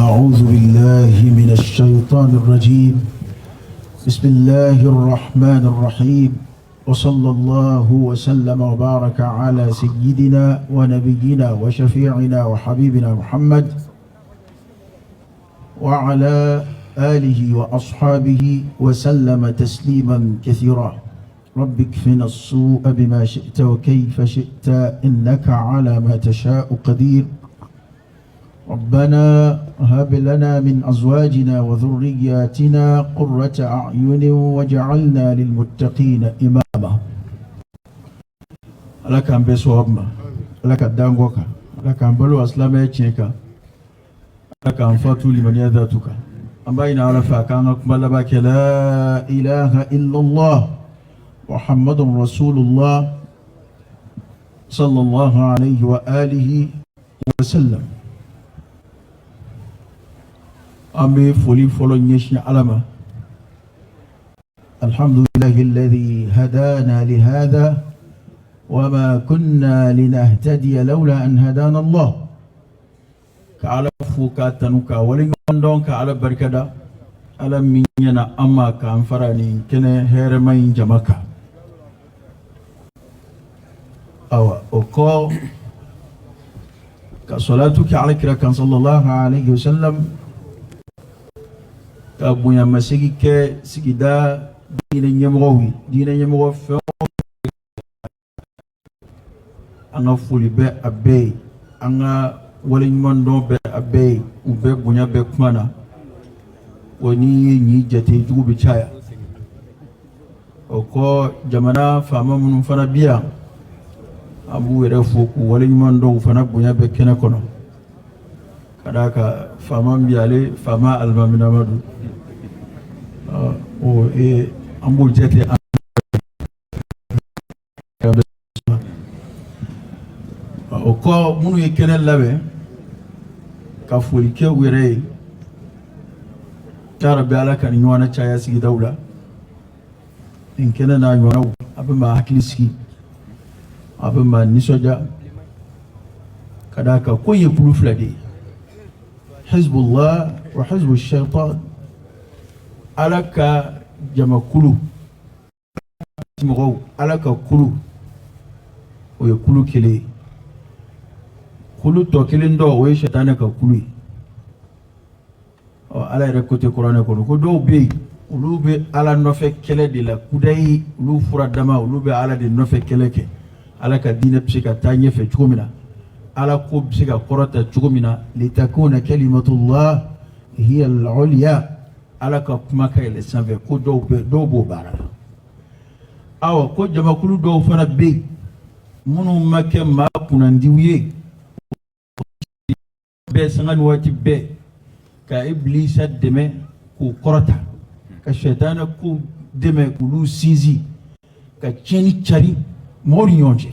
أعوذ بالله من الشيطان الرجيم. بسم الله الرحمن الرحيم، وصلى الله وسلم وبارك على سيدنا ونبينا وشفيعنا وحبيبنا محمد وعلى آله وأصحابه وسلم تسليما كثيرا. رب اكفنا السوء بما شئت وكيف شئت، إنك على ما تشاء قدير. ربنا هب لنا من أزواجنا وذرياتنا قرة أعين واجعلنا للمتقين إماما. Ala k'an bɛɛ sɔn ma, Ala ka d'an kɔ kan, Ala k'an balo a silamɛya tiɲɛ kan, Ala k'an fatu limaniya datu kan. An b'a ɲini Ala fɛ a k'an ka kuma laban kɛ la ilaha illallah muhammadun rasulullah sallallahu alayhi wa alihi wa sallam. An bɛ foli fɔlɔ ɲɛsin Ala ma. Alhamdulillahi alladhi hadana li hadha wa ma kunna linahtadiya lawla an hadana Allah. Ka Ala fo, k'a tanu, k'a waleɲuman dɔn, ka Ala barikada, Ala min ɲɛna an ma k'an fara nin kɛnɛ hɛrɛma in jama kan. Awa, o kɔ, ka salatu kɛ Ala kira kan sallallahu alaihi wasallam, ka bonyamasegi kɛ sigida diinɛ ɲɛmɔgɔw ye, diinɛ ɲɛmɔgɔ fɛn o, an ka foli bɛ a bɛɛ ye, an ka waleɲumandɔn bɛ a bɛɛ ye. U bɛɛ bonya bɛ kuma na wa n'i ye ɲi jate, jugu bɛ caya. O kɔ, jamana faama minnu fana bi yan, an b'u yɛrɛ fo k'u waleɲuman dɔn. U fana bonya bɛ kɛnɛ kɔnɔ, ka d'a kan faama min bi, ale faama alimaminama don. O an b'o jate an o kɔ. Minnu ye kɛnɛ labɛn, ka foli kɛ u yɛrɛ ye. Yarabi, Ala ka nin ɲɔgɔnna caya sigidaw la. Nin kɛnɛ n'a ɲɔgɔnnaw, a bɛ maa hakili sigi, a bɛ maa nisɔndiya, ka d'a kan ko ye kulu fila de ye: hizbullah wa hizbu shaitan. Ala ka jamakulu mɔgɔw, Ala ka kulu, o ye kulu kelen ye. Kulu tɔ kelen dɔ, o ye sɛtanɛ ka kulu ye. Ɔ, Ala yɛrɛ ko tɛ kuranɛ kɔnɔ ko dɔw bɛ yen, olu bɛ Ala nɔfɛ kɛlɛ de la kudayi, olu fura dama, olu bɛ Ala de nɔfɛ kɛlɛ kɛ, Ala ka diinɛ bɛ se ka taa ɲɛfɛ cogo min na, Ala ko bɛ se ka kɔrɔta cogo min na. Litakuna kalimatullah hiya al-ulya, Ala ka kuma ka yɛlɛ sanfɛ. Ko dɔw bɛ, dɔw b'o baara la. Awa, ko jamakulu dɔw fana bɛ yen minnu ma kɛ maa kunnandiw ye bɛɛ sanga ni waati bɛɛ ka Ibilisa dɛmɛ k'u kɔrɔta, ka sɛtanɛ ko dɛmɛ k'olu sinsin, ka tiɲɛni cari mɔgɔw ni ɲɔgɔn cɛ.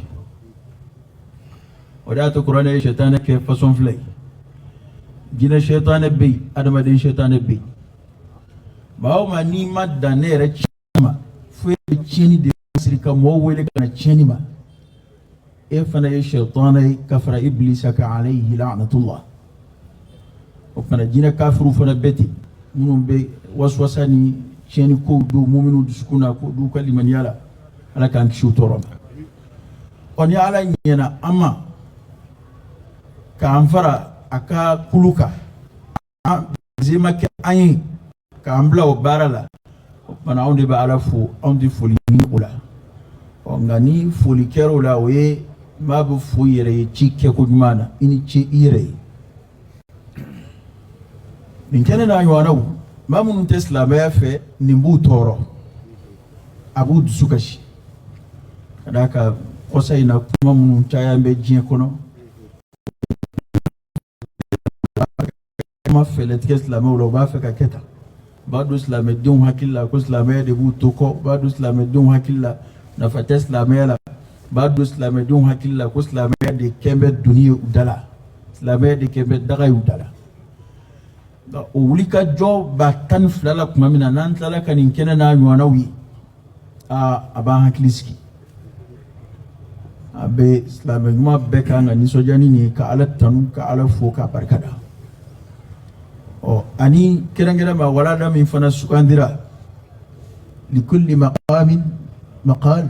O de y'a to kuranɛ ye sɛtanɛ kɛ fasɔn fila ye: jinɛ sɛtanɛ bɛ yen, adamaden sɛtanɛ bɛ yen. Maa o maa n'i ma dan ne yɛrɛ tiɲɛ ma, fo e bɛ tiɲɛni de siri ka mɔgɔw wele ka na tiɲɛni ma, e fana ye sɛtanɛ ye ka fara Ibilisa kan alayhi la'natullah. O fana, jinɛ kafiriw fana bɛ ten, minnu bɛ waswasa ni tiɲɛni kow don muminu dusukun na, k'o d'u ka limaniya la. Ala k'an kisi o tɔɔrɔ ma. Ɔ, ni Ala ɲɛna an ma k'an fara a ka kulu kan, an zema kɛ an ye k'an bila o baara la, o tuma anw de bɛ Ala fo, anw tɛ foli ɲini o la. Ɔ, nka ni foli kɛra o la, o ye maa bɛ fo i yɛrɛ ye ci kɛko ɲuman na. I ni ce i yɛrɛ ye. Nin kɛnɛ n'a ɲɔgɔnnaw, maa minnu tɛ silamɛya fɛ, nin b'u tɔɔrɔ, a b'u dusu kasi, ka d'a kan kɔsa in na, kuma minnu caya bɛ diɲɛ kɔnɔ, kuma fɛlɛ tigɛ silamɛw la, u b'a fɛ ka kɛ tan. U b'a don silamɛdenw hakili la ko silamɛya de b'u to kɔ, u b'a don silamɛdenw hakili la nafa tɛ silamɛya la, u b'a don silamɛdenw hakili la ko silamɛya de kɛn bɛ doni ye u da la, silamɛya de kɛn bɛ daga ye u da la. O wulikajɔ ba 12 la tuma min na, n'an tilala ka nin kɛnɛ n'a ɲɔgɔnnaw ye, aa, a b'an hakili sigi. A bɛ silamɛ ɲuman bɛɛ kan ka nisɔndiya ni nin ye, ka Ala tanu, ka Ala fo, k'a barika da. Ani kɛrɛnkɛrɛn ma walanda min fana sugandira, likulli maqamin maqal,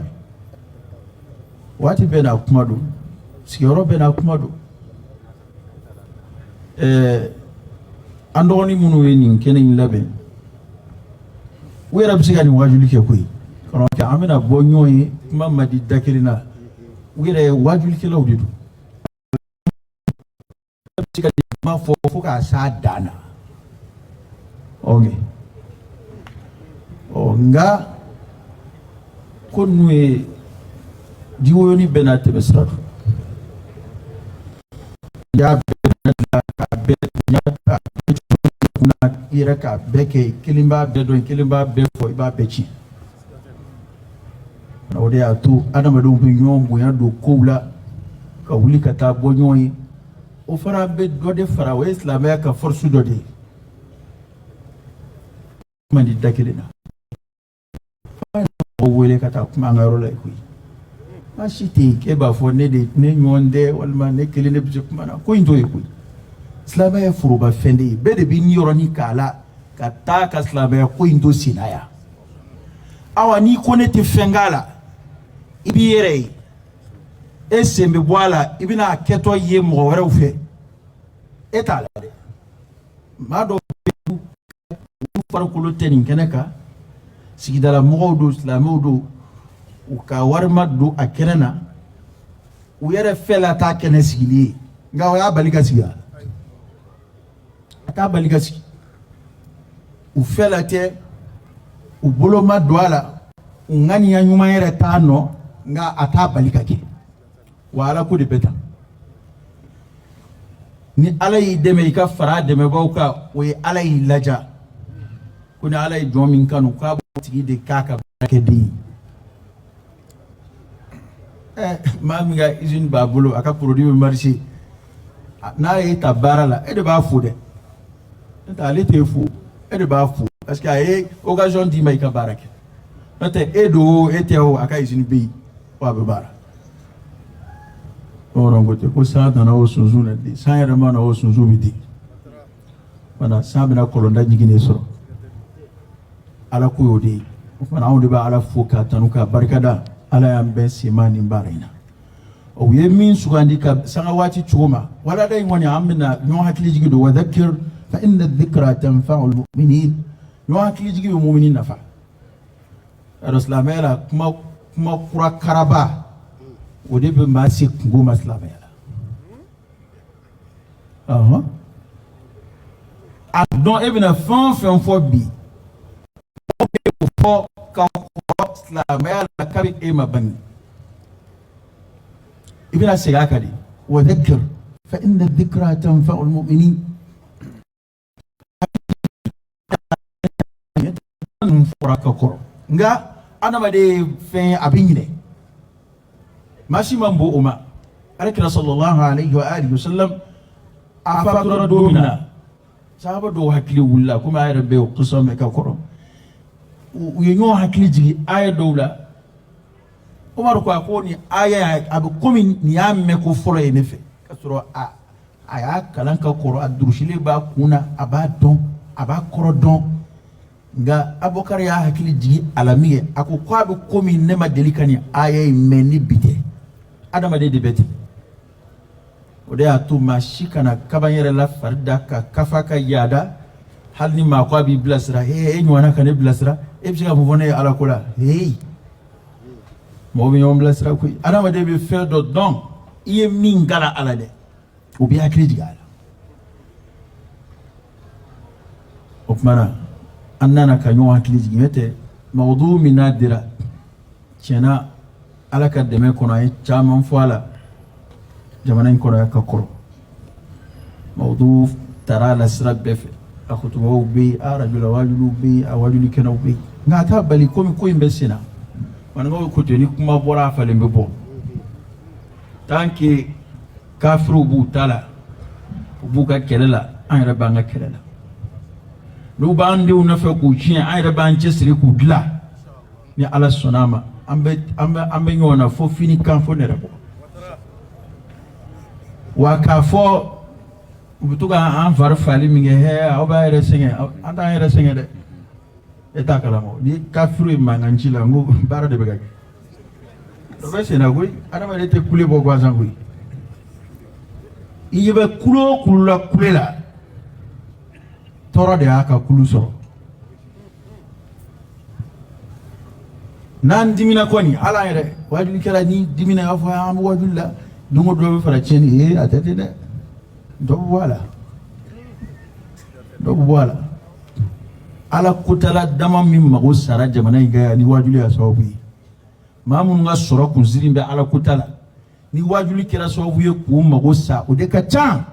waati bɛɛ n'a kuma don, sigiyɔrɔ bɛɛ n'a kuma don. An dɔgɔnin minnu ye nin kɛnɛ in labɛn, u yɛrɛ bɛ se ka nin wajuli kɛ koyi. Kɔrɔkɛ, an bɛna bɔ ɲɔgɔn ye, kuma man di da kelen na. U yɛrɛ ye wajulikɛlaw de don, bɛ se ka kuma fɔ fo k'a s'a dan na. Ok, ɔ nka ko ninnu ye jiwoyoni bɛɛ n'a tɛmɛ sira don. I y'a bɛɛ dilan k'a bɛɛ bonya k'a bɛɛ kunna i yɛrɛ k'a bɛɛ kɛ, kelen b'a bɛɛ dɔn, kelen b'a bɛɛ fɔ, i b'a bɛɛ tiɲɛ. O de y'a to adamadenw bɛ ɲɔgɔn bonya don kow la ka wuli ka taa bɔ ɲɔgɔn ye. O fana bɛ dɔ de fara, o ye silamɛya ka force dɔ de ye. Man di da kelen na, mɔgɔ wele ka taa kuma an ka yɔrɔ la koyi. Maa si tɛ yen k'e b'a fɔ ne de ne ɲɔgɔn tɛ walima ne kelen de bɛ se kuma na. Ko in t'o ye koyi. Silamɛya ye foroba fɛn de ye, bɛɛ de b'i niyɔrɔni k'a la ka taa ka silamɛya ko in to sen na yan. Awa, n'i ko ne tɛ fɛn k'a la, i b'i yɛrɛ ye, e sen bɛ bɔ a la, i bɛna a kɛtɔ ye mɔgɔ wɛrɛw fɛ, e t'a la dɛ. Maa dɔw bɛ yen, olu farikolo tɛ nin kɛnɛ kan, sigidala mɔgɔw don, silamɛw don, u ka wari ma don a kɛnɛ na, u yɛrɛ fɛla t'a kɛnɛ sigili ye, nka o y'a bali ka sigi wa? A t'a bali ka sigi. U fɛla tɛ, u bolo ma don a la, u ŋaniya ɲuman yɛrɛ t'a nɔ, nka a t'a bali ka kɛ. Wa Ala ko de bɛ tan. Ni Ala y'i dɛmɛ i ka fara a dɛmɛbaaw kan, o ye Ala y'i laja. Ko ni Ala ye jɔn min kanu, k'a b'o tigi de k'a ka baarakɛden ye. Maa min ka usine b'a bolo, a ka produit bɛ marché, n'a ye ta baara la, e de b'a fo dɛ. N'o tɛ ale t'e fo, e de b'a fo, parce que a ye occasion d'i ma i ka baara kɛ. N'o tɛ e don o, e tɛ o, a ka usine bɛ yen wa, a bɛ baara. Bamananw ko ten ko san nana o, sunsun na den, san yɛrɛ ma na o, sunsun bɛ den. Fana san bɛna kɔlɔnda jigin de sɔrɔ. Ala ko y'o de ye. O fana, anw de bɛ Ala fo k'a tanu k'a barikada, Ala y'an bɛn senma nin baara in na. U ye min sugandi ka sanga waati cogo ma, walada in kɔni, an bɛna ɲɔgɔn hakili jigin don. Wa dhakkir fa inna dhikra tanfa'u al-mu'minin. Ɲɔgɔn hakili jigin bɛ mumini nafa. Yarɔ, silamɛya la, kuma kuma kura karaba, o de bɛ maa se kungo ma silamɛya la. Ɔhɔn, a dɔn e bɛna fɛn o fɛn fɔ bi, o bɛ o fɔ ka kɔrɔ silamɛya la kabi e ma bange, i bɛna segin a kan de. Wa dhakkir fa inna dhikra tanfa'u al-mu'minin. Ninnu fɔra ka kɔrɔ, nka adamaden ye fɛn ye, a bɛ ɲinɛ. Maa si man bon o ma. Alakira sallallahu alayhi wa alihi wa sallam, a fatura don min na, sahaba dɔw hakili wulila, komi a yɛrɛ bɛ o kisa mɛn ka kɔrɔ. U ye ɲɔgɔn hakili jigin aya dɔw la. Umaru ko a ko nin aya, a bɛ komi nin y'a mɛn ko fɔlɔ ye ne fɛ, ka sɔrɔ a y'a kalan ka kɔrɔ, a durusilen b'a kun na, a b'a dɔn, a b'a kɔrɔ dɔn. Nka Abubakar y'a hakili jigin a la min kɛ, a ko k'a bɛ komi ne ma deli ka nin aya in mɛn ni bi tɛ. Adamaden de bɛ ten. O de y'a to maa si kana kaba yɛrɛ la fari da ka kafa ka yaada. Hali ni maa ko a b'i bilasira, he, e ɲɔgɔnna ka ne bilasira, e bɛ se ka mun fɔ ne ye Ala ko la? Heyi, mɔgɔ bɛ ɲɔgɔn bilasira koyi. Adamaden bɛ fɛn dɔ dɔn, i ye min kalan a la dɛ, o b'i hakili jigin a la. O tuma na, an nana ka ɲɔgɔn hakili jigin. N'o tɛ, mawudu min n'a dira tiɲɛna, Ala ka dɛmɛ kɔnɔ, an ye caman fɔ a la jamana in kɔnɔ yan ka kɔrɔ. Mawudu taara a la sira bɛɛ fɛ, a kutubaw bɛ yen, a arajola wajuliw bɛ yen, a wajuli kɛnɛw bɛ yen. Nka a t'a bali, komi ko in bɛ sen na, maninkaw ko ten, ni kuma bɔra a falen bɛ bɔ. Tant que kafiriw b'u ta la, u b'u ka kɛlɛ la, an yɛrɛ b'an ka kɛlɛ la. N'u b'an denw nɔfɛ k'u tiɲɛ, an yɛrɛ b'an cɛsiri k'u dilan. Ni Ala sɔnna a ma, an bɛ ɲɔgɔn na fo fini kan, fo nɛrɛ bɔ. Wa k'a fɔ U bɛ to ka an fari fali min kɛ, hɛ, aw b'a yɛrɛ sɛgɛn, an t'an yɛrɛ sɛgɛn dɛ. E t'a kalama, ni kafiru ye mankan ci la, n ko baara de bɛ ka kɛ, dɔ bɛ senna koyi. Adamaden tɛ kule bɔ gansan koyi. I ɲɛ bɛ kulu o kulu la, kule la, tɔɔrɔ de y'a ka kulu sɔrɔ. N'an dimina kɔni, ala yɛrɛ wajulikɛla ni dimina, y'a fɔ an bɛ wajuli la don o dɔ bɛ fara tiɲɛni ye. A tɛ ten dɛ, dɔ bɛ bɔ a la, dɔ bɛ bɔ a la. Ala kotala dama min mago sara jamana in kan yan ni wajuli y'a sababu ye, maa minnu ka sɔrɔ kunsiri bɛ ala kota la, ni wajuli kɛra sababu ye k'u mago sa, o de ka ca.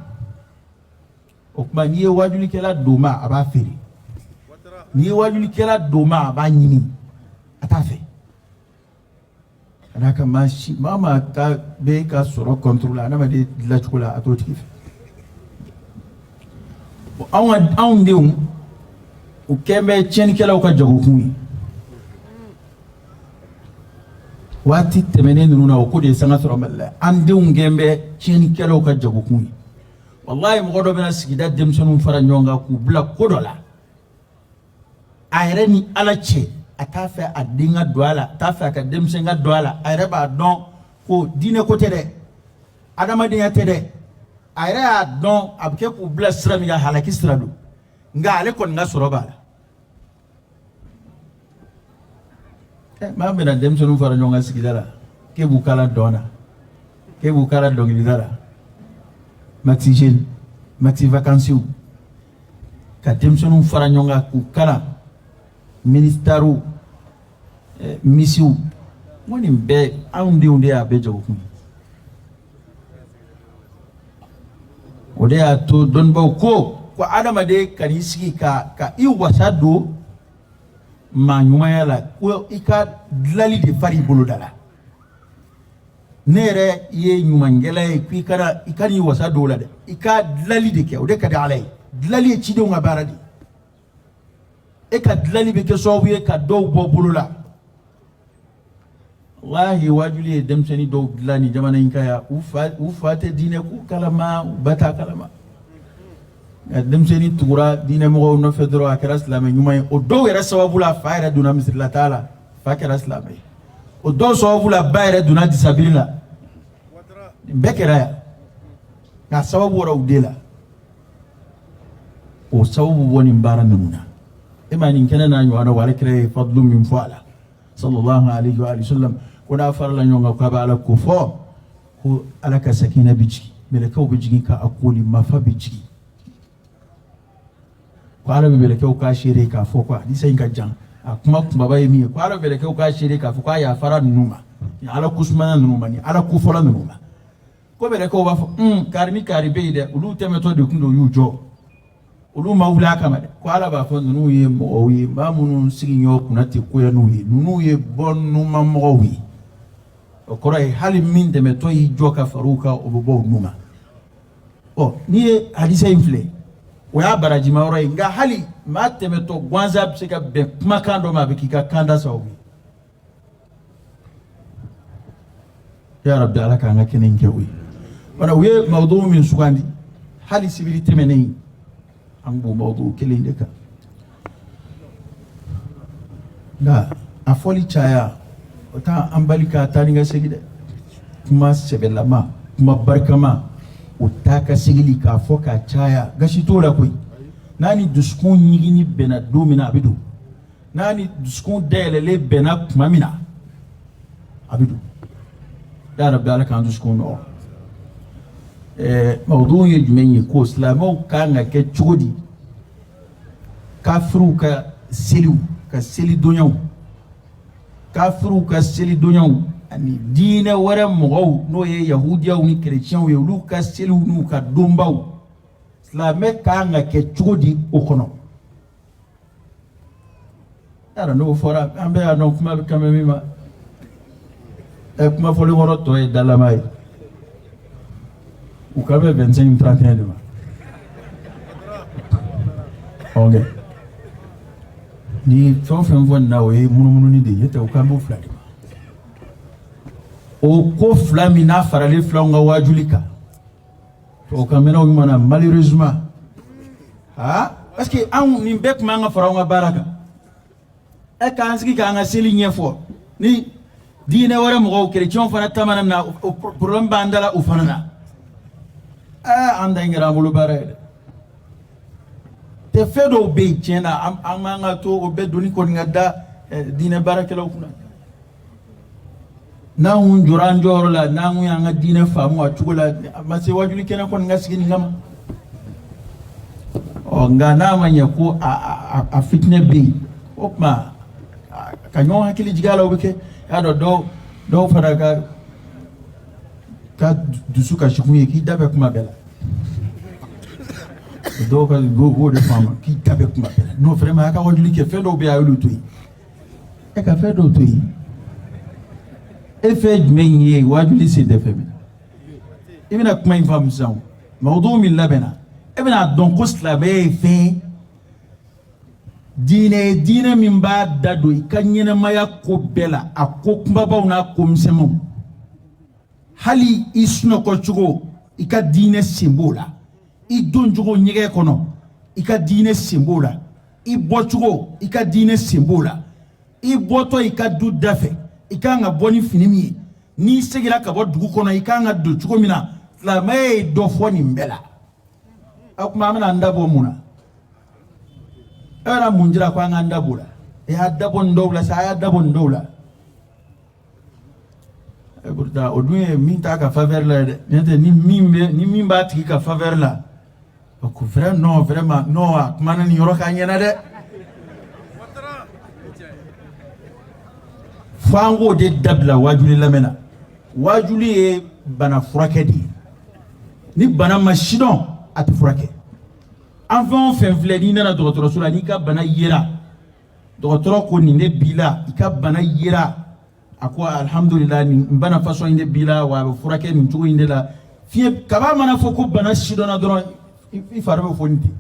O tuma n'i ye wajulikɛla don ma, a b'a feere. N'i ye wajulikɛla don ma, a b'a ɲini, a t'a fɛ. Ka d'a kan maa si, maa maa ka bɛ ka sɔrɔ contrôle adamaden dilancogo la, a t'o tigi fɛ. Anw ka anw denw, u kɛn bɛ tiɲɛnikɛlaw ka jagokun ye. Waati tɛmɛnen ninnu na, o ko de ye sanga sɔrɔ Mali la. An denw kɛn bɛ tiɲɛnikɛlaw ka jagokun ye. Walayi, mɔgɔ dɔ bɛna sigida denmisɛnninw fara ɲɔgɔn kan k'u bila ko dɔ la, a yɛrɛ ni Ala cɛ, a t'a fɛ a den ka don a la, a t'a fɛ a ka denmisɛn ka don a la. A yɛrɛ b'a dɔn ko diinɛ ko tɛ dɛ, adamadenya tɛ dɛ. A yɛrɛ y'a dɔn a bɛ kɛ k'u bila sira min kan, halaki sira don, nka ale kɔni ka sɔrɔ b'a la. Maa bɛna denmisɛnninw fara ɲɔgɔn kan sigida la k'e b'u kalan dɔn na, k'e b'u kalan dɔnkilida la, maxi jeune, maxi vacances, ka denmisɛnninw fara ɲɔgɔn kan k'u kalan ministariw, misiw. N ko nin bɛɛ, anw denw de y'a bɛɛ jagokun ye. O de y'a to dɔnnibaaw ko adamaden kan'i sigi ka i wasa don maa ɲumanya la, ko i ka dilali de fari i bolo da la. Ne yɛrɛ ye ɲumankɛla ye, ko i kan'i wasa don o la dɛ, i ka dilali de kɛ, o de ka di Ala ye. Dilali ye cidenw ka baara de ye. E ka dilali bɛ kɛ sababu ye ka dɔw bɔ bolo la. Walahi, wajuli ye denmisɛnnin dɔw dilan nin jamana in kan yan, u fa tɛ diinɛ ko kalama, u ba t'a kalama, nka denmisɛnnin tugura diinɛ mɔgɔw nɔfɛ dɔrɔn, a kɛra silamɛ ɲuman ye. O dɔw yɛrɛ sababu la, fa yɛrɛ donna misirila taa la, fa kɛra silamɛ ye. O dɔw sababu la, ba yɛrɛ donna disabiri la. Nin bɛɛ kɛra yan, nka sababu bɔra u den la. O sababu bɔ nin baara ninnu na. E ma nin kɛnɛ n'a ɲɔgɔn na, wa ale kira ye fadlu min fɔ a la, sallallahu alaihi wa sallam, ko n'a farala ɲɔgɔn kan k'a bɛ Ala ko fɔ, ko Ala ka sakina bɛ jigin, mɛlɛkɛw bɛ jigin ka a koli, mafa bɛ jigin, ko Ala bɛ mɛlɛkɛw k'a seere k'a fɔ ko hadisa in ka jan, a kuma kunbaba ye min ye, ko Ala bɛ mɛlɛkɛw k'a seere k'a fɔ k'a yafara ninnu ma, ni Ala kusumana ninnu ma, ni Ala kofɔla ninnu ma. Ko mɛlɛkɛw b'a fɔ kari ni kari bɛ yen dɛ, olu tɛmɛtɔ de kun don, u y'u jɔ, olu ma wuli a kama dɛ. Ko Ala b'a fɔ ninnu ye mɔgɔw ye, maa minnu sigiɲɔgɔn kunna tɛ koya n'u ye, ninnu ye bɔ numan mɔgɔw ye. O kɔrɔ ye hali min dɛmɛtɔ y'i jɔ ka far'u kan, o bɛ bɔ u nu ma. Ɔ, n'i ye hadisa in filɛ, o y'a barajima yɔrɔ ye, nka hali maa tɛmɛtɔ gansan bɛ se ka bɛn kumakan dɔ ma, a bɛ k'i ka kanda sababu ye. Ya Rabbi, Ala k'an ka kɛnɛ in kɛ o ye. Wala u ye mawdu min sugandi, hali sibiri tɛmɛnen an b'o mawdu kelen de kan, nka a fɔli caya o t'an bali ka taa ni ka segin dɛ. Kuma sɛbɛlama, kuma barikama, o taa ka segili k'a fɔ k'a caya, gasi t'o la koyi. N'a ni dusukun ɲigini bɛnna don min na, a bɛ don. N'a ni dusukun dayɛlɛlen bɛnna tuma min na, a bɛ don. Ya Rabbi, Ala k'an dusukun nɔgɔ. Mawdu ye jumɛn ye? Ko silamɛw kan ka kɛ cogo di kafiriw ka seliw ka selidonyaw, kafiriw ka selidonyaw ani diinɛ wɛrɛ mɔgɔw, n'o ye yahudiyaw ni kerecɛnw ye, olu ka seliw n'u ka donbaw, silamɛ kan ka kɛ cogo di o kɔnɔ? Yala n'o fɔra, an bɛɛ y'a dɔn kuma bɛ kan bɛ min ma. Kuma fɔlen kɔrɔ tɔ ye dalama ye, u kan bɛ 25 31 de ma. Ok, ni fɛn o fɛn fɔ nin na, o ye munumununi de ye, n'o tɛ u kan b'o fila de ma. O ko fila min n'a faralen filanw ka wajuli kan. Tubabukan mɛnnaw ɲuman na, malheureusement. Ah, parce que anw nin bɛɛ tun b'an ka fara anw ka baara kan. Ɛ, k'an sigi k'an ka seli ɲɛfɔ ni diinɛ wɛrɛ mɔgɔw, kerecɛnw fana ta mana na, o problème b'an da la o fana na. Ɛɛ, an ta in kɛra an bolo baara ye dɛ. Tɛ fɛn dɔw bɛ yen, tiɲɛ na, an man ka to o bɛɛ doni kɔni ka da diinɛ baarakɛlaw kunna. N'an kun jɔra an jɔyɔrɔ la, n'an kun y'an ka diinɛ faamu a cogo la, a ma se wajuli kɛnɛ kɔni ka sigi nin kama. Ɔ, nka n'a ma ɲɛ ko a fitinɛ bɛ yen, o tuma ka ɲɔgɔn hakili jigin a la, o bɛ kɛ. I y'a dɔn, dɔw fana ka dusu kasikun ye k'i da bɛ kuma bɛɛ la. Dɔw ka b'o de faamu, k'i da bɛ kuma bɛɛ la. Non, vraiment, a ka wajuli kɛ, fɛn dɔw bɛ yen, a y'olu to yen. E ka fɛn dɔw to yen, e fɛn jumɛn ye wajuli sen tɛ fɛn min na? I bɛna kuma in faamu sisan. O mawudu min labɛnna, e bɛna dɔn ko silamɛya ye fɛn diinɛ ye, diinɛ min b'a da don i ka ɲɛnɛmaya ko bɛɛ la, a ko kunbabaw n'a ko misɛnmanw. Hali i sunɔgɔ cogo, i ka diinɛ sen b'o la. I don cogo ɲɛgɛn kɔnɔ, i ka diinɛ sen b'o la. I bɔcogo, i ka diinɛ sen b'o la. I bɔtɔ i ka du da fɛ, i kan ka bɔ ni fini min ye, n'i seginna ka bɔ dugu kɔnɔ, i kan ka don cogo min na, silamɛya ye dɔ fɔ nin bɛɛ la. O tuma, an bɛna an da bɔ mun na? E bɛna mun jira ko an k'an da b'o la? E y'a dabɔ nin dɔw la sa, a y'a dabɔ nin dɔw la. E pourtant, o dun ye min t'a ka faveur la ye dɛ. N'o tɛ, ni min b'a tigi ka faveur la, o ko vrai, non, vraiment, non, a kumana nin yɔrɔ kan ɲɛna dɛ. Fo an k'o de dabila wajuli lamɛn na. Wajuli ye bana furakɛ de ye. Ni bana ma sidɔn, a tɛ furakɛ. An fɛn o fɛn filɛ, n'i nana dɔgɔtɔrɔso la, n'i ka bana yera, dɔgɔtɔrɔ ko nin de b'i la, i ka bana yera, a ko alhamdulillah, nin bana façon in de b'i la, wa a bɛ furakɛ nin cogo in de la. Fiɲɛ kaba mana fɔ ko bana sidɔnna dɔrɔn, i fari bɛ foni ten.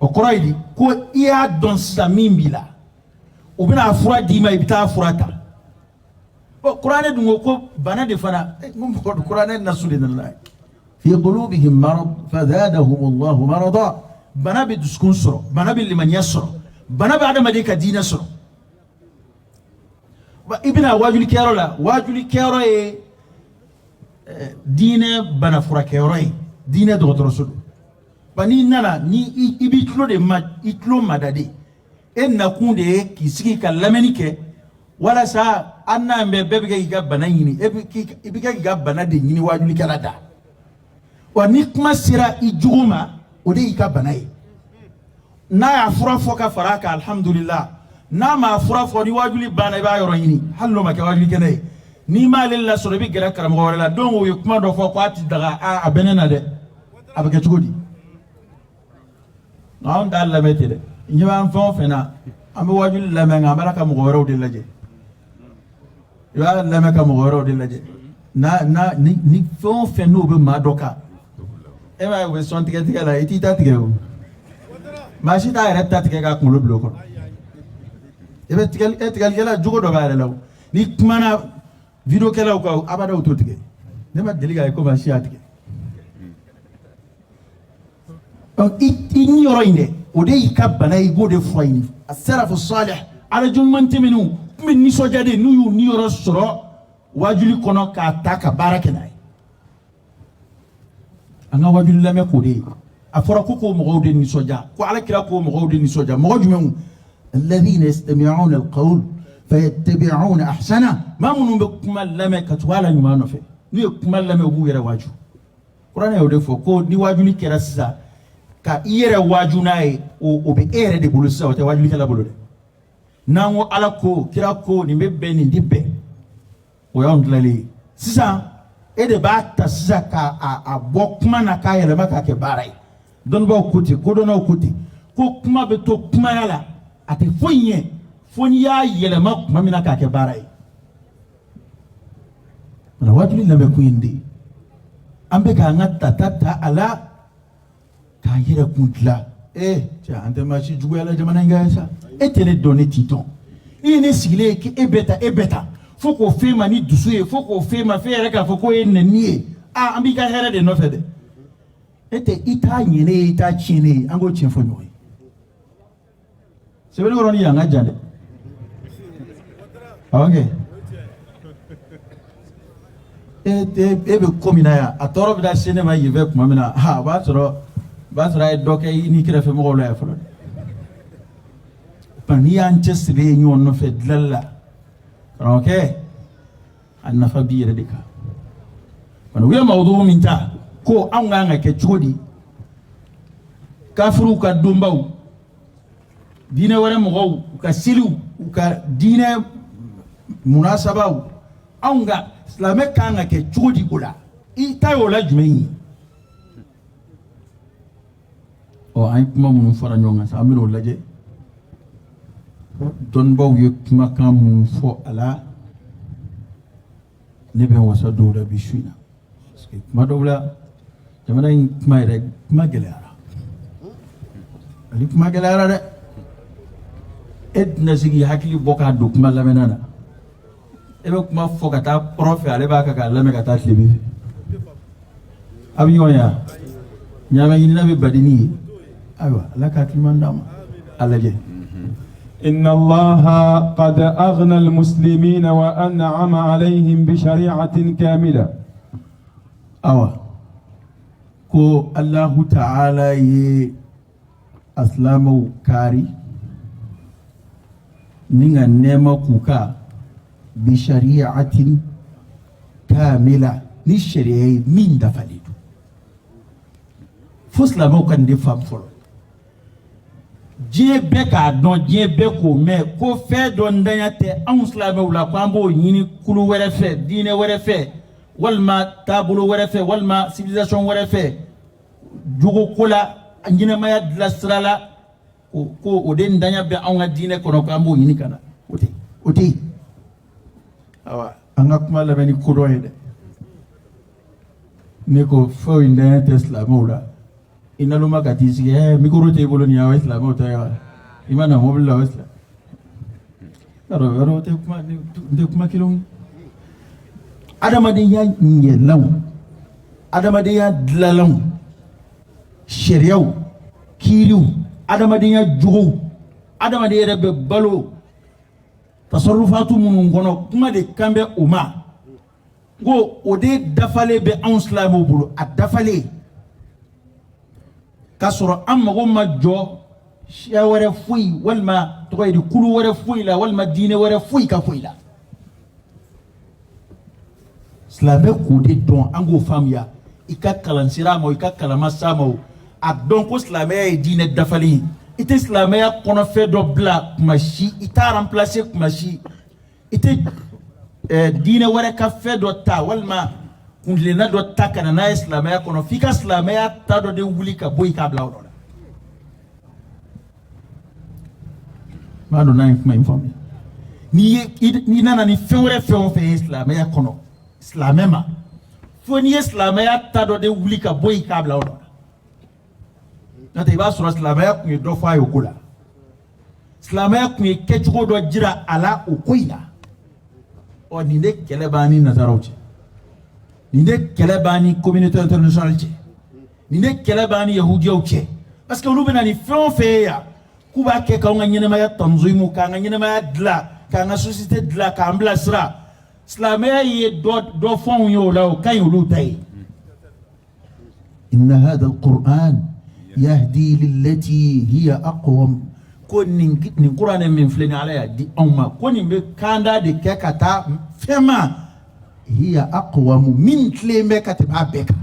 O kɔrɔ ye di? Ko i y'a dɔn sisan min b'i la, u bɛna a fura d'i ma, i bɛ taa fura ta. Bon, kuranɛ dun ko ko bana de fana, n ko mɔgɔ, kuranɛ nasu de nana n'a ye. Fi qulubihim marad fazadahum Allahu marada. Bana bɛ dusukun sɔrɔ, bana bɛ limaniya sɔrɔ, bana bɛ adamaden ka diinɛ sɔrɔ. I bɛna wajulikɛyɔrɔ la, wajulikɛyɔrɔ ye diinɛ bana furakɛyɔrɔ ye, diinɛ dɔgɔtɔrɔso don. Ba, n'i nana, ni i b'i tulo de ma, i tulo mada de, e nakun de ye k'i sigi ka lamɛnni kɛ, walasa an n'an bɛɛ bɛ kɛ k'i ka bana ɲini, e bɛ i bɛ kɛ k'i ka bana de ɲini wajulikɛla da. Wa ni kuma sera i jugu ma, o de y'i ka bana ye. N'a y'a fura fɔ ka fara a kan, alhamdulillah. N'a m'a fura fɔ, ni wajuli banna, i b'a yɔrɔ ɲini, hali n'o ma kɛ wajuli kɛnɛ ye. N'i m'ale lasɔrɔ, i bɛ gɛrɛ karamɔgɔ wɛrɛ la. Donc o ye kuma dɔ fɔ ko a ti daga, a bɛ ne na dɛ, a bɛ kɛ cogo di? Nka anw t'a lamɛn ten dɛ. Ɲɛ b'an fɛn o fɛn na, an bɛ wajuli lamɛn, nka an b'a ka mɔgɔ wɛrɛw de lajɛ. I b'a lamɛn ka mɔgɔ wɛrɛw de lajɛ. Na na ni fɛn o fɛn n'o bɛ maa dɔ kan, e b'a ye u bɛ sɔn tigɛ tigɛ la, i t'i ta tigɛ o. Maa si t'a yɛrɛ ta tigɛ k'a kunkolo bila o kɔnɔ. I bɛ tigɛli, e tigɛlikɛla jogo dɔ b'a yɛrɛ la o. N'i kumana videokɛlaw kan, abada u t'o tigɛ. Ne ma deli k'a ye ko maa si y'a tigɛ. I ni yɔrɔ in dɛ, o de y'i ka bana ye, i b'o de fura ɲini. A salafu salih, ala jɔnɲuman tɛmɛnenw tun bɛ nisɔndiya de n'u y'u niyɔrɔ sɔrɔ wajuli kɔnɔ k'a ta ka baara kɛ n'a ye. An ka wajuli lamɛn k'o de ye. A fɔra ko k'o mɔgɔw de nisɔndiya, ko ala kira k'o mɔgɔw de nisɔndiya. Mɔgɔ jumɛnw? Alladhina yastami'una alqawl fayattabi'una ahsana. Maa minnu bɛ kuma lamɛn ka tugu a la ɲuman nɔfɛ, n'u ye kuma lamɛn, u b'u yɛrɛ waaju. Kuranɛ y'o de fɔ ko ni waajuli kɛra sisan, ka i yɛrɛ waaju n'a ye, o bɛ e yɛrɛ de bolo sisan, o tɛ waajulikɛla bolo dɛ. N'an ko ala ko, kira ko, nin bɛ bɛn, nin ti bɛn, o y'anw tilalen ye. Sisan e de b'a ta sisan ka a bɔ kuma na k'a yɛlɛma k'a kɛ baara ye. Dɔnnibaaw ko ten, kodɔnnaw ko ten, ko kuma bɛ to kumaya la, a tɛ foyi ɲɛ fo n'i y'a yɛlɛma tuma min na k'a kɛ baara ye. Nka waajuli lamɛn kun ye nin de ye. An bɛ k'an ka tata ta a la k'an yɛrɛ kun dilan. Ee cɛ, an tɛ maa si juguya la jamana in kan sa. E tɛ ne dɔn, ne t'i dɔn. I ye ne sigilen ye k'e bɛ ta, e bɛ ta, fo k'o f'e ma ni dusu ye, fo k'o f'e ma f'e yɛrɛ k'a fɔ k'o ye nɛni ye. Aa, an b'i ka hɛrɛ de nɔfɛ dɛ. E tɛ i t'a ɲɛ ne ye, i t'a tiɲɛ ne ye, an k'o tiɲɛ fɔ ɲɔgɔn ye. Sebeninkɔrɔ ni yan ka jan dɛ. Awɔ kɛ, e bɛ ko min na yan, a tɔɔrɔ bɛ taa se ne ma yen fɛ tuma min na, ha, o b'a sɔrɔ a ye dɔ kɛ i ni kɛrɛfɛ mɔgɔw la yan fɔlɔ dɛ. N'i y'an cɛsiri ye ɲɔgɔn nɔfɛ dilanli la, karamɔgɔkɛ, a nafa b'i yɛrɛ de kan. Kɔni u ye mawudu min ta ko anw kan ka kɛ cogo di kafiriw ka donbaw, diinɛ wɛrɛ mɔgɔw, u ka seliw, u ka diinɛ munasabaw, anw ka silamɛ kan ka kɛ cogo di o la? I ta y'o la jumɛn ye? Ɔ, an ye kuma minnu fara ɲɔgɔn kan sa, an bɛn'o lajɛ. Dɔnnibaaw ye kumakan minnu fɔ a la, ne bɛ n wasa dɔw la bi su in na, parce que kuma dɔw la, jamana in kuma yɛrɛ, kuma gɛlɛyara, ani kuma gɛlɛyara dɛ. E tɛna se k'i hakili bɔ k'a don kuma lamɛnna na. E bɛ kuma fɔ ka taa kɔrɔn fɛ, ale b'a kan k'a lamɛn ka taa tilebin fɛ. A bɛ ɲɔgɔn ye wa? Ɲaamɛ ɲinina bɛ badenni ye. Ayiwa, Ala ka hakili ɲuman d'an ma. A lajɛ. إن الله قد أغنى المسلمين وأنعم عليهم بشريعة كاملة. Awa, ko Alahu Taala ye a silamɛw kari ni ka nɛɛma k'u kan بشريعة كاملة, ni sariya ye min dafalen don. Fo silamɛw ka nin de faamu fɔlɔ. Diɲɛ bɛɛ k'a dɔn, diɲɛ bɛɛ k'o mɛn ko fɛn dɔ ntanya tɛ anw silamɛw la, ko an b'o ɲini kulu wɛrɛ fɛ, diinɛ wɛrɛ fɛ, walima taabolo wɛrɛ fɛ, walima civilisation wɛrɛ fɛ, jogoko la, ɲɛnɛmaya dilan sira la, ko o de ntanya bɛ anw ka diinɛ kɔnɔ, ko an b'o ɲini ka na. O tɛ, o tɛ yen. Awa, an ka kuma lamɛn ni kodɔn ye dɛ. Ne ko foyi ntanya tɛ silamɛw la. I naloma ka t'i sigi, ɛ, micro t'e bolo nin ye, o ye silamɛw ta ye wa? I ma na mobili la, o ye silamɛ yɔrɔ yɔrɔ o tɛ kuma, n tɛ kuma kelenw ye. Adamadenya ɲɛlanw, adamadenya dilalanw, sariyaw, kiiriw, adamadenya jogow, adamaden yɛrɛ bɛ balo tasarufatu minnu kɔnɔ, kuma de kan bɛ o ma. N ko o de dafalen bɛ anw silamɛw bolo, a dafalen, k'a sɔrɔ an mago ma jɔ siya wɛrɛ foyi, walima tɔgɔ ye di, kulu wɛrɛ foyi la, walima diinɛ wɛrɛ foyi ka foyi la. Silamɛ k'o de dɔn, an k'o faamuya. I ka kalan sera a ma o, i ka kalan ma s'a ma o, a dɔn ko silamɛya ye diinɛ dafalen ye. I tɛ silamɛya kɔnɔfɛn dɔ bila kuma si, i t'a remplacer kuma si, i tɛ diinɛ wɛrɛ ka fɛn dɔ ta walima kuntilenna dɔ ta ka na n'a ye silamɛya kɔnɔ, f'i ka silamɛya ta dɔ de wuli ka bɔ yen k'a bila o nɔ la. N b'a dɔn n'a ye kuma in faamuya. N'i ye, n'i nana ni fɛn wɛrɛ, fɛn o fɛn ye silamɛya kɔnɔ, silamɛ ma, fo n'i ye silamɛya ta dɔ de wuli ka bɔ yen k'a bila o nɔ la. N'o tɛ, i b'a sɔrɔ silamɛya tun ye dɔ fɔ a ye o ko la, silamɛya tun ye kɛcogo dɔ jira a la o ko in na. Ɔ, nin de kɛlɛ b'an ni nazaraw cɛ, nin de kɛlɛ b'an ni communauté internationale cɛ, nin de kɛlɛ b'an ni yahudiyaw cɛ, parce que olu bɛ na ni fɛn o fɛn ye yan k'u b'a kɛ k'anw ka ɲɛnɛmaya tanzimu, k'an ka ɲɛnɛmaya dilan, k'an ka société dilan, k'an bilasira, silamɛya ye dɔ fɔ anw ye o la, o ka ɲi olu ta ye. إن هذا القرآن يهدي للتي هي أقوم. Ko nin kuranɛ min filɛ nin, Ala y'a di anw ma, ko nin bɛ kanda de kɛ ka taa fɛn ma, هي أقوم, min tilen bɛ ka tɛmɛ a bɛɛ kan.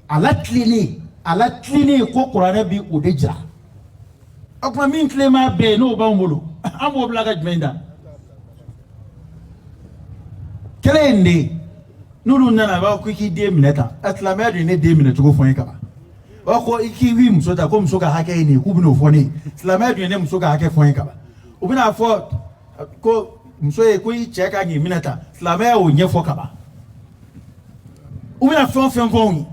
Ala tilennen, ala tilennen, ko kuranɛ bi o de jira. O tuma, min tilen b'a bɛɛ ye, n'o b'anw bolo, an b'o bila ka jumɛn da? Kɛlɛ ye nin de ye. N'olu nana, a b'a fɔ ko i k'i den minɛ tan. Ɛ, silamɛya de ye ne den minɛ cogo fɔ n ye kaban. U b'a fɔ ko i k'i b'i muso ta, ko muso ka hakɛ ye nin ye, k'u bɛn'o fɔ ne ye. Silamɛya dun ye ne muso ka hakɛ fɔ n ye kaban. U bɛn'a fɔ ko muso ye, ko i cɛ ka k'i minɛ tan, silamɛya y'o ɲɛfɔ kaban. U bɛna fɛn o fɛn fɔ anw ye,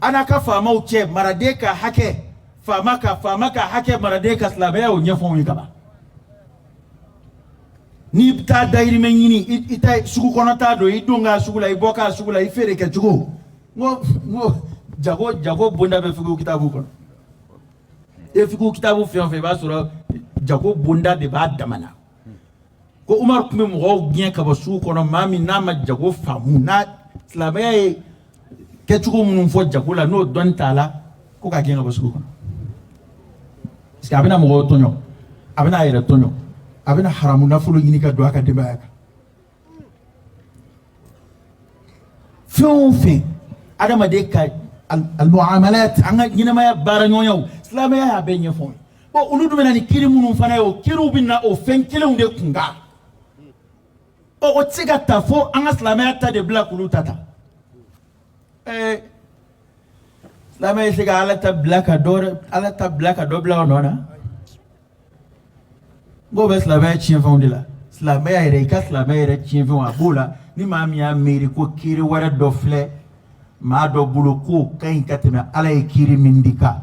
an n'a ka faamaw cɛ, maraden ka hakɛ faama ka, faama ka hakɛ maraden ka, silamɛya y'o ɲɛfɔ anw ye kaban. N'i bɛ taa dayirimɛ ɲini, i ta sugu kɔnɔ taa don, i don k'a sugu la, i bɔ k'a sugu la, i feere kɛ cogo. N ko jago bonda bɛ fikihu kitabu kɔnɔ. E fikihu kitabu fɛn o fɛn, i b'a sɔrɔ jago bonda de b'a dama na. Ko Umaru tun bɛ mɔgɔw gɛn ka bɔ sugu kɔnɔ, maa min n'a ma jago faamu, n'a silamɛya ye kɛcogo minnu fɔ jago la, n'o dɔnni t'a la, ko k'a gɛn ka bɔ sugu kɔnɔ, parce que a bɛna mɔgɔw tɔɲɔ, a bɛna a yɛrɛ tɔɲɔ, a bɛna haramu nafolo ɲini ka don a ka denbaya kan. Fɛn o fɛn adamaden ka almuamalat, an ka ɲɛnamaya baaraɲɔgɔnyaw, silamɛya y'a bɛɛ ɲɛfɔ. Bon, olu dun bɛ na ni kiri minnu fana ye, o kiriw bɛ na o fɛn kelenw de kun kan. Ɔ, o tɛ se ka ta fo an ka silamɛya ta de bila k'olu ta ta. Silamɛya bɛ se ka Ala ta bila ka dɔ wɛrɛ, Ala ta bila ka dɔ bila o nɔ na? N k'o bɛ silamɛya tiɲɛfɛnw de la. Silamɛya yɛrɛ, i ka silamɛya yɛrɛ tiɲɛfɛnw, a b'o la. Ni maa min y'a miiri ko kiri wɛrɛ dɔ filɛ maa dɔ bolo k'o ka ɲi ka tɛmɛ Ala ye kiri min di kan,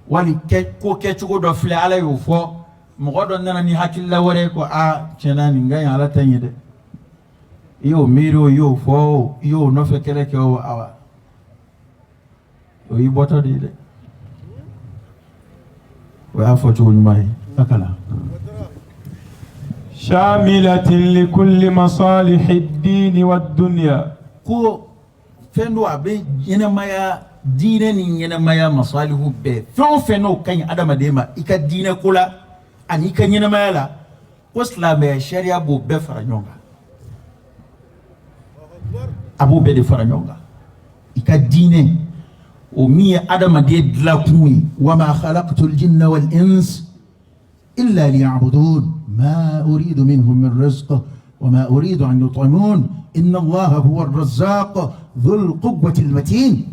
wali ko kɛcogo dɔ filɛ, Ala y'o fɔ, mɔgɔ dɔ nana ni hakilila wɛrɛ ye ko aa, tiɲɛna nin ka ɲi Ala ta in ye dɛ, i y'o miiri o, i y'o fɔ o, i y'o nɔfɛ kɛlɛ kɛ o, awa, o y'i bɔtɔ de ye dɛ. O y'a fɔ cogo ɲuman ye a kalan. شاملة لكل مصالح الدين والدنيا. Ko fɛn dɔ a bɛ ɲɛnamaya, diinɛ ni ɲɛnamaya masalihu bɛɛ, fɛn o fɛn n'o ka ɲi adamaden ma i ka diinɛ ko la ani i ka ɲɛnamaya la, ko silamɛya sariya b'o bɛɛ fara ɲɔgɔn kan. A b'o bɛɛ de fara ɲɔgɔn kan. I ka diinɛ, o min ye adamaden dilakun ye, وما خلقت الجن والإنس إلا ليعبدون ما أريد منهم من رزق وما أريد أن يطعمون إن الله هو الرزاق ذو القوة المتين.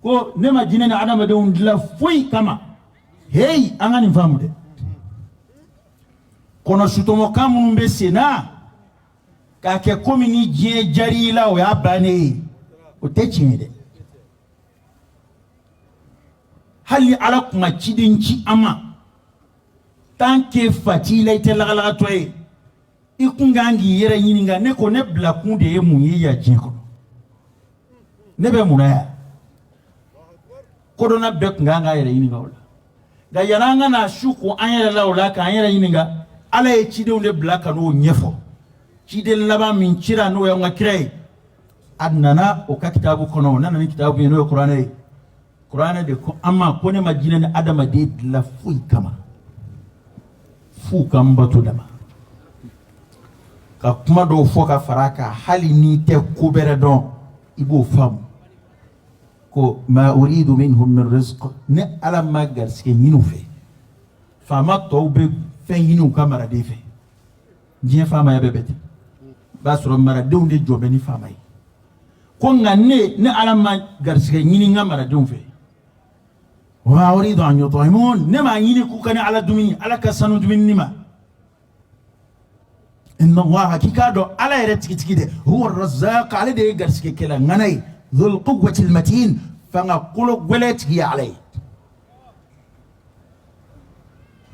Ko ne ma jinɛ ni adamadenw dilan foyi kama. Heyi, an ka nin faamu dɛ. Kɔnɔ sutɔmɔkan minnu bɛ sen na k'a kɛ komi ni diɲɛ jar'i la, o y'a bannen ye, o tɛ tiɲɛ ye dɛ. Hali ni Ala kun ma ciden ci an ma, tant que fa t'i la, i tɛ lagalagatɔ ye, i kun kan k'i yɛrɛ ɲininka: ne ko ne bilakun de ye mun ye yan diɲɛ kɔnɔ? Ne bɛ mun na yan? Kodɔnna bɛɛ kun kan k'a yɛrɛ ɲininka o la. Nka yan'an ka na su ko an yɛrɛ la o la k'an yɛrɛ ɲininka, Ala ye cidenw de bila ka n'o ɲɛfɔ. Ciden laban min cira, n'o y'an ka kira ye, a nana o ka kitabu kɔnɔ, o nana ni kitabu ye, n'o ye kuranɛ ye. Kuranɛ de ko an ma ko ne ma jinɛ ni adamaden dilan foyi kama f'u ka n bato dama. Ka kuma dɔw fɔ ka fara a kan, hali n'i tɛ ko bɛrɛ dɔn, i b'o faamu ko ما أريد منهم من رزق, ne Ala ma garisɛgɛ ɲini u fɛ. Faama tɔw bɛ fɛn ɲini u ka maraden fɛ. Diɲɛ faamaya bɛɛ bɛ ten, i b'a sɔrɔ maradenw de jɔ bɛ ni faama ye. Ko nka ne Ala ma garisɛgɛ ɲini n ka maradenw fɛ. وما أريد أن يطعمون, ne m'a ɲini k'u ka ni Ala dumuni, Ala ka sanu dumuni ma. إن الله, k'i k'a dɔn Ala yɛrɛ tigitigi dɛ, هو الرزاق, ale de ye garisɛgɛkɛla ŋana ye, ذو القوة المتين, fanga kolo gwɛlɛ tigi ye Ala ye.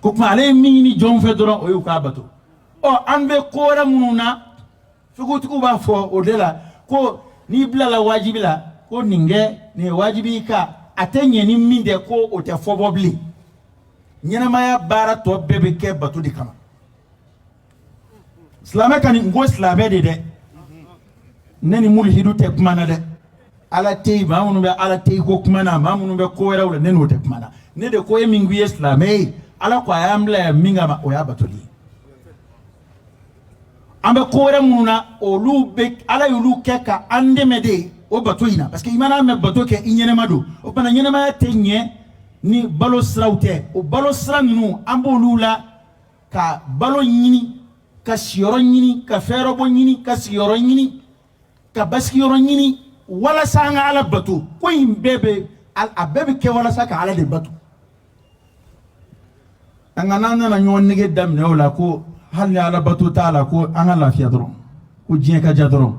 Ko kuma ale ye min ɲini jɔnw fɛ dɔrɔn, o y'u k'a bato. Ɔ, an bɛ ko wɛrɛ minnu na, figutigiw b'a fɔ o de la ko n'i bilala wajibi la ko nin kɛ, nin ye wajibi i kan, a tɛ ɲɛ ni min tɛ, ko o tɛ fɔ bɔ bilen. Ɲɛnamaya baara tɔ bɛɛ bɛ kɛ bato de kama. Silamɛ ka nin ko silamɛ de dɛ, ne ni mulihidu tɛ kuma na dɛ. Ala tɛ yen, maa minnu bɛ Ala tɛ yen ko kuma na, maa minnu bɛ ko wɛrɛw la, ne n'o tɛ kuma na. Ne de ko e min k'i ye silamɛ ye, Ala ko a y'an bila yan min kama, o y'a batoli ye. An bɛ ko wɛrɛ minnu na, olu bɛ Ala y'olu kɛ ka an dɛmɛ de o bato in na, parce que i mana mɛn bato kɛ, i ɲɛnɛma don. O fana ɲɛnɛmaya tɛ ɲɛ ni balo siraw tɛ. O balo sira ninnu, an b'olu la ka balo ɲini, ka siyɔrɔ ɲini, ka fɛɛrɛbɔ ɲini, ka sigiyɔrɔ ɲini, ka basigiyɔrɔ ɲini, walasa an ka Ala bato. Ko in bɛɛ bɛ, a bɛɛ bɛ kɛ walasa ka Ala de bato. Nka n'an nana ɲɔgɔn nege daminɛ o la ko hali ni Ala bato t'a la, ko an ka lafiya dɔrɔn, ko diɲɛ ka diya dɔrɔn,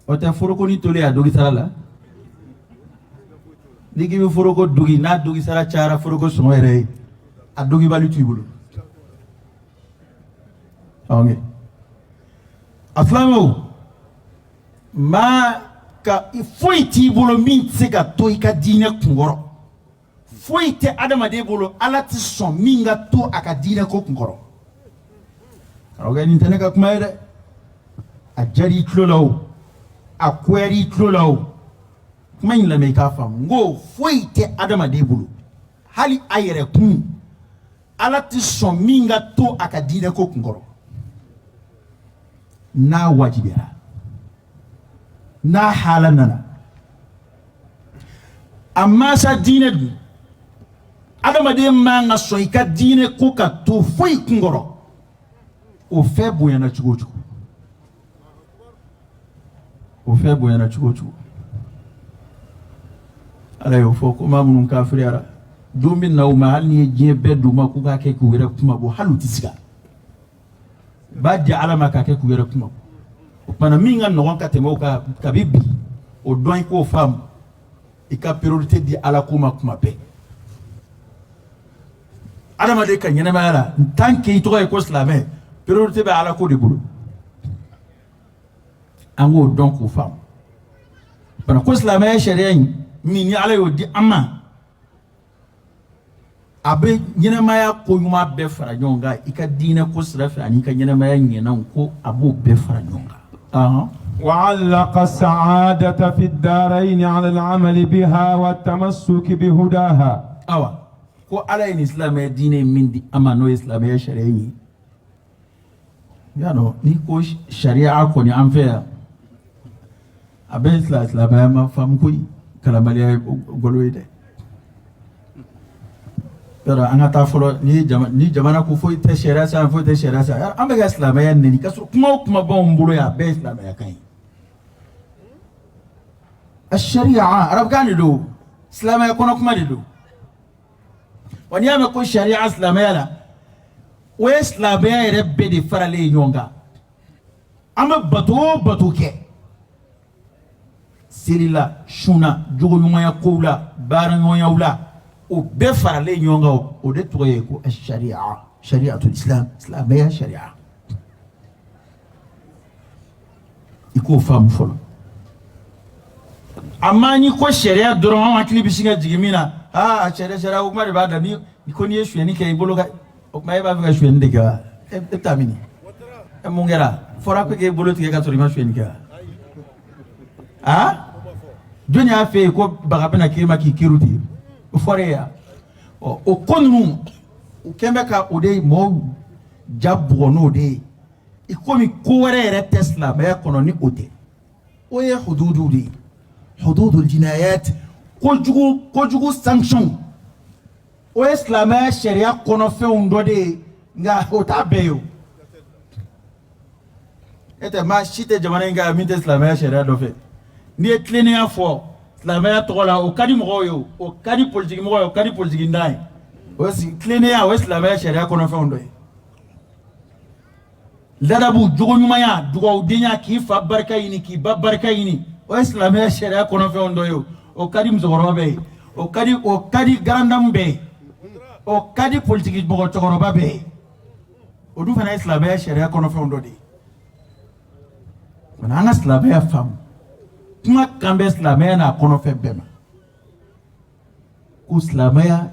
o tɛ foroko ni tolen a dogi sara la. N'i k'i bɛ foroko dogi, n'a dogi sara cayara, foroko sɔngɔ yɛrɛ ye a dogibali t'u bolo. Ok, a silamɛw, maa ka foyi t'i bolo min tɛ se ka to i ka diinɛ kunkɔrɔ. Foyi tɛ adamaden bolo Ala tɛ sɔn min ka to a ka diinɛ ko kunkɔrɔ. Karamɔgɔkɛ, nin tɛ ne ka kuma ye dɛ. A diyara i tulo la o, a goyara i tulo la o, kuma in lamɛn i k'a faamu. N ko foyi tɛ adamaden bolo, hali a yɛrɛ kun, Ala tɛ sɔn min ka to a ka diinɛ ko kunkɔrɔ n'a wajibiyara, n'a hala nana. A masa diinɛ dun, adamaden man ka sɔn i ka diinɛ ko ka to foyi kunkɔrɔ, o fɛn bonyana cogo o cogo, o fɛn bonyana cogo o cogo. Ala y'o fɔ ko maa minnu kafiriyara, don bɛ na u ma, hali n'i ye diɲɛ bɛɛ d'u ma k'u k'a kɛ k'u yɛrɛ kuma bɔ, hali u tɛ siga. U b'a di Ala ma k'a kɛ k'u yɛrɛ kuma bɔ. O tuma na, min ka nɔgɔn ka tɛmɛ o kan kabi bi, o dɔn, i k'o faamu, i ka priorité di Ala ko ma kuma bɛɛ. Adamaden ka ɲɛnamaya la, tant que i tɔgɔ ye ko silamɛ, priorité bɛ Ala ko de bolo. An k'o dɔn k'o faamu. Bana ko silamɛya sariya in min ni Ala y'o di an ma, a bɛ ɲɛnamaya ko ɲuman bɛɛ fara ɲɔgɔn kan, i ka diinɛ ko sira fɛ ani i ka ɲɛnamaya ɲɛnaw ko, a b'o bɛɛ fara ɲɔgɔn kan. وعلق السعادة في الدارين على العمل بها والتمسك بهداها. Awa, ko Ala ye nin silamɛya diinɛ min di an ma, n'o ye silamɛya sariya ye, y'a dɔn n'i ko sariya kɔni, an fɛ yan, a bɛ silamɛya ma faamu koyi, kalanbaliya ye golo ye dɛ. Yɔrɔ an ka taa fɔlɔ, ni ni jamana ko foyi tɛ sariya san, foyi tɛ sariya san, an bɛ ka silamɛya neni ka sɔrɔ kuma o kuma b'anw bolo yan, a bɛɛ ye silamɛya kan ye. A sariya, arabukan de don, silamɛya kɔnɔ kuma de don. Wa n'i y'a mɛn ko sariya silamɛya la, o ye silamɛya yɛrɛ bɛɛ de faralen ye ɲɔgɔn kan. An bɛ bato o bato kɛ, seli la, sun na, jogoɲumanya kow la, baaraɲɔgɔnyaw la, o bɛɛ faralen ɲɔgɔn kan, o de tɔgɔ ye ko sariya, sariyatul islam, silamɛya sariya. I k'o faamu fɔlɔ. Amma n'i ko sariya dɔrɔn, an hakili bɛ sin ka jigin min na, aa, sariya, sariya o kuma de b'a da. Ni ko n'i ye sonyɛni kɛ i bolo ka, o tuma e b'a fɛ ka sonyɛni de kɛ wa? E bɛ taa min? E mun kɛra? Fɔra ko k'e bolo tigɛ ka sɔrɔ i ma sonyɛni kɛ wa? Aa, jɔn y'a fɛ yen ko baga bɛna k'e ma k'i kiri ten? O fɔra e ya? Ɔ, o ko ninnu, u kɛn bɛ ka o de mɔgɔw ja bugɔ n'o de ye, i komi ko wɛrɛ yɛrɛ tɛ silamɛya kɔnɔ ni o tɛ. O ye hududu de ye, hududul jinayat, kojugu sanction. O ye silamɛya sariya kɔnɔfɛnw dɔ de ye, nka o t'a bɛɛ ye. O e tɛ maa si tɛ jamana in kan min tɛ silamɛya sariya dɔ fɛ. N'i ye tilennenya fɔ silamɛya tɔgɔ la, o ka di mɔgɔw ye, o ka di politiki mɔgɔw ye, o ka di politiki ntan ye. O tilennenya, o ye silamɛya sariya kɔnɔfɛnw dɔ ye. Ladabu, jogoɲumanya, dugawudenya, k'i fa barika ɲini, k'i ba barika ɲini, o ye silamɛya sariya kɔnɔfɛnw dɔ ye. O ka di musokɔrɔba bɛɛ ye, o ka di grande dame bɛɛ ye, o ka di politiki mɔgɔ cɛkɔrɔba bɛɛ ye. O dun fana ye silamɛya sariya kɔnɔfɛnw dɔ de ye. An ka silamɛya faamu, kuma kan bɛ silamɛya n'a kɔnɔfɛn bɛɛ ma, ko silamɛya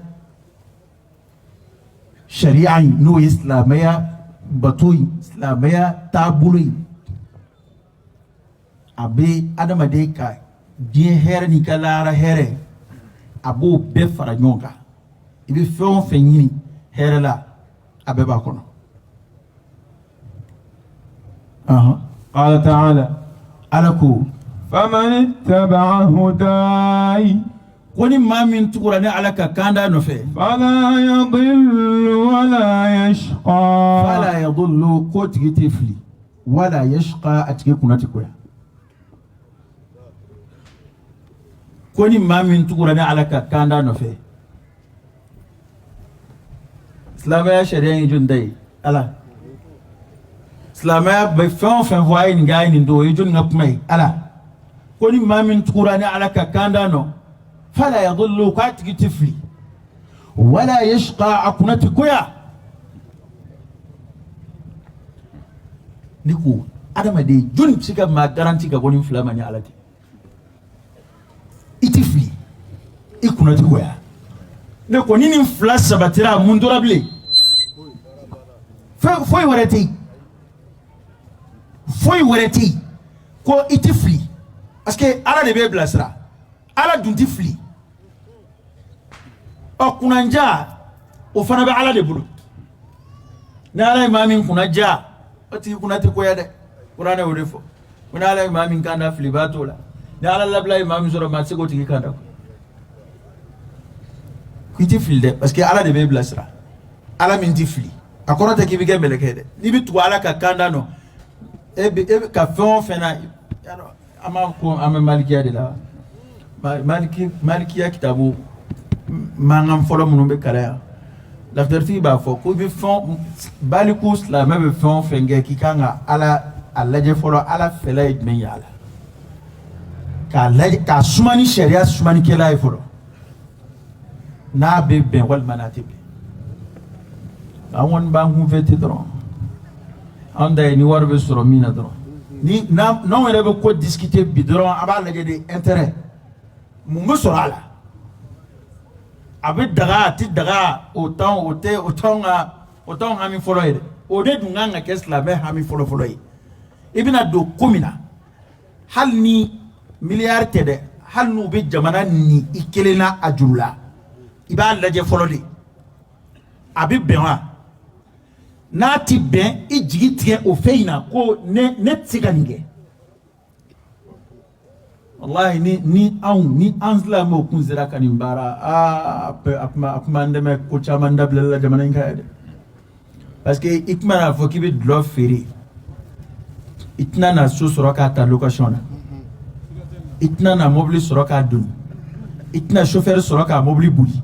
sariya in, n'o ye silamɛya bato in, silamɛya taabolo in, a bɛ adamaden ka diɲɛ hɛrɛ n'i ka lahara hɛrɛ, a b'o bɛɛ fara ɲɔgɔn kan. I bɛ fɛn o fɛn ɲini hɛrɛ la, a bɛɛ b'a kɔnɔ. قال تعالى Ala ko فمن اتبع هداي ko ni maa min tugura ne Ala ka kanda nɔfɛ, فلا يضل ولا يشقى. فلا يضل, k'o tigi tɛ fili, ولا يشقى, a tigi kunna tɛ goya. Ko ni maa min tugura ne Ala ka kanda nɔfɛ. Silamɛya sariya ye jɔni ta ye? Ala. Silamɛya bɛ fɛn o fɛn fɔ, a ye nin kɛ, a ye nin to, o ye jɔni ka kuma ye? Ala. Ko ni maa min tugura ne Ala ka kanda nɔ, فلا يضل, k'a tigi tɛ fili, ولا يشقى, a kunna tɛ goya. Ne ko adamaden, jɔnni bɛ se ka maa garanti ka bɔ nin fila ma ni Ala tɛ? I tɛ fili, i kunna tɛ goya. Ne ko ni nin fila sabatira, mun tora bilen? Fɛn foyi wɛrɛ tɛ yen, foyi wɛrɛ tɛ yen ko i tɛ fili, parce que Ala de b'e bilasira, Ala dun tɛ fili. Ɔ, kunnanja o fana bɛ Ala de bolo. Ni Ala ye maa min kunna ja, o tigi kunna tɛ goya dɛ. Kuranɛ y'o de fɔ ko ni Ala ye maa min kan da, filibaa t'o la. Ni Ala labila ye maa min sɔrɔ, maa tɛ se k'o tigi kan da. K'i tɛ fili dɛ, parce que Ala de b'e bilasira. Ala min tɛ fili, a kɔrɔ tɛ k'i bɛ kɛ mɛlɛkɛ ye dɛ. N'i bɛ tugu Ala ka kanda nɔ, e bɛ ka fɛn o fɛn na, an b'a ko an bɛ malikiya de la. Maliki, malikiya kitabu mankan fɔlɔ minnu bɛ kalan yan, lafiyaritigi b'a fɔ ko i bɛ fɛn baliku, silamɛ bɛ fɛn o fɛn kɛ, k'i kan ka Ala a lajɛ fɔlɔ, Ala fɛla ye jumɛn ye a la, k'a lajɛ k'a suma ni sariya sumanikɛla ye fɔlɔ, n'a bɛ bɛn walima n'a tɛ bɛn. An kɔni b'an kunfɛ ten dɔrɔn. An ta ye ni wari bɛ sɔrɔ min na dɔrɔn. Ni n'anw yɛrɛ bɛ ko discuter bi dɔrɔn, an b'a lajɛ de intérêt mun bɛ sɔrɔ a la, a bɛ daga, a tɛ daga, o t'anw o tɛ o t'anw ka o t'anw hami fɔlɔ ye dɛ. O de dun kan ka kɛ silamɛ hami fɔlɔ fɔlɔ ye. I bɛna don ko min na, hali ni miliyari tɛ dɛ, hali n'u bɛ jamana ni i kelen na a juru la, i b'a lajɛ fɔlɔ de, a bɛ bɛn wa? N'a ti bɛn, i jigi tigɛ o fɛn in na ko ne tɛ se ka nin kɛ. Walahi, ni anw ni an silamɛw kun sera ka nin baara, aa, a kun b'an dɛmɛ ko caman dabilali la jamana in kan yan dɛ. Parce que i tun mana fɔ k'i bɛ dɔlɔ feere, i tɛna na so sɔrɔ k'a ta location na, i tɛna na mobili sɔrɔ k'a doni, i tɛna chauffeur sɔrɔ k'a mobili boli,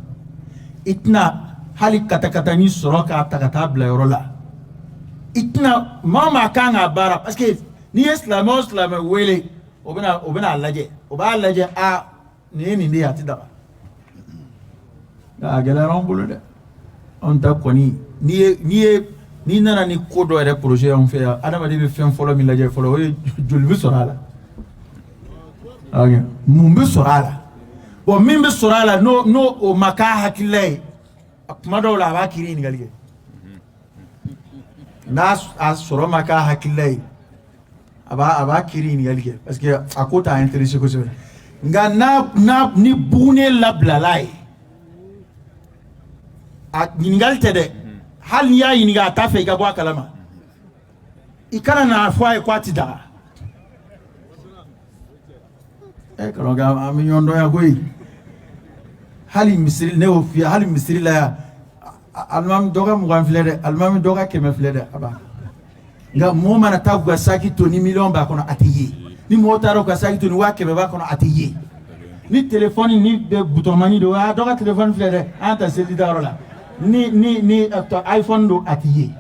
i tɛna hali katakatani sɔrɔ k'a ta ka taa bila yɔrɔ la, i tɛna maa o maa kan k'a baara. Parce que n'i ye silamɛ o silamɛ wele, o bɛna a lajɛ, o b'a lajɛ, a nin ye nin de ye, a tɛ daga. Nka a gɛlɛyara anw bolo dɛ. Anw ta kɔni, n'i ye n'i nana ni ko dɔ yɛrɛ projet y'anw fɛ yan, adamaden bɛ fɛn fɔlɔ min lajɛ fɔlɔ, o ye joli bɛ sɔrɔ a la, mun bɛ sɔrɔ a la. Bon, min bɛ sɔrɔ a la, n'o o ma k'a hakilila ye, kuma dɔw la a b'a kiiri ɲininkali kɛ. N'a a sɔrɔ ma k'a hakilila ye, a b'a kiiri ɲininkali kɛ, parce que a ko t'a intéressé kosɛbɛ. Nka n'a ni bugunen labilala ye, a ɲininkali tɛ dɛ. Hali n'i y'a ɲininka, a t'a fɛ i ka bɔ a kalama. I kana n'a fɔ a ye ko a ti daga. Ɛ, karamɔgɔkɛ, an bɛ ɲɔgɔn dɔn yan koyi. Hali misiri, ne y'o f'i ye, hali misiri la yan, alimami dɔ ka 20 filɛ dɛ, alimami dɔ ka 100 filɛ dɛ, a b'a. Nka mɔgɔ mana taa k'u ka saki to ni miliyɔn b'a kɔnɔ, a tɛ ye. Ni mɔgɔ taara u ka saki to ni 100 000 b'a kɔnɔ, a tɛ ye. Ni telefɔni ni bɛ butɔnmani don, a dɔ ka telefɔni filɛ dɛ, an ta seli dayɔrɔ la, ni iPhone don, a tɛ ye.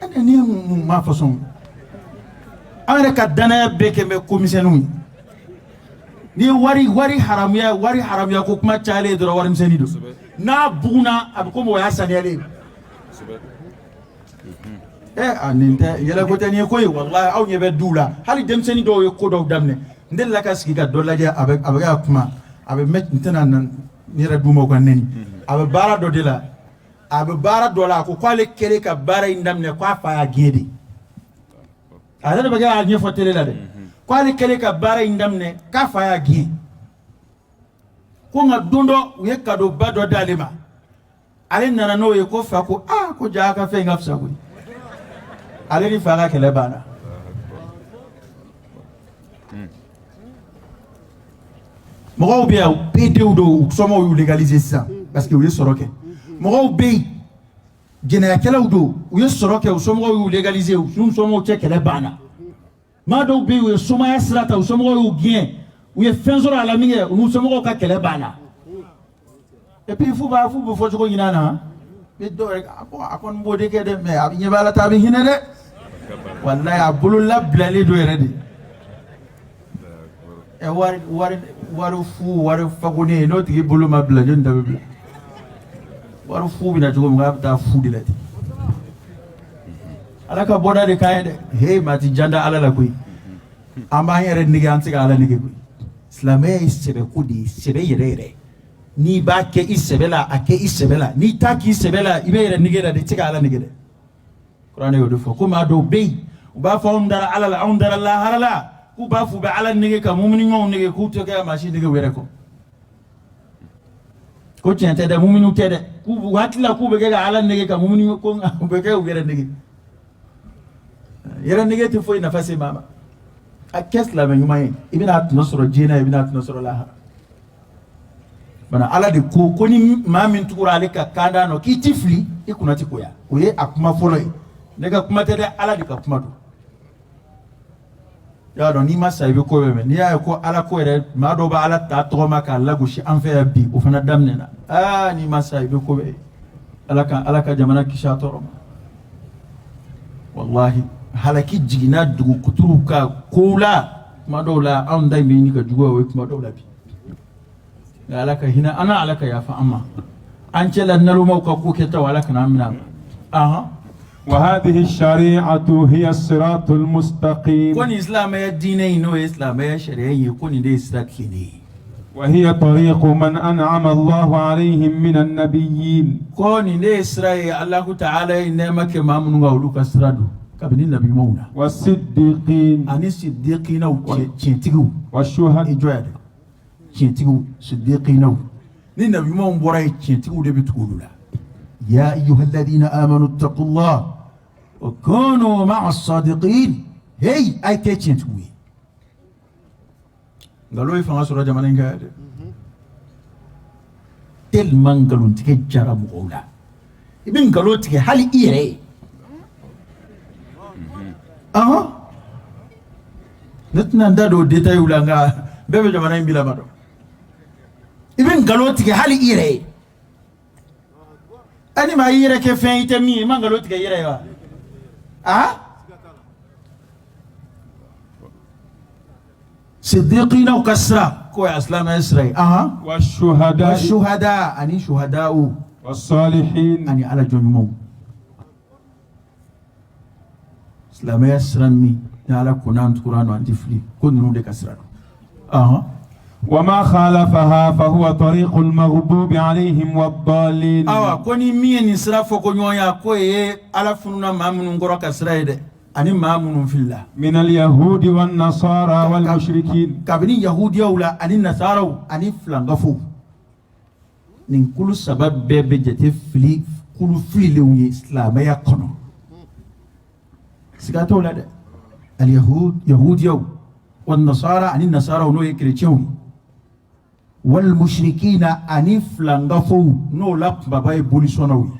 Ɛnɛ ni mun ma façon, an yɛrɛ ka danaya bɛɛ kɛ bɛ ko misɛnninw ye. Ni ye wari haramuya, wari haramuya ko kuma cayalen dɔrɔn, wari misɛnnin don, n'a bugunna, a bɛ komi o y'a saniyalen ye. Ɛ, a nin tɛ yɛlɛko tɛ nin ye koyi. Walahi, aw ɲɛ bɛ duw la, hali denmisɛnnin dɔw ye ko dɔw daminɛ. N delila ka sigi ka dɔ lajɛ, a bɛ ka kuma, a bɛ mɛ n tɛna na n yɛrɛ d'u ma u ka nɛni. A bɛ baara dɔ de la, a bɛ baara dɔ la. A ko k'ale kɛlen ka baara in daminɛ, k'a fa y'a gɛn de. A yɛrɛ de bɛ kɛ k'a ɲɛfɔ télé la dɛ, k'ale kɛlen ka baara in daminɛ, k'a fa y'a gɛn. Ko nka don dɔ, u ye cadeau ba dɔ d'ale ma, ale nana n'o ye, ko fa ko aa, ko ja a ka fɛn in ka fisa koyi. Ale ni fa ka kɛlɛ banna. Mɔgɔw bɛ yan, PDw don, u somɔgɔw y'u légaliser sisan parce que u ye sɔrɔ kɛ. Mɔgɔw bɛ yen, jɛnɛyakɛlaw don, u ye sɔrɔ kɛ, u somɔgɔw y'u légaliser, u n'u somɔgɔw cɛ kɛlɛ banna. Maa dɔw bɛ yen, u ye somaya sira ta, u somɔgɔw y'u gɛn, u ye fɛn sɔrɔ a la min kɛ, u n'u somɔgɔw ka kɛlɛ banna. Et puis fu bɛ fɔ cogo ɲini an na ni dɔw yɛrɛ, a ko a kɔni b'o de kɛ dɛ, mais a ɲɛ b'a la ta, a bɛ hinɛ dɛ. Walayi, a bolo labilalen don yɛrɛ de. Ɛ, wari fu, wari fagonen, n'o tigi bolo ma bila, jɔnni ta bɛ bila? Wari fu bɛ na cogo min, k'a bɛ taa fu de la ten. Ala ka bɔda de k'an ye dɛ. He, maa ti jan da Ala la koyi. An b'an yɛrɛ nege, an tɛ se ka Ala nege koyi. Silamɛya ye sɛbɛko de ye, sɛbɛ yɛrɛ yɛrɛ. N'i b'a kɛ i sɛbɛ la, a kɛ i sɛbɛ la. N'i t'a k'i sɛbɛ la, i bɛ yɛrɛ nege la dɛ, i tɛ se ka Ala nege dɛ. Kuranɛ y'o de fɔ ko maa dɔw bɛ yen, u b'a fɔ anw dara Ala la, anw dara lahara la, k'u b'a fɔ u bɛ Ala nege ka mumini ɲumanw nege, k'u tɛ kɛ ka maa si nege u yɛrɛ kɔ. Ko tiɲɛ tɛ dɛ, muminiw tɛ dɛ, k'u u hakili la k'u bɛ kɛ ka Ala nege ka mumini, ko nka u bɛ kɛ u yɛrɛ nege. Yɛrɛ nege tɛ foyi nafa se maa ma. A kɛ silamɛ ɲuman ye, i bɛna a tɔnɔ sɔrɔ diɲɛ na, i bɛna a tɔnɔ sɔrɔ lahara. Bana Ala de ko ko ni maa min tugura ale ka kanda nɔ, k'i ti fili, i kunna ti goya. O ye a kuma fɔlɔ ye. Ne ka kuma tɛ dɛ, Ala de ka kuma don. I y'a dɔn, n'i ma sa i bɛ ko bɛɛ mɛn. N'i y'a ye ko Ala ko yɛrɛ, maa dɔw bɛ Ala ta tɔgɔ ma k'a lagosi an fɛ yan bi, o fana daminɛna. Aa, n'i ma sa i bɛ ko bɛɛ ye. Ala ka jamana kisi a tɔɔrɔ ma. Walahi, halaki jiginna dugu kuturuw ka kow la. Kuma dɔw la, anw ta in bɛ ɲini ka juguya o ye kuma dɔw la bi. Nka Ala ka hinɛ an na, Ala ka yafa an ma. An cɛla nalomaw ka ko kɛtaw, Ala kana an minɛ a ma. Ahan. وهذه الشريعة هي الصراط المستقيم. Ko nin silamɛya diinɛ in, n'o ye silamɛya sariya in ye, ko nin de ye sira tilennen ye. وهي طريق من أنعم الله عليهم من النبيين. Ko nin de ye sira ye, Alahu Taala ye nɛɛma kɛ maa minnu kan, olu ka sira don kabini nabiɲumanw na. والصديقين. Ani sidiqinaw, tiɲɛtigiw. والشهداء. I jɔ yan dɛ. Tiɲɛtigiw, sidiqinaw, ni nabiɲumanw bɔra yen, tiɲɛtigiw de bɛ tugu olu la. Ya ayyuha alladhina amanu ittaqullah wa kunu ma'a as-sadiqin. Hey, a ye kɛ tiɲɛtigiw ye. Nkalon ye fanga sɔrɔ jamana in kan yan dɛ, tellement nkalontigɛ jara mɔgɔw la. I bɛ nkalon tigɛ hali i yɛrɛ ye. Ɔhɔn, ne tɛna n da don o détails la, nka bɛɛ bɛ jamana in bilama dɔn. I bɛ nkalon tigɛ hali i yɛrɛ ye. Ani maa i yɛrɛ kɛ fɛn i tɛ min ye, i ma nkalon tigɛ i yɛrɛ ye wa? A sidiqinaw ka sira k'o ye silamɛya sira ye. Ahan. والشهداء. Shuhada, ani shuhadaw. والصالحين. Ani Ala jɔn ɲumanw. Silamɛya sira min ni Ala ko n'an tugura nɔ, an tɛ fili, ko ninnu de ka sira don. Ahan. وما خالفها فهو طريق المغضوب عليهم والضالين. Awa, ko ni min ye nin sira fɔ ko ɲɔgɔnya, k'o ye Ala fununa maa minnu kɔrɔ ka sira ye dɛ, ani maa minnu filila. من اليهود والنصارى والمشركين. Kabini yahudiyaw la, ani nasaraw, ani filankafow. Nin kulu saba bɛɛ bɛ jate fili kulu fililenw ye silamɛya kɔnɔ, siga t'o la dɛ. Alyahud, yahudiyaw, wa nasara, ani nasaraw, n'o ye kerecɛnw ye, wal mushrikina, ani filankafow, n'o la kunbaba ye bolisɔnnaw ye.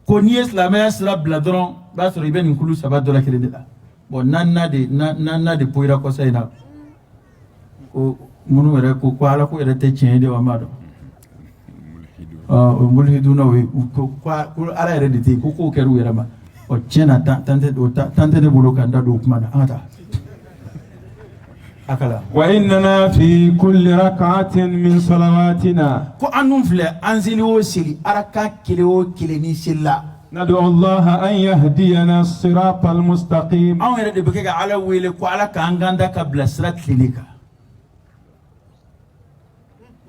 Ko n'i ye silamɛya sira bila dɔrɔn, i b'a sɔrɔ i bɛ nin kulu saba dɔ la kelen de la. Bon, naaninan de, naaninan de poyira kɔsa in na, ko minnu yɛrɛ ko ko Ala ko yɛrɛ tɛ tiɲɛ ye de wa, n b'a dɔn. O mulhidunaw ye, ko ko Ala yɛrɛ de tɛ yen, ko kow kɛra u yɛrɛ ma. Ɔ, tiɲɛ na, tan tɛ o tan tɛ ne bolo ka n da don o kuma na. An ka taa a kala. وإننا في كل ركعة من صلواتنا Ko an dun filɛ, an seli o seli, araka kelen o kelen ni seli la, ندعو الله أن يهدينا الصراط المستقيم. Anw yɛrɛ de bɛ kɛ ka Ala wele ko Ala k'an kanda ka bila sira tilennen kan,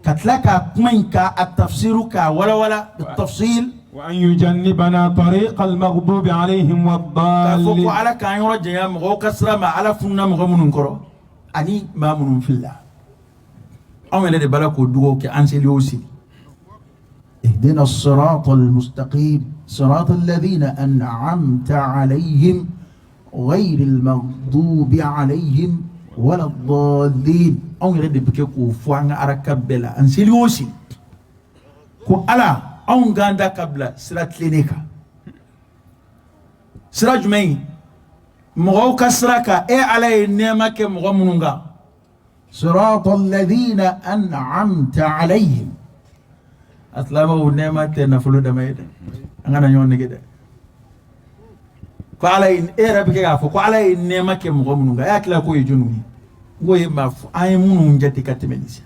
ka tila k'a kuma in k'a tafsiru, k'a walawala tafsir. وأن يجنبنا طريق المغضوب عليهم K'a fɔ ko والضالين. Ala k'an yɔrɔ janya mɔgɔw ka sira ma, Ala fununa mɔgɔ minnu kɔrɔ ani maa minnu filila. Anw yɛrɛ de b'a la k'o dugawu kɛ an seli o seli. اهدنا الصراط المستقيم صراط الذين أنعمت عليهم غير المغضوب عليهم ولا الضالين. Anw yɛrɛ de bɛ kɛ k'o fɔ an ka araka bɛɛ la, an seli o seli, ko Ala anw k'an da ka bila sira tilennen kan. Sira jumɛn ye? Mɔgɔw ka sira kan, e Ala ye nɛɛma kɛ mɔgɔ minnu kan. صراط الذين أنعمت عليهم. A silamɛw, nɛɛma tɛ nafolo dama ye dɛ, an kana ɲɔgɔn nege dɛ. Ko Ala ye, e yɛrɛ bɛ kɛ k'a fɔ ko Ala ye nɛɛma kɛ mɔgɔ minnu kan, e hakili la k'o ye jɔnniw ye? N k'o ye maa an ye minnu jate ka tɛmɛ nin sisan.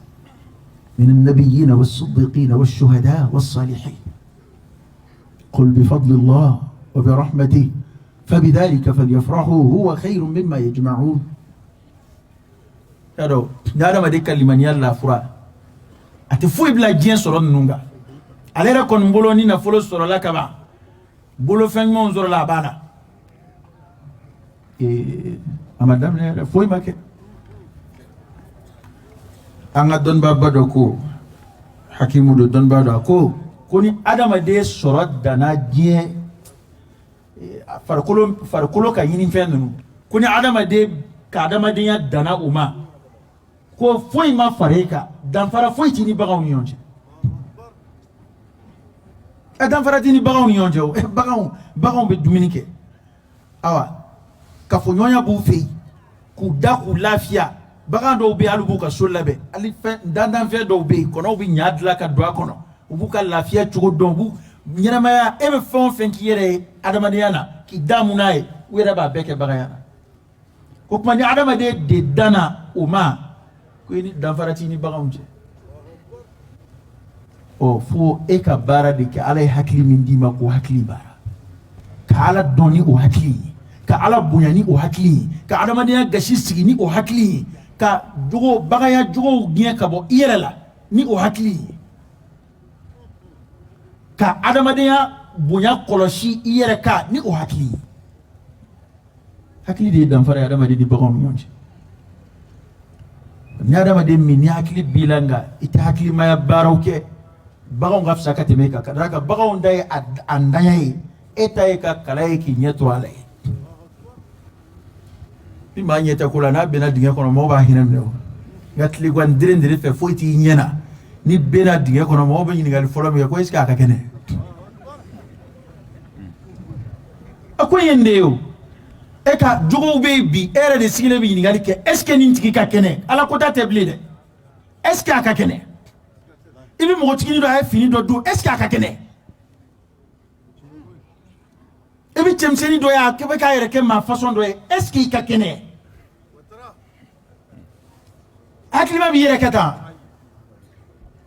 من النبيين والصديقين والشهداء والصالحين. Qul bi fadlillah wa bi rahmatihi fabidhalika falyafrahu huwa khayrun mimma yajma'un. Y'a dɔn ni adamaden ka limaniya lafura, a tɛ foyi bila diɲɛ sɔrɔ ninnu kan. Ale yɛrɛ kɔni bolo, ni nafolo sɔrɔla ka ban, bolofɛn ɲumanw sɔrɔla, a banna. A ma daminɛ yɛrɛ, foyi ma kɛ. An ka dɔnnibaaba dɔ ko, hakimu don, dɔnnibaa dɔ, a ko ko ni adamaden sɔrɔ danna diɲɛ farikolo ka ɲinifɛn ninnu, ko ni adamaden ka adamadenya danna o ma, ko foyi ma fara e kan, danfara foyi t'i ni baganw ni ɲɔgɔn cɛ. Ɛ, danfara t'i ni baganw ni ɲɔgɔn cɛ o. Ɛ, baganw bɛ dumuni kɛ, awa kafoɲɔgɔnya b'u fɛ yen, k'u da k'u lafiya. Bagan dɔw bɛ yen, hali u b'u ka so labɛn, hali fɛn dandanfɛn dɔw bɛ yen, kɔnɔw bɛ ɲa dilan ka don a kɔnɔ, u b'u ka lafiya cogo dɔn, u b'u ɲɛnamaya. E bɛ fɛn o fɛn k'i yɛrɛ ye adamadenya na, k'i damu n'a ye, u yɛrɛ b'a bɛɛ kɛ baganya na. Ko tuma ni adamaden de danna o ma, ko i ni danfara t'i ni baganw cɛ. Ɔ, fo e ka baara de kɛ. Ala ye hakili min d'i ma, k'o hakili baara, ka Ala dɔn ni o hakili ye, ka Ala bonya ni o hakili ye, ka adamadenya gasi sigi ni o hakili ye, ka jogo baganya jogow gɛn ka bɔ i yɛrɛ la ni o hakili ye, ka adamadenya bonya kɔlɔsi i yɛrɛ kan ni o hakili ye. Hakili de ye danfara ye adamaden ni baganw ni ɲɔgɔn cɛ. Ni adamaden min ni hakili b'i la, nka i tɛ hakilimaya baaraw kɛ, baganw ka fisa ka tɛmɛ e kan, ka d'a kan baganw ta ye a ntanya ye, e ta ye ka kala ye k'i ɲɛ to a la ye. Ni maa ɲɛ tɛ ko la, n'a benna dingɛ kɔnɔ, mɔgɔw b'a hinɛ minɛ o. Nka tilegan deren dere fɛ, foyi t'i ɲɛ na, n'i benna dingɛ kɔnɔ, mɔgɔw bɛ ɲininkali fɔlɔ min kɛ, ko est ce que a ka kɛnɛ? A ko ye nin de ye o. E ka jogow bɛ yen bi, e yɛrɛ de sigilen bɛ ɲininkali kɛ, est ce que nin tigi ka kɛnɛ? Ala ko ta tɛ bilen dɛ, est ce que a ka kɛnɛ? I bɛ npogotiginin dɔ, a ye fini dɔ don, est ce que a ka kɛnɛ? I bɛ cɛmisɛnnin dɔ ye, a bɛ k'a yɛrɛ kɛ maa façon dɔ ye, est ce que i ka kɛnɛ? Hakilima b'i yɛrɛ kɛ tan.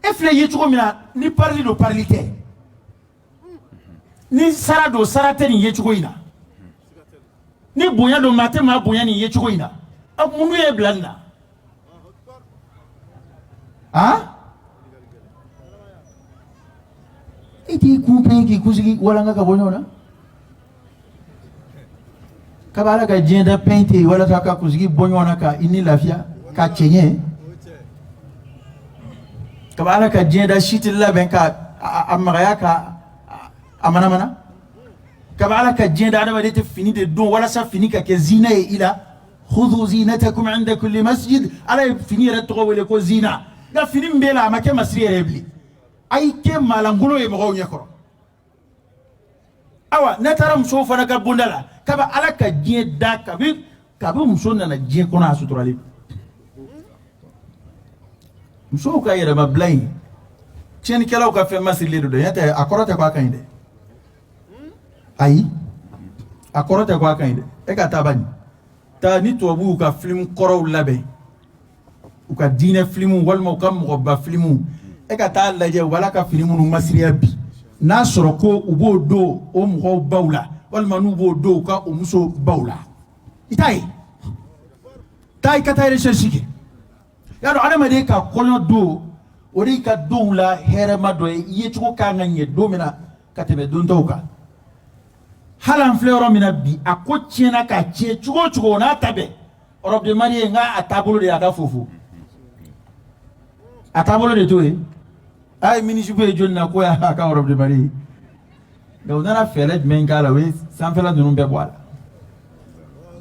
E filɛ ye cogo min na, ni parili don, parili tɛ, ni sara don, sara tɛ nin yecogo in na, ni bonya don, maa tɛ maa bonya nin yecogo in na. A mun ye bila nin na? A i t'i kun pɛn k'i kunsigi walanga ka bɔ ɲɔgɔn na. Kabi Ala ka diɲɛ da, pɛn tɛ yen walasa ka kunsigi bɔ ɲɔgɔn na ka i ni lafiya ka cɛɲɛ. Kabi Ala ka diɲɛ da, si tɛ labɛn ka a magaya ka a manamana. Kabi Ala ka diɲɛ da, adamaden tɛ fini de don walasa fini ka kɛ zina ye i la. Khudhu zinatakum inda kulli masjid. Ala ye fini yɛrɛ tɔgɔ wele ko zina, nka fini min b'e la, a ma kɛ masiri yɛrɛ ye bilen. A y'i kɛ maalankolon ye mɔgɔw ɲɛkɔrɔ. Awa, ne taara musow fana ka bonda la, kabi Ala ka diɲɛ da, kabi muso nana diɲɛ kɔnɔ, a suturalen. Musow ka yɛrɛmabila in, tiɲɛnikɛlaw ka fɛn masirilen don dɛ. Ɲɛ tɛ, a kɔrɔ tɛ ko a ka ɲi dɛ. Ayi, a kɔrɔ tɛ ko a ka ɲi dɛ. E ka taa bani taa ni tubabuw ka filimu kɔrɔw labɛn, u ka diinɛ filimu walima u ka mɔgɔba filimu, e ka taa lajɛ u b'a ka fini minnu masiriya bi, n'a sɔrɔ ko u b'o don o mɔgɔw baw la, walima n'u b'o don u ka o muso baw la, i t'a ye. Taa i ka taa recherche kɛ. Y'a dɔn, adamaden ka kɔɲɔ don, o de y'i ka donw la hɛrɛma dɔ ye. I ye cogo kan ka ɲɛ don min na ka tɛmɛ don tɔw kan. Hali an filɛ yɔrɔ min na bi, a ko tiɲɛna k'a tiɲɛ cogo o cogo, o n'a ta bɛɛ, robe de mariée, n ka a taabolo de ye a ka fofo, a taabolo de t'o ye. A ye mini-jupe ye joli na ko y'a ka robe de mariée? Nka u nana fɛɛrɛ jumɛn k'a la? U ye sanfɛla ninnu bɛɛ bɔ a la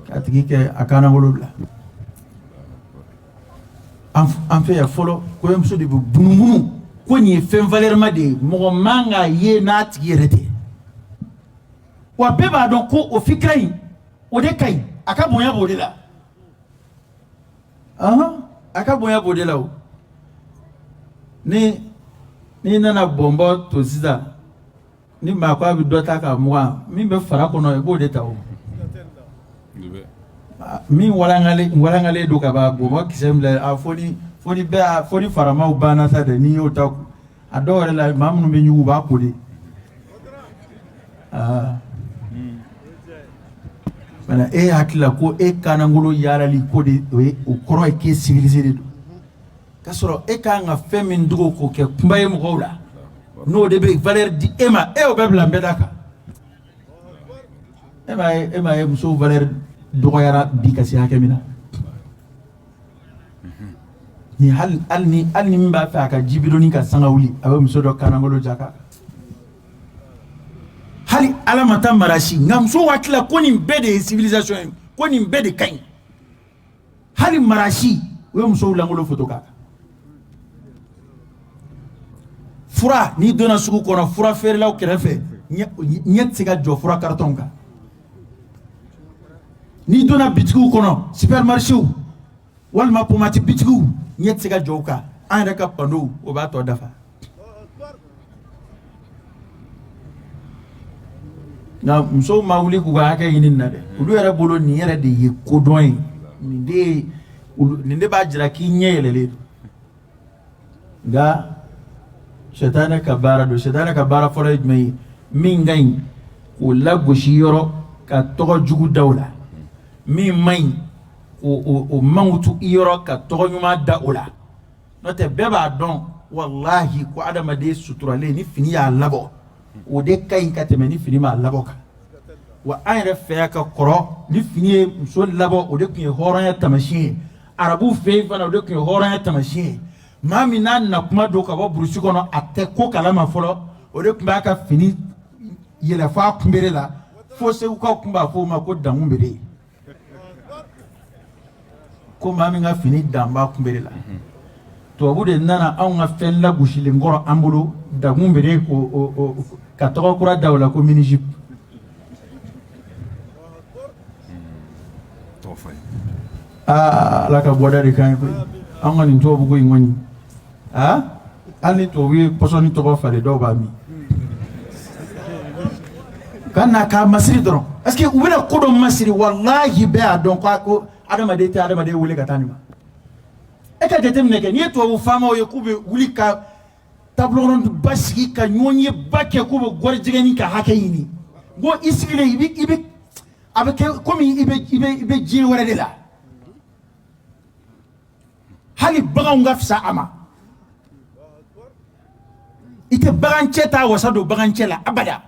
k'a tigi kɛ a kannagolo bila. An fɛ yan fɔlɔ, kɔɲɔmuso de bɛ bunubunu ko nin ye fɛn valeur de ye, mɔgɔ man k'a ye n'a tigi yɛrɛ tɛ. Wa bɛɛ b'a dɔn ko o fikira in, o de ka ɲi, a ka bonya b'o de la. A ka bonya b'o de la. O ni n'i nana bɔnbɔn to sisan, ni maa ko a bɛ dɔ ta ka mugan min bɛ fara kɔnɔ, i b'o de ta. O min walankalen don ka ban, bɔnbɔn kisɛ min a fo ni bɛɛ fo ni faramaw banna sa dɛ. N'i y'o ta, a dɔw yɛrɛ la, maa minnu bɛ ɲugu, u b'a ko de. Aa mana e hakili la ko e kannankolon yaalali ko de o ye o kɔrɔ ye k'e civilisé de don k'a sɔrɔ e ka kan ka fɛn min dogo k'o kɛ kunba ye mɔgɔw la n'o de bɛ valeur di e ma e y'o bɛɛ bila nbɛda kan e m'a ye musow valeur dɔgɔyara bi ka se hakɛ min na ni hali hali ni min b'a fɛ a ka jibidɔnni ka sanga wuli a bɛ muso dɔ kannankolon ja kan hali ala ma taa marasi nka musow hakili la ko nin bɛɛ de ye civilisation ye ko nin bɛɛ de ka ɲi hali marasi u ye musow lankolon foto k'a kan fura n'i donna sugu kɔnɔ fura feerelaw kɛrɛfɛ ɲɛ tɛ se ka jɔ fura karitɔnw kan n'i donna bitigiw kɔnɔ supermarchéw walima pomati bitigiw ɲɛ tɛ se ka jɔ o kan an yɛrɛ ka panneau o b'a tɔ dafa nka musow ma wuli k'u ka hakɛ ɲini nin na dɛ olu yɛrɛ bolo nin yɛrɛ de ye kodɔn ye nin de ye nin de b'a jira k'i ɲɛ yɛlɛlen don nka sɛtanɛ ka baara don sɛtanɛ ka baara fɔlɔ ye jumɛn ye min ka ɲi k'o lagosi yɔrɔ ka tɔgɔ jugu da o la min man ɲi k'o mankutu i yɔrɔ ka tɔgɔ ɲuman da o la n'o tɛ bɛɛ b'a dɔn walahi ko adamaden suturalen ni fini y'a labɔ o de ka ɲi ka tɛmɛ ni fini m'a labɔ kan wa an yɛrɛ fɛ yan ka kɔrɔ ni fini ye muso labɔ o de tun ye hɔrɔnya taamasiyɛn ye arabuw fɛ yen fana o de tun ye hɔrɔnya taamasiyɛn ye maa min n'a nakuma don ka bɔ burusi kɔnɔ a tɛ ko kalama fɔlɔ o de tun b'a ka fini yɛlɛ fo a kunbere la fo segukaw tun b'a fɔ o ma ko dankunbere ko maa min ka fini dan b'a kunbere la tubabu de nana anw ka fɛn lagosilen kɔrɔ an bolo dankunbere ko ka tɔgɔ kura da o la ko mini-jupe. Aa ala ka bɔda de kan ye koyi an ka nin tubabu ko in kɔni aa hali ni tubabu ye pɔsɔni tɔgɔ falen dɔw b'a min ka na k'a masiri dɔrɔn parce que u bɛna ko dɔ masiri walahi bɛɛ y'a dɔn ko adamaden tɛ adamaden wele ka taa nin ma e ka jateminɛ kɛ n'i ye tubabu faamaw ye k'u bɛ wuli ka table ronde ba sigi ka ɲɔgɔnyeba kɛ k'u bɛ gɔrijɛgɛni ka hakɛ ɲini n ko i sigilen i bɛ a bɛ kɛ komi i bɛ diɲɛ wɛrɛ de la hali baganw ka fisa a ma i tɛ bagancɛ t'a wasa don bagancɛ la abada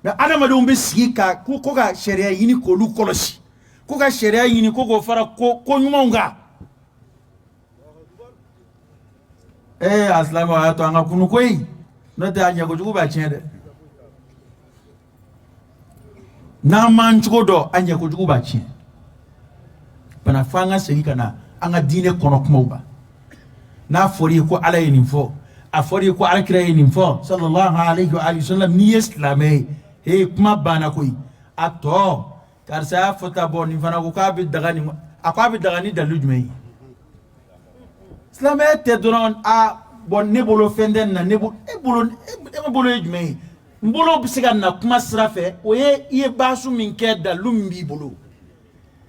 mais adamadenw bɛ sigi ka ko ka sariya ɲini k'olu kɔlɔsi ko ka sariya ɲini ko k'o fara ko ɲumanw kan ee a silamɛw a y'a to an ka kunu koyi n'o tɛ a ɲɛkojugu b'a tiɲɛ dɛ n'an m'an cogo dɔn a ɲɛkojugu b'a tiɲɛ bana fo an ka segin ka na an ka diinɛ kɔnɔ kumaw ma n'a fɔra i ye ko ala ye nin fɔ a fɔra i ye ko alakira ye nin fɔ sallallahu alayhi wa sallam n'i ye silamɛ ye ee kuma banna koyi a tɔ karisa y'a fɔ ta bɔ nin fana ko k'a bɛ daga nin a ko a bɛ daga ni dalilu jumɛn ye silamɛya tɛ dɔrɔn a bɔn ne bolo fɛn tɛ nin na ne bolo e bolo e bolo ye jumɛn ye n bolo bɛ se ka na kuma sira fɛ o ye i ye baasu min kɛ dalilu min b'i bolo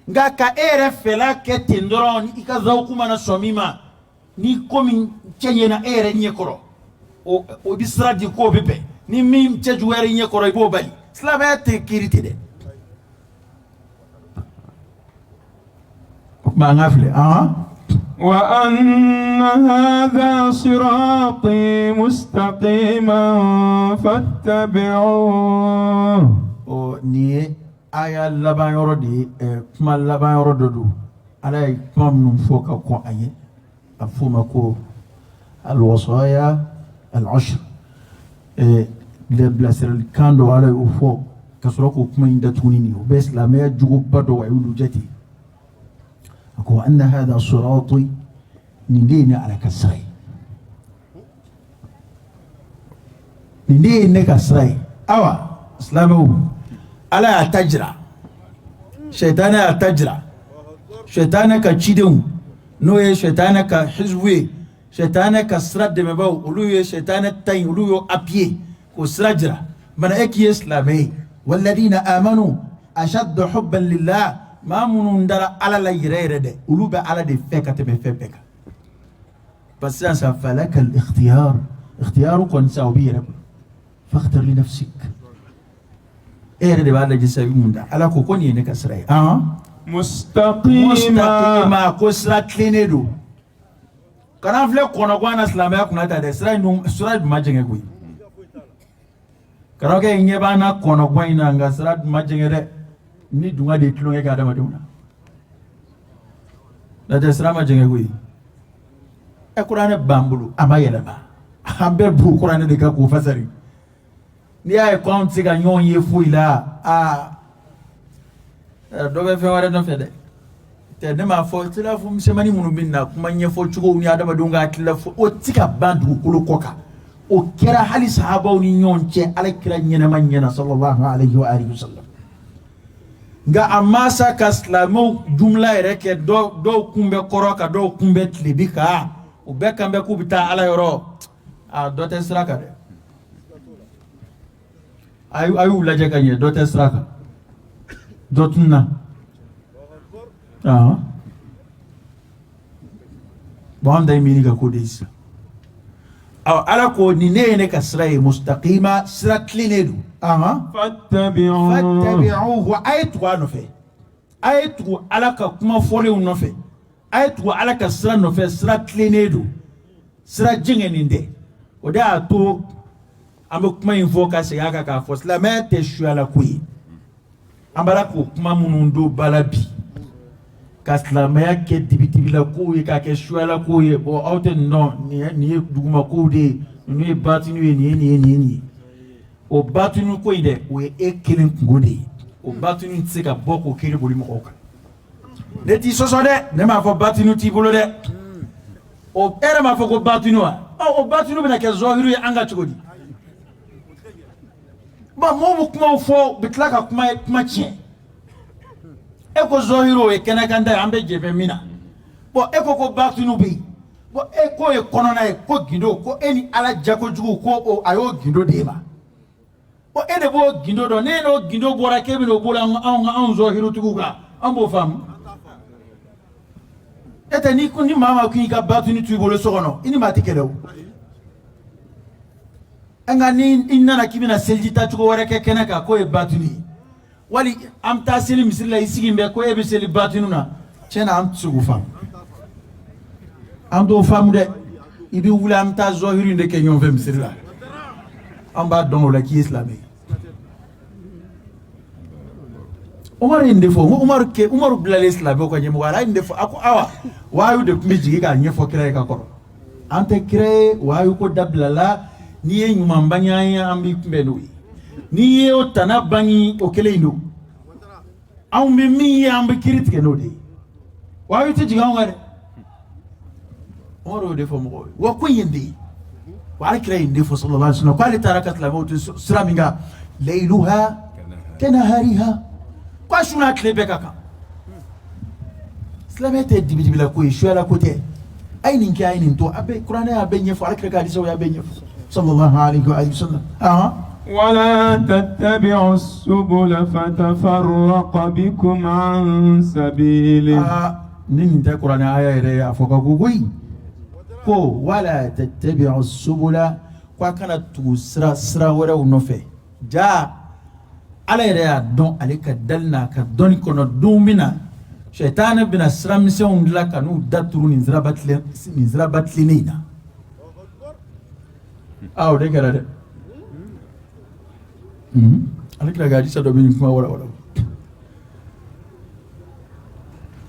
nka ka e yɛrɛ fɛla kɛ ten dɔrɔn i ka zawuku mana sɔn min ma ni ko min cɛ ɲɛna e yɛrɛ ɲɛ kɔrɔ o bɛ sira di k'o bɛ bɛn ni min cɛ juguyara i ɲɛ kɔrɔ i b'o bali silamɛya tɛ kiiri ten dɛ o tuma an ka filɛ ahan. وأن هذا صراطي مستقيما فاتبعوه ɔ nin ye aya laban yɔrɔ de ye kuma laban yɔrɔ dɔ don ala ye kuma minnu fɔ ka kɔn a ɲɛ a f'o ma ko alwasaya al-ashr bilasiralikan dɔ ala y'o fɔ ka sɔrɔ k'o kuma in datugu ni nin ye o bɛ silamɛya juguba dɔ a y'olu jate a ko anna hada sirati nin de ye ne ala ka sira ye nin de ye ne ka sira ye awa silamɛw ala y'a ta jira sɛtanɛ y'a ta jira sɛtanɛ ka cidenw n'o ye sɛtanɛ ka hizbu ye sɛtanɛ ka sira dɛmɛbaaw olu ye sɛtanɛ ta in olu y'o appuyer k'o sira jira mana e k'i ye silamɛ ye walladina amanu ashaddu hubban lillah maa minnu dara ala la yɛrɛ yɛrɛ dɛ olu bɛ ala de fɛ ka tɛmɛ fɛn bɛɛ kan parce que sisan falaka al-ikhtiyar ikhtiyaru kɔni sa o b'i yɛrɛ bolo Fakhtar li nafsik. E yɛrɛ de b'a lajɛ sisan i bɛ mun ta. Ala ko ko nin ye ne ka sira ye. Ahan. Mustaqima. Mustaqima, ko sira tilennen don. Kana filɛ kɔnɔguwan na silamɛya kunna ta dɛ, sira in dun sira dun ma jɛngɛ koyi. Karamɔgɔkɛ i ɲɛ b'an na kɔnɔguwan in na, nka sira dun ma jɛngɛ dɛ. Ni dunga de ye tulonkɛ kɛ adamadenw na. N'o tɛ sira ma jɛngɛ koyi. Ɛ kuranɛ b'an bolo, a ma yɛlɛma. An bɛɛ b'o kuranɛ de kan k'o fasari. N'i y'a ye ko anw tɛ se ka ɲɔgɔn ye foyi la, aa dɔ bɛ fɛn wɛrɛ nɔfɛ dɛ. Tɛ ne m'a fɔ tilafu misɛnmanin minnu bɛ na kuma ɲɛfɔ cogow ni adamadenw ka hakilila fɔ, o tɛ ka ban dugukolo kɔ kan. O kɛra hali sahabaw ni ɲɔgɔn cɛ Ala kira ɲɛnama ɲɛna sallallahu alaihi wa alihi wasallam. Nka a ma sa ka silamɛw jumla yɛrɛ kɛ dɔw kun bɛ kɔrɔn kan, dɔw kun bɛ tilebi kan, u bɛɛ kan bɛ k'u bɛ taa Ala yɔrɔ. A dɔ tɛ sira kan dɛ. A y'u lajɛ ka ɲɛ, dɔ tɛ sira kan, dɔ tununna. Bon, an da ye miiri ka ko de ye sisan. Awɔ, Ala ko nin ne ye ne ka sira ye, mustaqima, sira tilennen don. Fattabi'uhu, a ye tugu a nɔfɛ, a ye tugu Ala ka kuma fɔlenw nɔfɛ, a ye tugu Ala ka sira nɔfɛ, sira tilennen don, sira jɛngɛnen tɛ. O de y'a to an bɛ kuma in fɔ ka segin a kan k'a fɔ silamɛya tɛ suyala ko ye. An b'a la k'o kuma minnu don ba la bi, ka silamɛya kɛ dibidibila kow ye, k'a kɛ suyala kow ye. Bon, aw tɛ nin dɔn, nin ye duguma kow de ye, ninnu ye batiniw ye, nin ye nin ye nin ye nin ye. O batini ko in dɛ, o ye e kelen kunko de ye. O batini tɛ se ka bɔ k'o kiri boli mɔgɔw kan. Ne t'i sɔsɔ dɛ, ne m'a fɔ batini t'i bolo dɛ. O e yɛrɛ m'a fɔ ko batini wa? Ɔ, o batini bɛna kɛ zɔhiru ye an ka cogo di? Bon, mɔgɔw bɛ kumaw fɔ, u bɛ tila ka kuma tiɲɛ. E ko zɔhiru, o ye kɛnɛkanta ye, an bɛ jɛ bɛ min na. Bon, e ko ko batini bɛ yen. Bon, e k'o ye kɔnɔna ye, ko gindo, ko e ni Ala jakojugu, ko o a y'o gindo d'e ma. Bon, e de b'o gindo dɔn. Ne n'o gindo bɔra k'e bɛn'o bolo anw ka anw zɔhirutigiw kan, an b'o faamu. E tɛ ni ni maa ma k'i ka batini to i bolo so kɔnɔ, i ni maa tɛ kɛlɛ o. Nka ni i nana k'i bɛna seliji tacogo wɛrɛ kɛ kɛnɛ kan, k'o ye batini ye, wali an bɛ taa seli misiri la, i sigi bɛ ko e bɛ seli batini na, tiɲɛ na an tɛ se k'o faamu, an t'o faamu dɛ. I bɛ wuli, an bɛ taa zɔhiri in de kɛ ɲɔgɔn fɛ misiri la, an b'a dɔn o la k'i ye silamɛ ye. Umaru ye nin de fɔ. N ko Umaru kɛ, Umaru bilalen silamɛw ka ɲɛmɔgɔya la, a ye nin de fɔ. A ko awa, wahayu de tun bɛ jigin k'a ɲɛfɔ kira ye ka kɔrɔ. An tɛ kira ye, wahayu ko dabilala. N'i ye ɲuman bange an ye, an b'i kunbɛn n'o ye. N'i ye o tana bange, o kelen in don. Anw bɛ min ye, an bɛ kiiri tigɛ n'o de ye. Wahayu tɛ jigin anw kan dɛ. Umaru y'o de fɔ mɔgɔw ye. Wa ko in ye nin de ye. Wa ala kira ye nin de fɔ sallallahu alaihi wasallam, k'ale taara ka silamɛw to sira min kan, layluha kanahariha, ko a su n'a tile bɛɛ ka kan. Silamɛ tɛ dibidibila ko ye, suyala ko tɛ. A ye nin kɛ, a ye nin to, a bɛ kuranɛ y'a bɛɛ ɲɛfɔ, ala kira ka hadisaw y'a bɛɛ ɲɛfɔ sallallahu alaihi wa sallam. Ahan. Wala tattabi'u subula fatafarraqa bikum an sabili. Aa, ni nin tɛ kuranɛ aya yɛrɛ ye, a fɔ ka go koyi. Ko wala tattabi'u subula, ko a kana tugu sira wɛrɛw nɔfɛ. Ja ala yɛrɛ y'a dɔn ale ka dali n'a ka dɔnni kɔnɔ, don min na sɛtanɛ bɛna sira misɛnw dilan ka n'u daturu nin siraba tilen, nin siraba tilennen in na. Aa, o de kɛra dɛ. Ale kira ka hadisa dɔ bɛ nin kuma walawala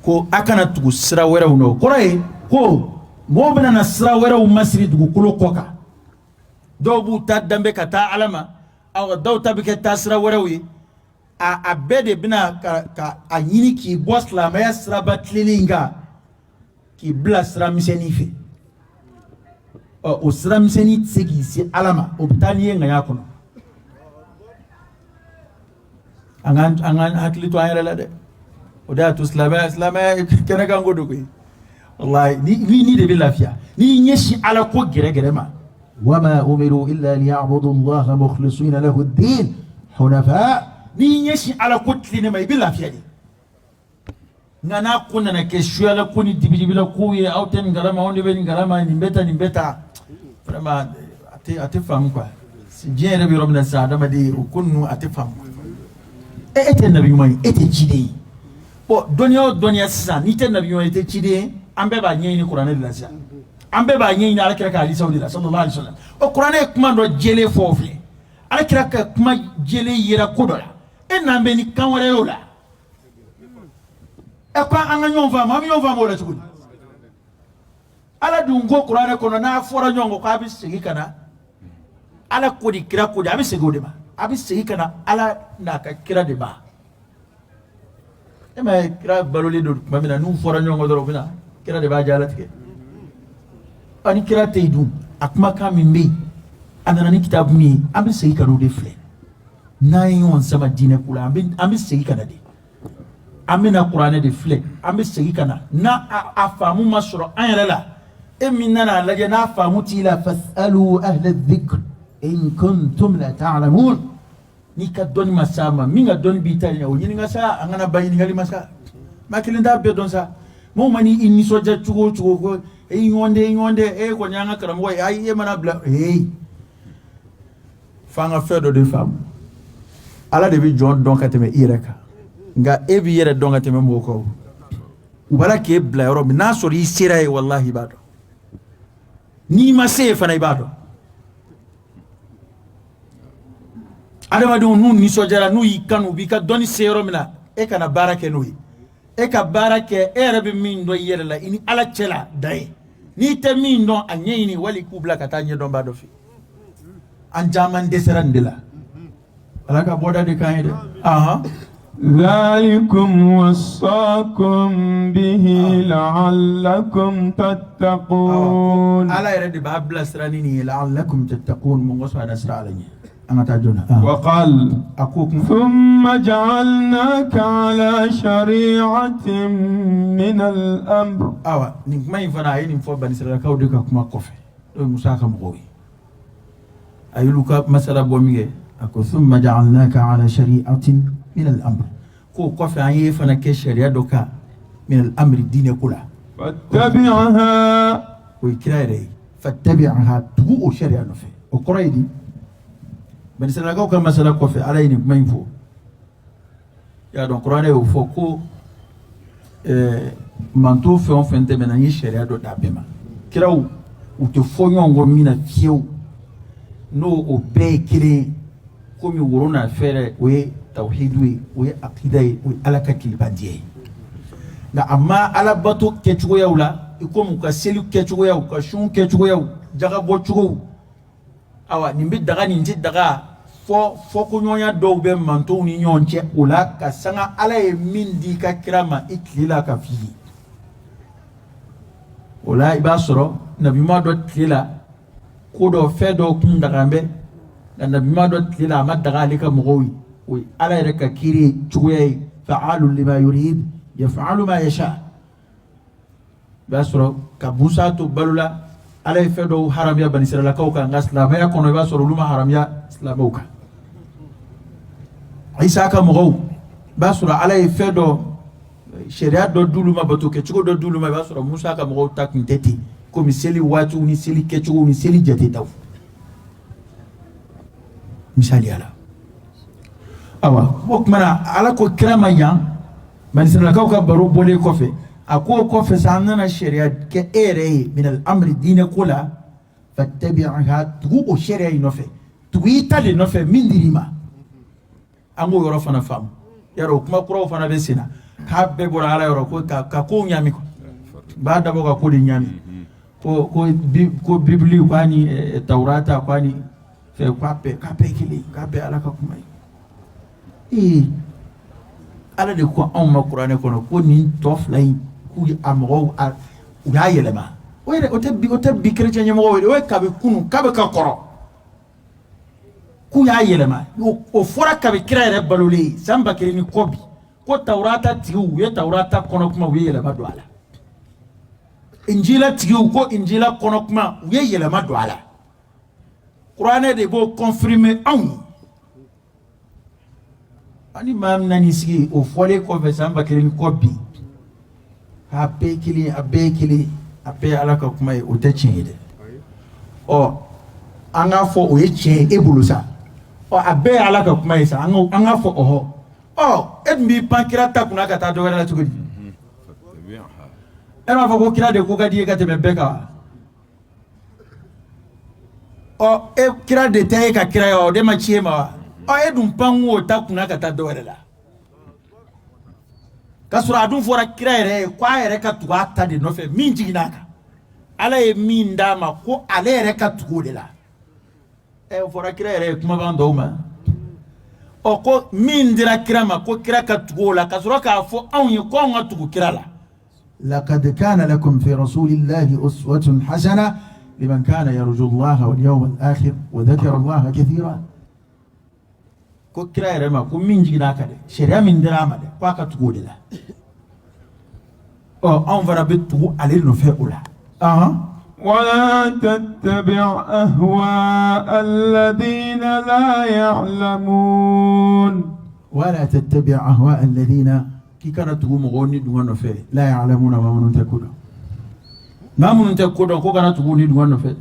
ko a kana tugu sira wɛrɛw nɔ. O kɔrɔ ye ko mɔgɔw bɛna na sira wɛrɛw masiri dugukolo kɔ kan. Dɔw b'u ta danbe ka taa ala ma, awa dɔw ta bɛ kɛ taa sira wɛrɛw ye. A bɛɛ de bɛna ka a ɲini k'i bɔ silamɛya siraba tilennen in kan, k'i bila sira misɛnnin fɛ. Ɔ, o sira misɛnnin tɛ se k'i se ala ma, o bɛ taa n'i ye ŋaɲa kɔnɔ. An k'an hakili to an yɛrɛ la dɛ. O de y'a to silamɛya kɛnɛkan ko don koyi. Wallahi, ni de bɛ lafiya n'i y'i ɲɛsin ala ko gɛrɛgɛrɛ ma. Wama umiru illa liya'budu allaha mukhlisina lahu ddin hunafa. N'i y'i ɲɛsin ala ko tilennen ma, i bɛ lafiya de. Nka n'a ko nana kɛ suyala ko ni dibidibila kow ye, aw tɛ nin kalama, anw de bɛ nin kalama, nin bɛ tan, nin bɛ tan, vraiment a tɛ faamu quoi. Diɲɛ yɛrɛ bɛ yɔrɔ min na sisan, adamaden o ko ninnu a tɛ faamu. E tɛ nabi ɲuman ye, e tɛ ciden ye. Bon, dɔnniya o dɔnniya sisan, n'i tɛ nabi ɲuman ye, i tɛ ciden ye, an bɛɛ b'a ɲɛɲini kuranɛ de la sisan, an bɛɛ b'a ɲɛɲini ala kira ka hadisaw de la sallallahu alaihi wasallam. O kuranɛ ye kuma dɔ jɛlen fɔ o filɛ, ala kira ka kuma jɛlen yera ko dɔ la, e n'an bɛ ni kan wɛrɛ ye o la. Ɛ ko an ka ɲɔgɔn faamu, an bɛ ɲɔgɔn faamu o la cogo di? Ala dun ko kuranɛ kɔnɔ, n'a fɔra ɲɔgɔn kɔ k'a bɛ segin ka na ala ko di, kira ko di, a bɛ segin o de ma, a bɛ segin ka na ala n'a ka kira de ma. E ma ye, kira balolen don tuma min na, n'u fɔra ɲɔgɔn kɔ dɔrɔn, u bɛ na, kira de b'a jalatigɛ. Ni kira tɛ yen dun, a kumakan min bɛ yen, a nana ni kitabu min ye, an bɛ segin ka n'o de filɛ. N'an ye ɲɔgɔn sama diinɛ ko la, an bɛ segin ka na de, an bɛna kuranɛ de filɛ, an bɛ segin ka na. N'a a faamu ma sɔrɔ an yɛrɛ la, e min nana a lajɛ, n'a faamu t'i la, fasalu ahla dhikr in kuntum la ta'lamun. N'i ka dɔnni ma s'a ma, min ka dɔnni b'i ta ɲɛ, o ɲininka sa. An kana ban ɲininkali ma sa, maa kelen t'a bɛɛ dɔn sa. Mɔgɔw ma n'i nisɔndiya cogo o cogo ko e ɲɔgɔn tɛ, e ɲɔgɔn tɛ, e kɔni y'an ka karamɔgɔ ye, ayi, e mana bila ee f'an ka fɛn dɔ de faamu. Ala de bɛ jɔn dɔn ka tɛmɛ i yɛrɛ kan, nka e b'i yɛrɛ dɔn ka tɛmɛ mɔgɔw kan. U b'a la k'e bila yɔrɔ min, n'a sɔrɔ i sera yen, walahi i b'a dɔn. N'i ma se yen fana, i b'a dɔn. Adamadenw n'u nisɔndiyara, n'u y'i kanu, u b'i ka dɔnni se yɔrɔ min na, e kana baara kɛ n'o ye. E ka baara kɛ e yɛrɛ bɛ min dɔn i yɛrɛ la, i ni ala cɛ la dan ye. N'i tɛ min dɔn, a ɲɛɲini, wali k'u bila ka taa ɲɛdɔnbaa dɔ fɛ. An caman dɛsɛra nin de la. Ala ka bɔda de k'an ye dɛ. Ahan. Zalikum wasakum bihi la'allakum tattaqun. Ala yɛrɛ de b'a bilasira ni nin ye, la'allakum tattaqun. Mun kosɔn a na siran ala ɲɛ? An ka taa joona. Wa a ko kun thumma ja'alnaka ala shari'atin min al-amr. Awa, nin kuma in fana, a ye nin fɔ banisiralakaw de ka kuma kɔfɛ, n'o ye Musa ka mɔgɔw ye. A y'olu ka masala bɔ min kɛ, a ko thumma ja'alnaka ala shari'atin min al-amr, k'o kɔfɛ an y'e fana kɛ sariya dɔ kan, min al-amri, diinɛ ko la. Fattabi'ha. O ye kira yɛrɛ ye. Fattabi'ha, tugu o sariya nɔfɛ. O kɔrɔ ye di? Banisiralakaw ka masala kɔfɛ, ala ye nin kuma in fɔ. Y'a dɔn, kuranɛ y'o fɔ ko manton fɛn o fɛn tɛmɛna, n ye sariya dɔ d'a bɛɛ ma. Kiraw, u tɛ fɔ ɲɔgɔn kɔ min na fiyewu, n'o o bɛɛ ye kelen ye, komi woro n'a fɛɛrɛ, o ye tawhidu ye, o ye akida ye, o ye ala ka kelebantiya ye. Nka a ma alabato kɛcogoyaw la, i komi u ka seli kɛcogoyaw, u ka sun kɛcogoyaw, jagabɔ cogow, awa, nin bɛ daga, nin tɛ daga, fɔ fɔkoɲɔgɔnya dɔw bɛ mantonw ni ɲɔgɔn cɛ o la, ka sanga ala ye min di i ka kira ma i tile la ka f'i ye. O la, i b'a sɔrɔ nabiɲuman dɔ tile la, ko dɔ, fɛn dɔw kun dagan bɛ, nka nabiɲuman dɔ tile la, a ma daga ale ka mɔgɔw ye. O ye ala yɛrɛ ka kiiri cogoya ye, fa'alu lima yurid yaf'alu ma yasha. I b'a sɔrɔ ka Musa to balo la, ala ye fɛn dɔw haramuya banisiralakaw kan, nka silamɛya kɔnɔ, i b'a sɔrɔ olu ma haramuya silamɛw kan. Isa ka mɔgɔw, i b'a sɔrɔ ala ye fɛn dɔ, sariya dɔ d'olu ma, bato kɛcogo dɔ d'olu ma, i b'a sɔrɔ Musa ka mɔgɔw ta tun tɛ ten, komi seli waatiw ni seli kɛcogow ni seli jatetaw, misaliya la. Awa, o tuma na, ala ko kira ma yan, banisiralakaw ka baro bɔlen kɔfɛ, a ko o kɔfɛ sa, an nana sariya kɛ e yɛrɛ ye, minal amri, diinɛ ko la, fattabi'ha, tugu o sariya in nɔfɛ, tugu i ta de nɔfɛ min dir'i ma. An k'o yɔrɔ fana faamu. Yarɔ, o kuma kuraw fana bɛ sen na, k'a bɛɛ bɔra ala yɔrɔ, ko ka kow ɲami, n b'a dabɔ ka ko de ɲami, ko bibili k'a ni tawurata k'a ni fɛ, k'a bɛɛ kelen, k'a bɛɛ ala ka kuma ye. Ee, ala de ko anw ma kuranɛ kɔnɔ ko nin tɔ fila in, k'u ye a mɔgɔw u y'a yɛlɛma. O yɛrɛ, o tɛ bi chrétien ɲɛmɔgɔw ye, o ye kabi kunun, kabi ka kɔrɔ k'u y'a yɛlɛma. O fɔra kabi kira yɛrɛ balolen ye san 1000 ni kɔ bi, ko tawurata tigiw, u ye tawurata kɔnɔ kuma, u ye yɛlɛma don a la. Injila tigiw, ko injila kɔnɔ kuma, u ye yɛlɛma don a la. Kuranɛ de b'o confirmer anw ye. Ani maa min nan'i sigi o fɔlen kɔfɛ san 1000 ni kɔ bi, k'a bɛɛ kelen, a bɛɛ ye kelen, a bɛɛ ye ala ka kuma ye, o tɛ tiɲɛ ye dɛ. Ɔ, An k'a fɔ o ye tiɲɛ ye e bolo sa. Ɔ, a bɛɛ ye Ala ka kuma ye sa, an k'a fɔ ɔhɔ. Ɔ, e dun b'i pan kira ta kunna ka taa dɔ wɛrɛ la cogo di? E b'a fɔ ko kira de ko ka di ye ka tɛmɛ bɛɛ kan wa? Ɔ, e kira de tɛ e ka kira ye wa? O de ma ci e ma wa? Ɔ, e dun pan o ta kunna ka taa dɔ wɛrɛ la, k'a sɔrɔ a dun fɔra kira yɛrɛ ye ko a yɛrɛ ka tugu a ta de nɔfɛ, min jiginna a kan, Ala ye min d'a ma, ko ale yɛrɛ ka tugu o de la. Ɛ, o fɔra kira yɛrɛ ye kumaban dɔw ma. Ɔ, ko min dira kira ma, ko kira ka tugu o la, ka sɔrɔ k'a fɔ anw ye ko anw ka tugu kira la. لقد كان لكم في رسول الله أسوة حسنة لمن كان يرجو الله واليوم الآخر وذكر الله كثيرا. Ko kira yɛrɛ ma, ko min jiginna a kan dɛ, sariya min dira a ma dɛ, ko a ka tugu o de la. Ɔ, anw fana bɛ tugu ale nɔfɛ o la. Ahan. ولا تتبع أهواء الذين لا يعلمون. ولا تتبع أهواء الذين, k'i kana tugu mɔgɔw ni dungɔ nɔfɛ, لا يعلمون, maa minnu tɛ ko dɔn, maa minnu tɛ ko dɔn, ko kana tugu ni dungɔ nɔfɛ.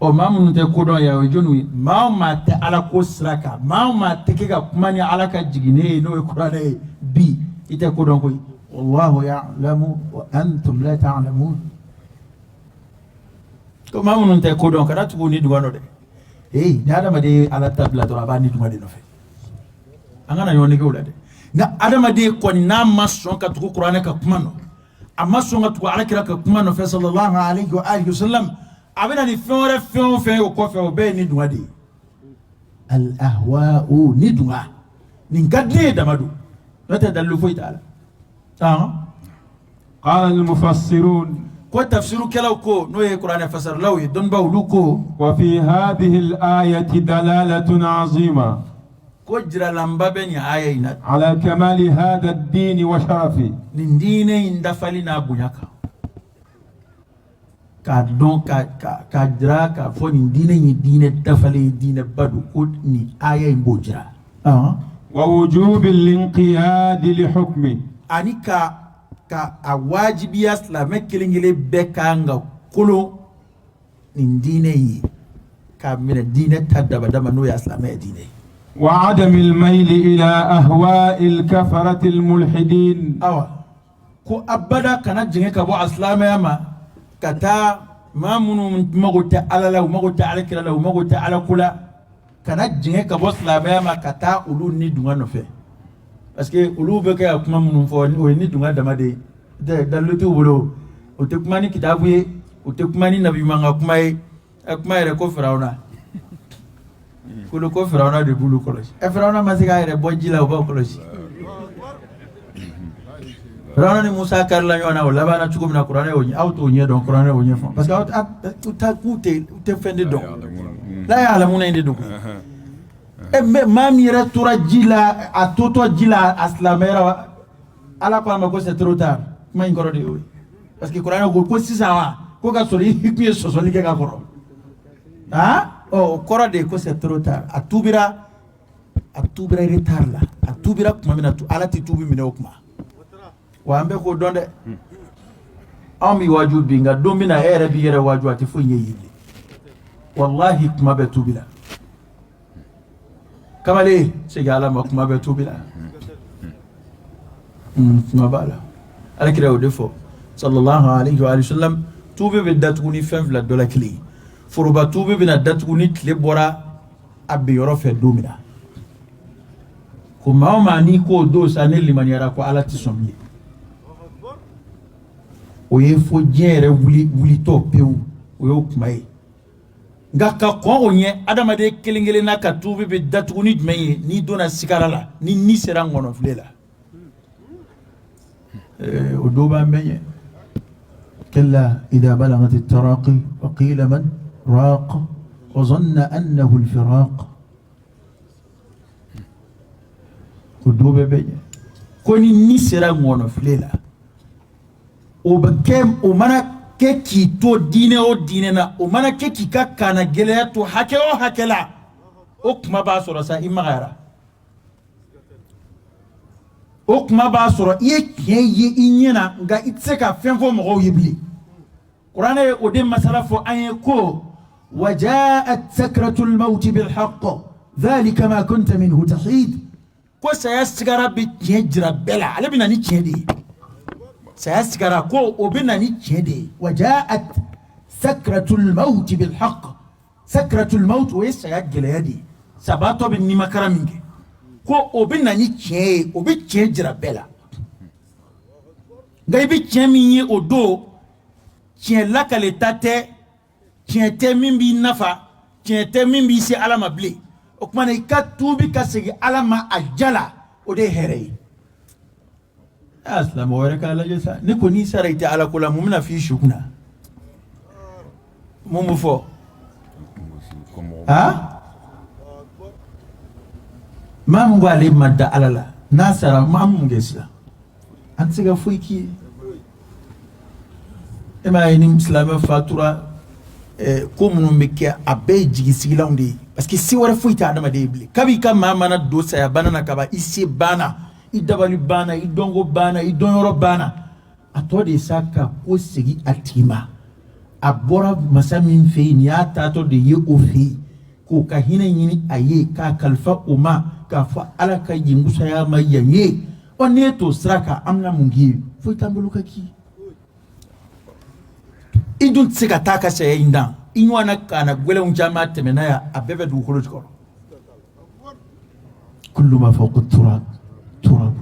Ɔ, maa minnu tɛ ko dɔn yan, o ye jɔnniw ye? Maa o maa tɛ Ala ko sira kan, maa o maa tɛ kɛ ka kuma ni Ala ka jiginnen ye, n'o ye kuranɛ ye bi, i tɛ ko dɔn koyi. والله يعلم وأنتم لا تعلمون. Ko maa minnu tɛ ko dɔn, kana tugu ni dungɔ nɔ dɛ. Ee, ni adamaden ye Ala ta bila dɔrɔn, a b'a ni dungɔ de nɔfɛ. An kana ɲɔgɔn nɛgɛ o la dɛ. Nka adamaden kɔni, n'a ma sɔn ka tugu kuranɛ ka kuma nɔ, a ma sɔn ka tugu Ala kira ka kuma nɔfɛ, صلى الله عليه وآله وسلم, a bɛ na ni fɛn wɛrɛ, fɛn o fɛn ye o kɔfɛ, o bɛɛ ye ni dungɔ de ye. الأهواء, ni dungɔ nin ka di ne ye dama don, n'o tɛ dalilu foyi t'a la. قال المفسرون Ko tafsirukɛlaw ko, n'o ye kuranɛ fasarilaw ye, dɔnnibaw, olu ko: وفي هذه الآية دلالة عظيمة ko jiralanba bɛ nin aya in na على كمال هذا الدين وشرفه. nin diinɛ in dafali n'a bonya kan, k'a dɔn ka jira k'a fɔ nin diinɛ in ye diinɛ dafalen ye, diinɛ ba don, ko nin aya in b'o jira. ووجوب الانقياد لحكمه. Ani ka a wajibiya silamɛ kelen kelen bɛɛ kan ka kolo nin diinɛ in ye, k'a minɛ diinɛ ta dabada ma, n'o y'a silamɛ diinɛ ye. وعدم الميل إلى أهواء الكفرة الملحدين. Awa, ko abada kana jɛngɛ ka bɔ a silamɛya ma ka taa maa minnu mago tɛ Ala la, u mago tɛ Ala kira la, u mago tɛ Ala ko la, kana jɛngɛ ka bɔ silamɛya ma ka taa olu ni dungɔ nɔfɛ, parce que olu bɛ kɛ ka kuma minnu fɔ, o ye ni dungɔ dama de ye tɛ, dalilu t'u bolo, o tɛ kuma ni kitabu ye, o tɛ kuma ni nabi ɲuman ka kuma ye. Ɛ, kuma yɛrɛ ko Firawuna kolo, ko Firawuna de b'olu kɔlɔsi. Ɛ, Firawuna ma se k'a yɛrɛ bɔ ji la, o b'aw kɔlɔsi? Firawuna ni Musa karila ɲɔgɔn na, o labanna cogo min na, kuranɛ y'o ɲɛ, aw t'o ɲɛ dɔn, kuranɛ y'o ɲɛfɔ, parce que aw ta k'u tɛ u tɛ fɛn de dɔn, لا يعلمون in de don koyi. Ɛ, mais maa min yɛrɛ tora ji la, a totɔ ji la, a silamɛyara, Ala ko a ma ko c'est trop tard. Kuma in kɔrɔ de y'o ye, parce que kuranɛ ko sisan wa, ko ka sɔrɔ i kun ye sɔsɔli kɛ ka kɔrɔ, han, ɔ, o kɔrɔ de ye ko c'est trop tard. A tubira, a tubira retard la. A tubira tuma min na, Ala tɛ tubi minɛ o kuma. Wa an bɛɛ k'o dɔn dɛ. Anw b'i waaju bi, nka don min na e yɛrɛ b'i yɛrɛ waaju, a tɛ foyi ɲɛ i ye bilen. Walahi, kuma bɛɛ tubi la. Kamalen, segin Ala ma, kuma bɛɛ tubi la. Kuma b'a la. Ala kira y'o de fɔ, صلى الله عليه وسلم. Tubi bɛ datugu ni fɛn fila dɔ la kelen ye. Foroba tubi bɛna datugu ni tile bɔra a binyɔrɔ fɛ don min na, ko maa o maa n'i k'o don sa, ne limaniyara, ko Ala tɛ sɔn bilen, o ye fo diɲɛ yɛrɛ wuli wulitɔ pewu, o y'o kuma ye. Nka ka kɔn o ɲɛ, adamaden kelen kelenna ka tubi bɛ datugu ni jumɛn ye? N'i donna sigara la, ni ni sera ŋɔnɔfile la, o don b'an bɛɛ ɲɛ. كلا إذا بلغت التراقي وقيل من راق وظن أنه الفراق. O don bɛ bɛɛ ɲɛ, ko ni ni sera ŋɔnɔfile la, o bɛ kɛ, o mana kɛ k'i to diinɛ o diinɛ na, o mana kɛ k'i ka kana gɛlɛya to hakɛ o hakɛ la, o kuma b'a sɔrɔ sa i magayara, o kuma b'a sɔrɔ i ye tiɲɛ ye i ɲɛ na, nka i tɛ se ka fɛn fɔ mɔgɔw ye bilen. Kuranɛ ye o de masala fɔ an ye ko wajaat sakratul mawti bil haqq dhalika ma kunta minhu tahid. Ko saya sigara bɛ tiɲɛ jira bɛɛ la, ale bɛ na ni tiɲɛ de ye. Saya sigara ko o bɛ na ni tiɲɛ de ye. Wajaat sakratul mawti bil haqq. Sakratul mawt, o ye saya gɛlɛya de ye, sabaatɔ bɛ nimakara min kɛ, ko o bɛ na ni tiɲɛ ye, o bɛ tiɲɛ jira bɛɛ la. Nka i bɛ tiɲɛ min ye o don, tiɲɛ lakaleta tɛ, tiɲɛ tɛ min b'i nafa, tiɲɛ tɛ min b'i se Ala ma bilen. O tuma na i ka tuubi ka segin Ala ma a ja la, o de ye hɛrɛ ye. Aa, silamɛ wɛrɛ k'a lajɛ sa. Ne ko n'i sara i tɛ Ala ko la, mun bɛna f'i su kunna? Mun bɛ fɔ? Aa, maa min ko ale ma da Ala la, n'a sara, maa mun kɛ sisan? An tɛ se ka foyi k'i ye. E m'a ye ni silamɛ fatura, ko minnu bɛ kɛ, a bɛɛ ye jigisigilanw de ye, parce que se wɛrɛ foyi tɛ adamaden ye bilen. Kabi i ka maa mana don saya bana na kaban, i se banna, i dabali banna, i dɔnko banna, i dɔnyɔrɔ banna. A tɔ de sa ka ko segin a tigi ma. A bɔra masa min fɛ yen, nin y'a taatɔ de ye o fɛ yen, k'o ka hinɛ ɲini a ye, k'a kalifa o ma, k'a fɔ Ala ka yen kusaya ma yan ye. Ɔ, n'e t'o sira kan, an bɛna mun k'i ye? Foyi t'an bolo ka k'i ye. I dun tɛ se ka taa ka saya in dan i ɲɔgɔn na kaana gɛlɛnw caman tɛmɛna yan, a bɛɛ bɛ dugukolo jukɔrɔ. Kullu ma fawqa turab turab,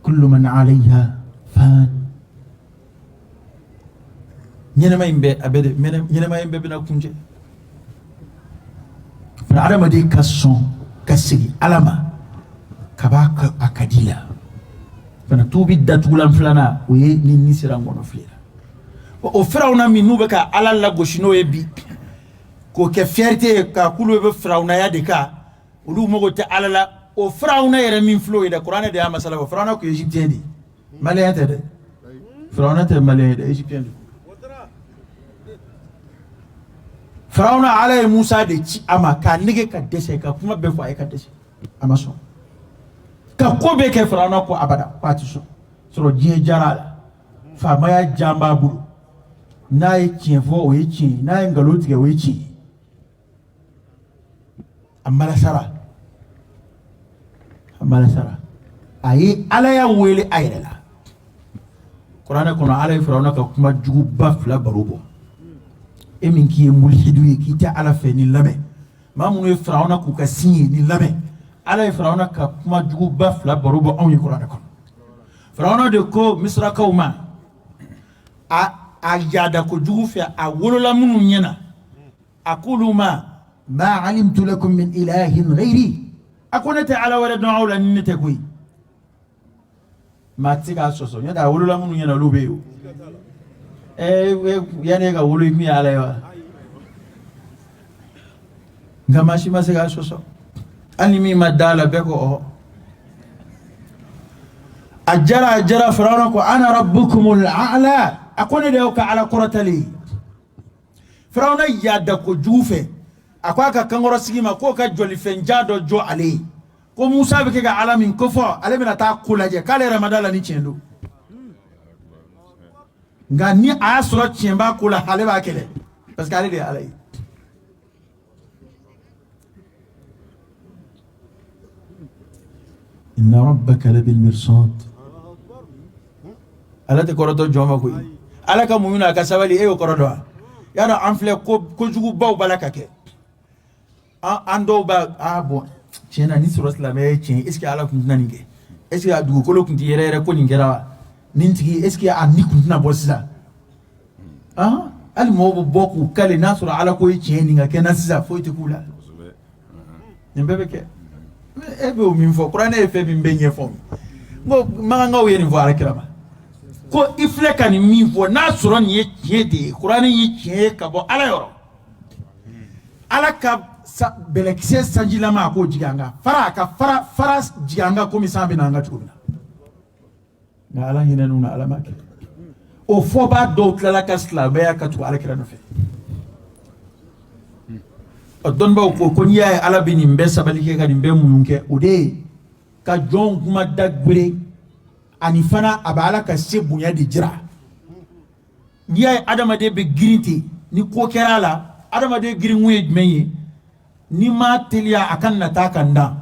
kullu man alayha fan. Ɲɛnɛma in bɛɛ, a bɛɛ de ɲɛnɛma in bɛɛ bɛna kuncɛ. Fana adamaden ka sɔn ka segin Ala ma kaba a ka di la. Fana tuubi datugulan filanan, o ye ni ni sera ngɔnɔ fili la. O Firawuna min n'u bɛ ka Ala lagosi n'o ye bi, k'o kɛ fierté ye, k'a k'olu bɛ firawunaya de kan, olu mago tɛ Ala la. O Firawuna yɛrɛ min filɛ o ye dɛ, kuranɛ de y'a masala fɔ. Firawuna tun ye égyptien de ye, malien tɛ dɛ. Firawuna tɛ malien ye dɛ, égyptien de. Firawuna, Ala ye Musa de ci a ma k'a nege ka dɛsɛ, ka kuma bɛɛ fɔ a ye ka dɛsɛ, a ma sɔn. Ka ko bɛɛ kɛ, Firawuna ko abada, k'a tɛ sɔn. Sɔrɔ diɲɛ diyara a la, faamaya jan b'a bolo. N'a ye tiɲɛ fɔ, o ye tiɲɛ ye, n'a ye nkalon tigɛ, o ye tiɲɛ ye. A malasara, a malasara, a ye Ala y'a wele a yɛrɛ la. Kuranɛ kɔnɔ, Ala ye Firawuna ka kuma juguba fila baro bɔ. E min k'i ye mulihidu ye, k'i tɛ Ala fɛ, nin lamɛn. Maa minnu ye Firawuna k'u ka sin ye, nin lamɛn. Ala ye Firawuna ka kuma juguba fila baro bɔ anw ye kuranɛ kɔnɔ. Firawuna de ko Misirakaw ma, a yaada kojugu fɛ, a wolola minnu ɲɛna, a k'olu ma: ma alimtu lakum min ilahin ghayri. A ko ne tɛ Ala wɛrɛ dɔn aw la ni ne tɛ koyi. Maa tɛ se k'a sɔsɔ, n'o tɛ a wolola minnu ɲɛna, olu bɛ yen o. Ɛɛ, yanni e ka wolo, i kun ye Ala ye wa? Nka maa si ma se k'a sɔsɔ, hali ni min ma da la, bɛɛ ko ɔ. A jara, a jara, Firawuna ko: ana rabbukumul a'la. A ko ne de y'aw ka Ala kɔrɔtalen ye. Firawuna yaada kojugu fɛ, a ko a ka kankɔrɔsigi ma k'o ka jɔlifɛnja dɔ jɔ ale ye, ko Musa bɛ kɛ ka Ala min kofɔ, ale bɛna taa ko lajɛ, k'ale yɛrɛ ma da la ni tiɲɛ don, nka ni a y'a sɔrɔ tiɲɛ b'a ko la, ale b'a kɛlɛ, parce que ale de ye Ala ye. Inna rabbaka labil mirsad. Ala tɛ kɔrɔtɔ jɔn ma koyi. Ala ka muɲu n'a ka sabali, e y'o kɔrɔ dɔn wa? Y'a dɔn an filɛ, ko kojugubaw b'a la ka kɛ. An dɔw b'a a bɔn tiɲɛ na, ni sɔrɔ silamɛya ye tiɲɛ, est ce que Ala tun tɛna nin kɛ? Est ce que a dugukolo tun tɛ yɛrɛ yɛrɛ ko nin kɛra wa? Nin tigi, est ce que a ni tun tɛna bɔ sisan? Hali mɔgɔw bɛ bɔ k'u kale, n'a sɔrɔ Ala ko ye tiɲɛ, nin ka kɛ na sisan, foyi tɛ k'u la. Nin bɛɛ bɛ kɛ. E bɛ o min fɔ, kuranɛ ye fɛn min bɛɛ ɲɛfɔ, n ko makankaw ye nin fɔ ala kira ma ko i filɛ ka nin min fɔ, n'a sɔrɔ nin ye tiɲɛ de ye, kuranɛ ye tiɲɛ ye ka bɔ Ala yɔrɔ, Ala ka bɛlɛkisɛ sanjilama, a k'o jigin an kan, fara a ka fara fara jigin an kan, komi san bɛ na an kan cogo min na. Nka Ala hinɛ n'u na, Ala ma kɛ. O fɔbaa dɔw tilala ka silamɛya ka tugu ala kira nɔfɛ. Ɔ, dɔnnibaw ko n'i y'a ye Ala bɛ nin bɛɛ sabali kɛ, ka nin bɛɛ muɲu kɛ, o de ye ka jɔnw kuma da gwere, ani fana a bɛ Ala ka se bonya de jira. N'i y'a ye adamaden bɛ girin ten, ni ko kɛra a la, adamaden girinkun ye jumɛn ye? N'i ma teliya, a ka nata ka n dan.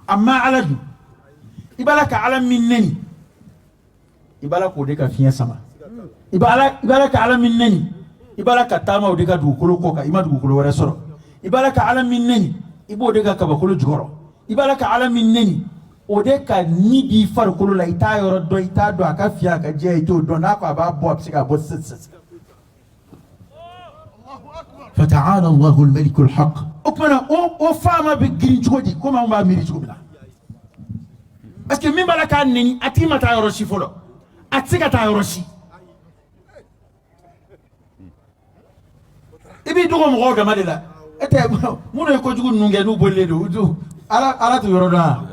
A ma Ala dun, i b'a la ka Ala min neni, i b'a la k'o de ka fiɲɛ sama. I b'a la ka Ala min neni, i b'a la ka taama o de ka dugukolo kɔ kan, i ma dugukolo wɛrɛ sɔrɔ. I b'a la ka Ala min neni, i b'o de ka kabakolo jukɔrɔ. I b'a la ka Ala min neni, o de ka ni b'i farikolo la, i t'a yɔrɔ dɔn, i t'a dɔn a ka fiɲɛ, a ka jɛ, i t'o dɔn. N'a ko a b'a bɔ, a bɛ se k'a bɔ sisan sisan. Fata'ala Allahu al-maliku al-haq. O tuma na, o faama bɛ girin cogo di komi anw b'a miiri cogo min na? Parce que min b'a la k'a neni, a tigi ma taa yɔrɔ si fɔlɔ, a tɛ se ka taa yɔrɔ si. I b'i dogo mɔgɔw dama de la. E tɛ minnu ye kojugu ninnu kɛ, n'u bolilen don, Ala t'u yɔrɔ dɔn wa?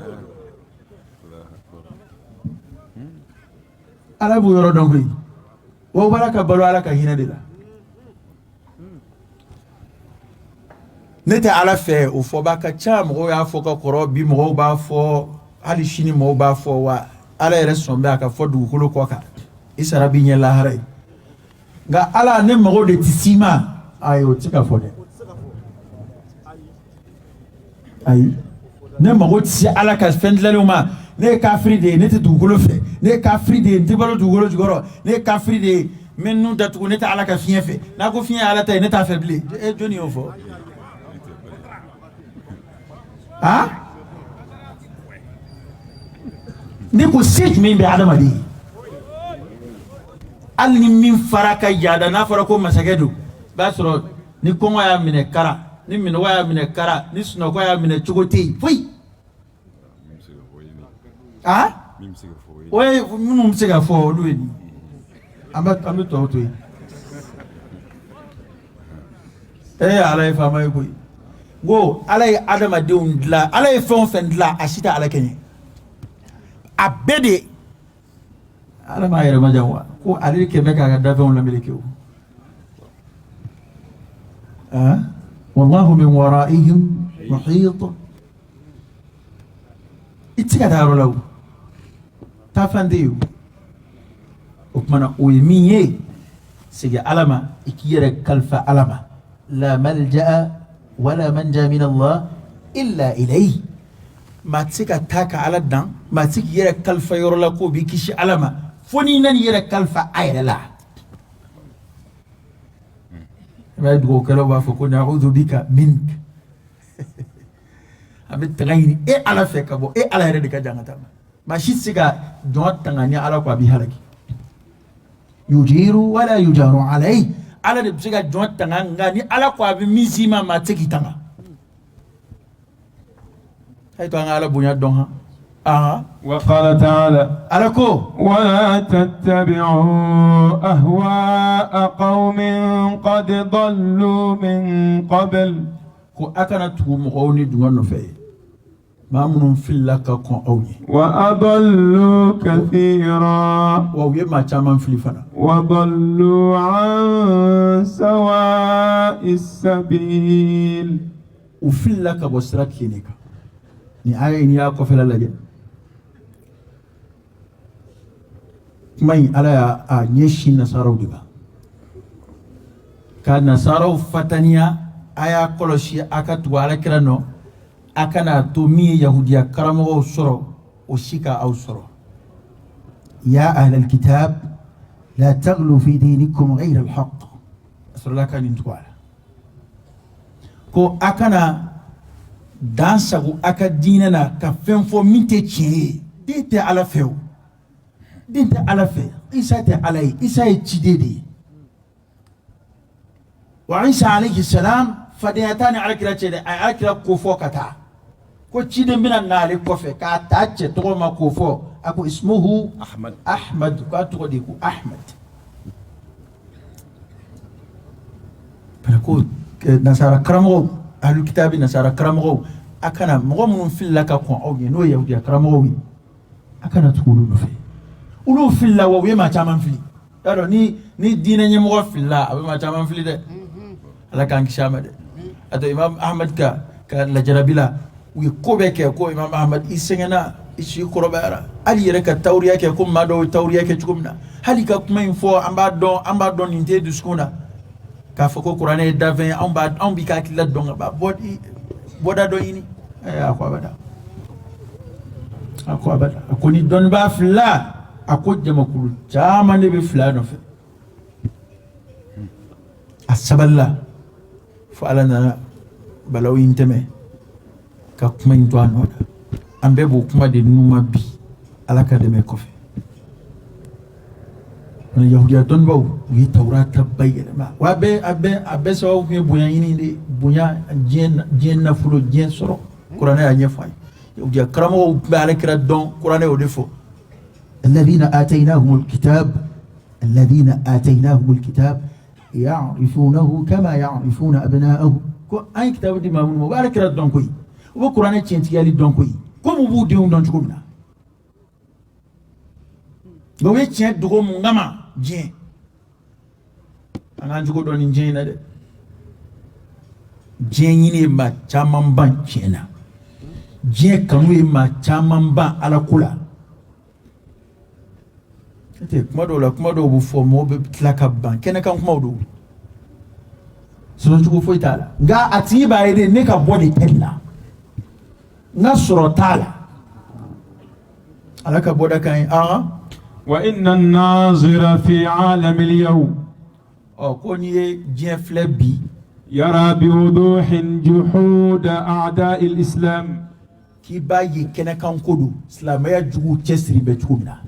Ala b'u yɔrɔ dɔn koyi. Wa u b'a ka balo Ala ka hinɛ de la. Ne tɛ Ala fɛ, o fɔba ka ca. Mɔgɔw y'a fɔ ka kɔrɔ, bi mɔgɔw b'a fɔ, hali sini mɔgɔw b'a fɔ. Wa Ala yɛrɛ sɔn bɛ a ka fɔ dugukolo kɔ kan, i sara b'i ɲɛ lahara ye. Nka Ala, ne mago de tɛ s'i ma. Ayi, o tɛ se ka fɔ dɛ. Ayi, ne mago tɛ se Ala ka fɛn dilanlenw ma. Ne ye kafiri de ye, ne tɛ dugukolo fɛ. Ne ye kafiri de ye, n tɛ balo dugukolo jukɔrɔ. Ne ye kafiri de ye, n bɛ nun datugu, ne tɛ Ala ka fiɲɛ fɛ. N'a ko fiɲɛ ye Ala ta ye, ne t'a fɛ bilen. E, jɔnni y'o fɔ? A ne ko, se jumɛn bɛ adamaden ye? Hali ni min fara ka yaada, n'a fɔra ko masakɛ don, i b'a sɔrɔ ni kɔngɔ y'a minɛ kara, ni minɔgɔ y'a minɛ kara, ni sunɔgɔ y'a minɛ, cogo tɛ yen foyi. A o ye minnu bɛ se ka fɔ, olu ye nin. An bɛ tɔw to yen. Ee, Ala ye faama ye koyi. N ko Ala ye adamadenw dilan, Ala ye fɛn o fɛn dilan, a si tɛ Ala kɛɲɛ. A bɛɛ de Ala m'a yɛrɛ majan wa, ko ale de kɛmɛ k'a ka dafɛnw lameleke o. Wallahu min waraihim muhit. I tɛ se ka taa yɔrɔ la, o taafan tɛ yen. O tuma na, o ye min ye, segin Ala ma, i k'i yɛrɛ kalifa Ala ma. La malja'a wala manja min Allah illa ilayhi. Maa tɛ se ka taa ka Ala dan, maa tɛ se k'i yɛrɛ kalifa yɔrɔ la k'o b'i kisi Ala ma, fo n'i nana i yɛrɛ kalifa a yɛrɛ la. I b'a ye, dugawukɛlaw b'a fɔ ko na'udhu bika mink, an bɛ tanga ɲini e Ala fɛ ka bɔ e Ala yɛrɛ de ka jangata ma. Maa si tɛ se ka jɔn tanga ni Ala ko a b'i halaki. Yujiru wala yujaru alayhi. Ala de bɛ se ka jɔn tanga, nka ni Ala ko a bɛ min s'i ma, maa tɛ se k'i tanga. A ye to an ka Ala bonya dɔn han. Aha. وقال تعالى Ala ko ولا تتبعوا أهواء قوم قد ضلوا من قبل. Ko a kana tugu mɔgɔw ni dungɔ nɔfɛ ye, maa minnu filila ka kɔn aw ɲɛ. وأضلوا كثيرا. Wa u ye maa caman fili fana. وضلوا عن سواء السبيل. U filila ka bɔ sira tilennen kan. Nin aya in, n'i y'a kɔfɛla lajɛ, kuma in, Ala y'a a ɲɛsin nasaraw de ma, ka nasaraw fataniya: a y'a kɔlɔsi, a ka tugu Ala kira nɔ, a kana to min ye yahudiya karamɔgɔw sɔrɔ, o si ka aw sɔrɔ. Ya ahlal kitab la taghlu fi dinikum ghayra alhaq. A sɔrɔla ka nin tugu a la ko a kana dan sago a ka diinɛ na ka fɛn fɔ min tɛ tiɲɛ ye. Den tɛ Ala fɛ, o den tɛ Ala fɛ. Isa tɛ Ala ye, Isa ye ciden de ye. Wa Isa alayhi salam, fadenya t'a ni Alakira cɛ dɛ. A ye Alakira ko fɔ ka taa ko ciden bɛna na ale kɔfɛ k'a ta cɛ tɔgɔ ma k'o fɔ. A ko ismuhu Ahmad. Ahmad, k'a tɔgɔ de ye ko Ahmad. Ko nasara karamɔgɔw, ahlul kitabi nasara karamɔgɔw, a kana mɔgɔ minnu filila ka kɔn aw ɲɛ, n'o ye yahudiya karamɔgɔw ye, a kana tugu olu nɔfɛ. Olu filila, wa u ye maa caman fili. Y'a dɔn, ni diinɛ ɲɛmɔgɔ filila, a bɛ maa caman fili dɛ. Ala k'an kisi a ma dɛ. A to Imam Ahmad ka lajarabi la, u ye ko bɛɛ kɛ ko Imam Ahmad, i sɛgɛnna, i si kɔrɔbayara, hali yɛrɛ ka tawuriya kɛ ko maa dɔw ye tawuriya kɛ cogo min na. Hali ka kuma in fɔ, an b'a dɔn, an b'a dɔn nin t'e dusukun na k'a fɔ ko kuranɛ ye danfɛn ye. Anw b'a, anw b'i ka hakilila dɔn ka ban. Bɔ, bɔda dɔ ɲini. A ko abada, a ko abada. A ko ni dɔnnibaa filila, a ko jamakulu caman de bɛ fili a nɔfɛ. A sabalila fo Ala nana balawu in tɛmɛ ka kuma in to a nɔ la. An bɛɛ b'o kuma de numa bi, Ala ka dɛmɛ kɔfɛ. Yahudiya dɔnnibaw, u ye Tawurata bayɛlɛma wa a bɛɛ sababu tun ye bonya ɲini de, bonya, diɲɛ nafolo, diɲɛ sɔrɔ. Kuranɛ y'a ɲɛfɔ an ye. Yahudiya karamɔgɔw tun bɛ Alakira dɔn, kuranɛ y'o de fɔ: الذين آتيناهم الكتاب، الذين آتيناهم الكتاب يعرفونه كما يعرفون أبناءهم. Ko an ye kitabu di maa minnu ma, u bɛ Alakira dɔn koyi, u bɛ kuranɛ tiɲɛtigiyali dɔn koyi, komi u b'u denw dɔn cogo min na. Nka u ye tiɲɛ dogo mun kama? Diɲɛ. An k'an cogo dɔn nin diɲɛ in na dɛ. Diɲɛ ɲini ye maa caman ban tiɲɛ na. Diɲɛ kanu ye maa caman ban Ala ko la. Tɛ kuma dɔw la, kuma dɔw bɛ fɔ, mɔgɔw bɛ tila ka ban. Kɛnɛkan kumaw don, sɔrɔcogo foyi t'a la. Nka a tigi b'a ye de, ne ka bɔ de tɛ nin na, n ka sɔrɔ t'a la. Ala ka bɔda kan ye an. وإن الناظر في عالم اليوم Ɔ, ko n'i ye diɲɛ filɛ bi, يرى بوضوح جحود أعداء الإسلام k'i b'a ye kɛnɛkan ko don, silamɛya juguw cɛsiri bɛ cogo min na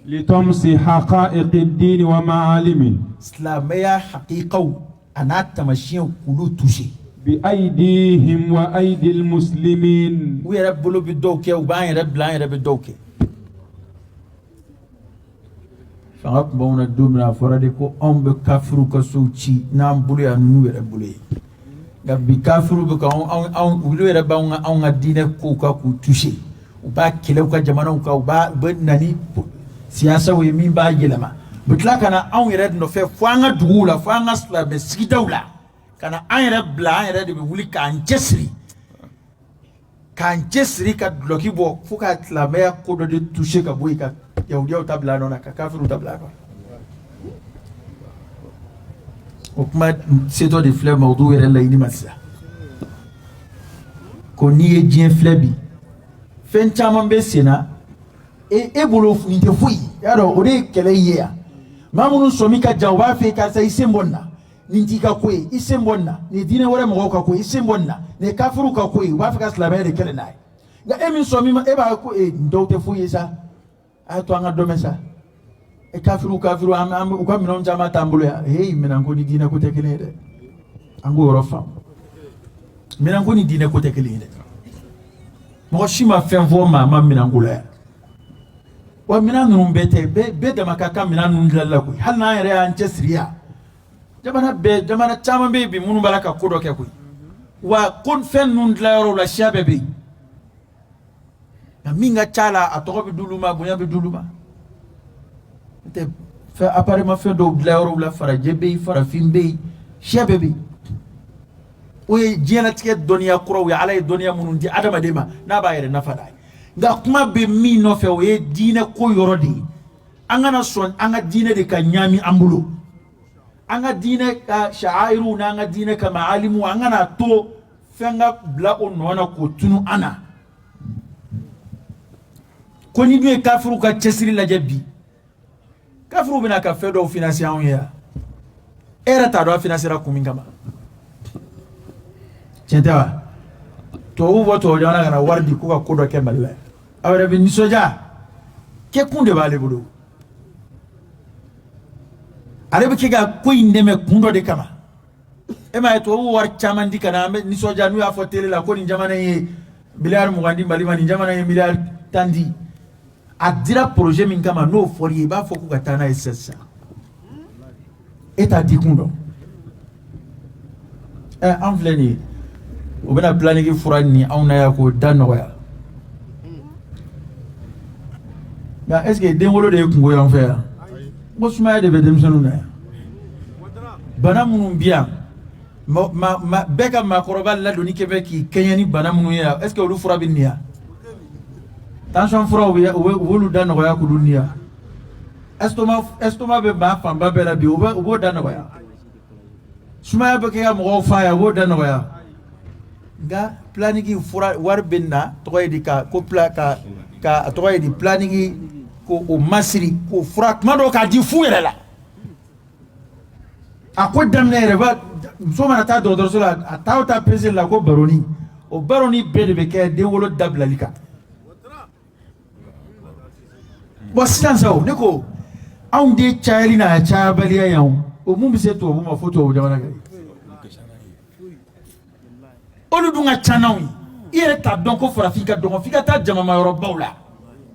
لطمس حقائق الدين ومعالمه silamɛya hakikaw a n'a tamasiyɛnw, k'olu toucher بأيديهم وأيدي المسلمين. U yɛrɛ bolo bɛ dɔw kɛ, u b'an yɛrɛ bila, an yɛrɛ bɛ dɔw kɛ. Fanga tun b'anw na don min na, a fɔra de ko anw bɛ kafiriw ka sow ci n'an bolo yan, n'u yɛrɛ bolo ye. Nka bi, kafiriw bɛ ka anw, olu yɛrɛ b'anw ka, anw ka diinɛ kow kan k'u toucher. U b'a kɛlɛ u ka jamanaw kan, u b'a, u bɛ na ni siyasaw ye min b'a yɛlɛma. U bɛ tila ka na anw yɛrɛ nɔfɛ fo an ka duguw la, fo an ka silamɛ sigidaw la, ka na an yɛrɛ bila. An yɛrɛ de bɛ wuli k'an cɛsiri ka dulɔki bɔ fo ka silamɛya ko dɔ de toucher ka bɔ yen, ka yahudiyaw ta bila a nɔ na, ka kafiriw ta bila a nɔ na. O kuma setɔ de filɛ mawudu yɛrɛ laɲini ma sisan. Ko n'i ye diɲɛ filɛ bi, fɛn caman bɛ sen na, e bolo nin tɛ foyi ye. Y'a dɔn, o de ye kɛlɛ ye yan. Maa minnu sɔmi ka jan, u b'a fɔ ye: karisa, i sen bɔ nin na, nin t'i ka ko ye, i sen bɔ nin na, nin ye diinɛ wɛrɛ mɔgɔw ka ko ye, i sen bɔ nin na, nin ye kafiriw ka ko ye. U b'a fɛ ka silamɛya de kɛlɛ n'a ye. Nka e min sɔmi ma, e b'a ko e nin dɔw tɛ foyi ye sa, a y'a to an ka dɔ mɛn sa. E kafiriw, kafiriw, an u ka minɛnw caman t'an bolo yan. Heyi, minɛnko ni diinɛ ko tɛ kelen ye dɛ. An k'o yɔrɔ faamu, minɛnko ni diinɛ ko tɛ kelen ye dɛ. Mɔgɔ si ma fɛn fɔ maa ma minɛnko la yan. Wa minɛn ninnu bɛɛ tɛ bɛɛ dama ka kan minɛn ninnu dilanli la koyi. Hali n'an yɛrɛ y'an cɛsiri yan, jamana bɛɛ, jamana caman bɛ yen bi minnu b'a la ka ko dɔ kɛ koyi. Wa ko fɛn ninnu dilanyɔrɔw la, siya bɛɛ bɛ yen, nka min ka ca la, a tɔgɔ bɛ d'olu ma, bonya bɛ d'olu ma. N'o tɛ, fɛn appareil ma fɛn dɔw dilanyɔrɔw la, farajɛ bɛ yen, farafin bɛ yen, siya bɛɛ bɛ yen. O ye diɲɛlatigɛ dɔnniya kuraw ye, Ala ye dɔnniya minnu di adamaden ma n'a b'a yɛrɛ nafa d'a ye. Nka kuma bɛ min nɔfɛ, o ye diinɛ ko yɔrɔ de ye. An kana sɔn an ka diinɛ de ka ɲaami an bolo. An ka diinɛ ka sha'airuw n'an ka diinɛ ka maalimuw, an kana to fɛn ka bila o nɔ na k'o tunu an na. Ko ni dun ye kafiriw ka cɛsiri lajɛ bi, kafiriw bɛna ka fɛn dɔw financer anw ye yan, e yɛrɛ t'a dɔn a financera kun min kama. Tiɲɛ tɛ wa? Tubabuw bɔ tubabu jamana ka na wari di ko ka ko dɔ kɛ Mali la yan, aw yɛrɛ bɛ nisɔndiya. Kɛkun de b'ale bolo, ale bɛ kɛ ka ko in dɛmɛ kun dɔ de kama. E m'a ye, tubabuw wari caman di ka na, an bɛ nisɔndiya n'u y'a fɔ télé la ko nin jamana in ye miliyari 20 di Mali ma, nin jamana in ye miliyari 10 di. A dira projet min kama, n'o fɔr'i ye, i b'a fɔ k'u ka taa n'a ye sisan sisan. E t'a di kun dɔn. Ɛ, an filɛ nin ye, u bɛna planning fura ni anw na yan k'o da nɔgɔya. Nka est ce que denwolo de ye kungo y'an fɛ yan? N ko sumaya de bɛ denmisɛnninw na yan. Bana minnu bi yan, bɛɛ ka maakɔrɔba ladonni kɛ bɛ k'i kɛɲɛ ni bana minnu ye yan, est ce que olu fura bɛ nin yan? Tension furaw bɛ, u b'olu da nɔgɔya k'olu ni yan. Estomac bɛ maa fanba bɛɛ la bi, u b'o da nɔgɔya. Sumaya bɛ kɛ ka mɔgɔw fa yan, u b'o da nɔgɔya. Nka planning fura wari bɛ na, tɔgɔ ye di, ka ko pla ka ka a tɔgɔ ye di, planning ko o masiri k'o fura tuma dɔw k'a di fu yɛrɛ la. A ko daminɛ yɛrɛ ba, muso mana taa dɔgɔtɔrɔso la, a taa o taa peseli la ko baroni, o baroni bɛɛ de bɛ kɛ denwolo dabilali kan. Bon, sisan sa, o ne ko anw den cayali n'a cayabaliya yan, o mun bɛ se tubabu ma fo tubabu jamana kɛ, olu dun ka ca n'anw ye. I yɛrɛ t'a dɔn ko farafin ka dɔgɔn f'i ka taa jamamayɔrɔbaw la.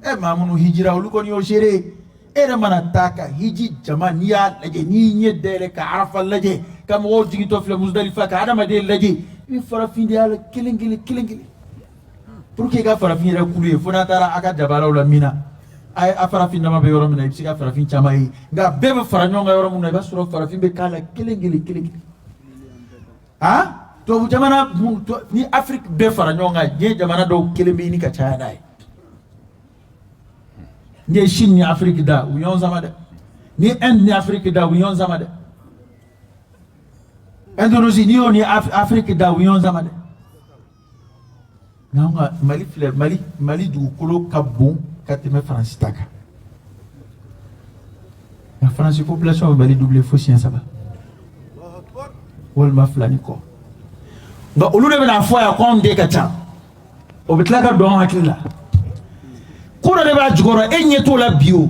Ɛ, maa minnu hijira, olu kɔni y'o seere ye. E yɛrɛ mana taa ka hiji jama, n'i y'a lajɛ, n'i ɲɛ dayɛlɛ ka Arafa lajɛ, ka mɔgɔw jigintɔ filɛ Musdalifa, ka adamaden lajɛ, i bɛ farafin de y'a la kelen kelen kelen kelen. Pour que i ka farafin yɛrɛ kulu ye, fo n'a taara a ka jabalaw la min na a farafin dama bɛ yɔrɔ min na, i bɛ se ka farafin caman ye. Nka bɛɛ bɛ fara ɲɔgɔn kan yɔrɔ min na, i b'a sɔrɔ farafin bɛ k'a la kelen kelen kelen kelen. Aa, tubabu jamana ni Afiriki bɛɛ fara ɲɔgɔn kan, diɲɛ jamana dɔw kelen bɛ ɲini ka caya n'a ye. N'i ye Chine ni Afiriki da, u ɲɔgɔn sama dɛ. Ni Inde ni Afiriki da, u ɲɔgɔn sama dɛ. Indonésie, n'i y'o ni Afiriki da, u ɲɔgɔn sama dɛ. Nka anw ka Mali filɛ, Mali dugukolo ka bon ka tɛmɛ Faransi ta kan, nka Faransi population bɛ Mali doubler fo siɲɛ saba walima fila ni kɔ. Nka olu de bɛna fɔ yan ko anw den ka ca. O bɛ tila ka don anw hakili la ko dɔ de b'a jukɔrɔ, e ɲɛ t'o la bi. O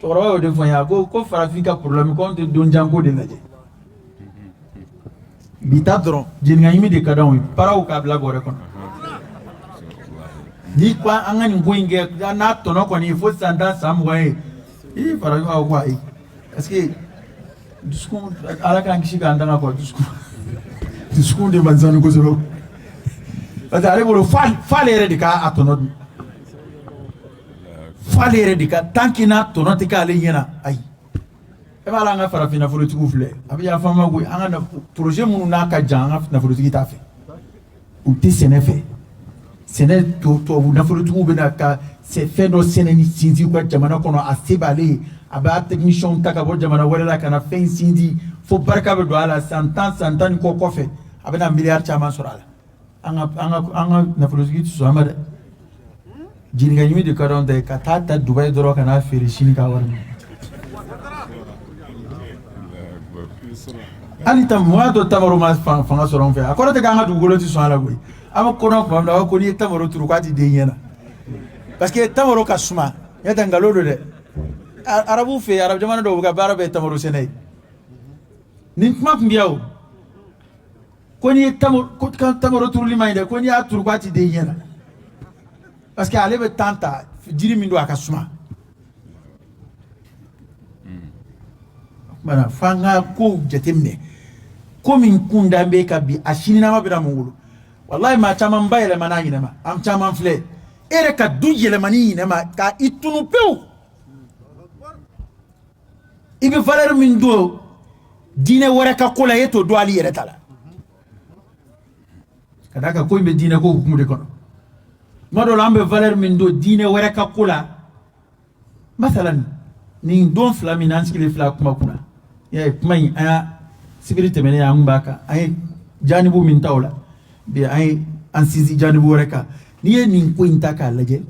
cɛkɔrɔba y'o de fɔ n ye, a ko farafin ka problème, ko anw tɛ don jan ko de lajɛ, bi ta dɔrɔn. Jeniŋaɲimi de ka d'anw ye, paraw k'a bila bɔrɛ kɔnɔ. Ni ko an ka nin ko in kɛ n'a tɔnɔ kɔni ye fo san 10, san 20 ye, i farafin b'a fɔ ko ayi, parce que dusukun, Ala k'an kisi k'an tanga kɔ, dusukun de man sanu kosɛbɛ, parce que ale bolo f'ale yɛrɛ de k'a tɔnɔ dun, f'ale yɛrɛ de ka, tant que n'a tɔnɔ tɛ k'ale ɲɛna, ayi. E b'a la, an ka farafin nafolotigiw filɛ, a bɛ yafa n ma koyi, an ka projet minnu n'a ka jan, an ka nafolotigi t'a fɛ, u tɛ sɛnɛ fɛ. Sɛnɛ, tubabu nafolotigiw bɛ na ka fɛn dɔ sɛnɛ ni sinsin u ka jamana kɔnɔ, a se b'ale ye, a b'a technicien ta ka bɔ jamana wɛrɛ la ka na fɛn sinsin fo barika bɛ don a la. San 10, san 10 ni kɔ kɔfɛ, a bɛna miliyari caman sɔrɔ a la. An ka nafolotigi tɛ sɔn a ma dɛ. Jeniŋaɲimi de ka d'anw ta ye, ka taa ta Dubayi dɔrɔn ka n'a feere sini k'a wari minɛ. Hali ta mun y'a to tamaro ma fanga sɔrɔ an fɛ? A kɔrɔ tɛ k'an ka dugukolo tɛ sɔn a la koyi. An bɛ kɔnɔ tuma min na, a b'a fɔ ko n'i ye tamaro turu k'a tɛ den ɲɛ na, parce que tamaro ka suma. Ɲɛ tɛ, nkalon don dɛ. Arabuw fɛ yen, arabu jamana dɔw ka baara bɛɛ ye tamaro sɛnɛ ye. Nin kuma tun bɛ yan o, ko n'i ye tamaro, ko tamaro turuli man ɲi dɛ, ko n'i y'a turu k'a tɛ den ɲɛ na, parce que ale bɛ temps ta, jiri min don, a ka suma. Kumana f'an ka kow jateminɛ, ko min kun da bɛ ka bi, a sininama bɛna mun wolo? Walayi, maa caman ba yɛlɛma n'a ɲinɛ ma. An caman filɛ, e yɛrɛ ka du yɛlɛmani ɲinɛ ma ka i tunu pewu. I bɛ valeur min don diinɛ wɛrɛ ka ko la, e t'o don hali yɛrɛ ta la, ka d'a kan ko in bɛ diinɛ ko hukumu de kɔnɔ. Tuma dɔw la, an bɛ valeur min don diinɛ wɛrɛ ka ko la, masalan nin don fila min na an sigilen filɛ kuma kunna, i y'a ye, kuma in, an y'a sibiri tɛmɛnen, an kun b'a kan, an ye janibu min ta o la, bi an ye an sinsin janibu wɛrɛ kan. N'i ye nin ko in ta k'a lajɛ,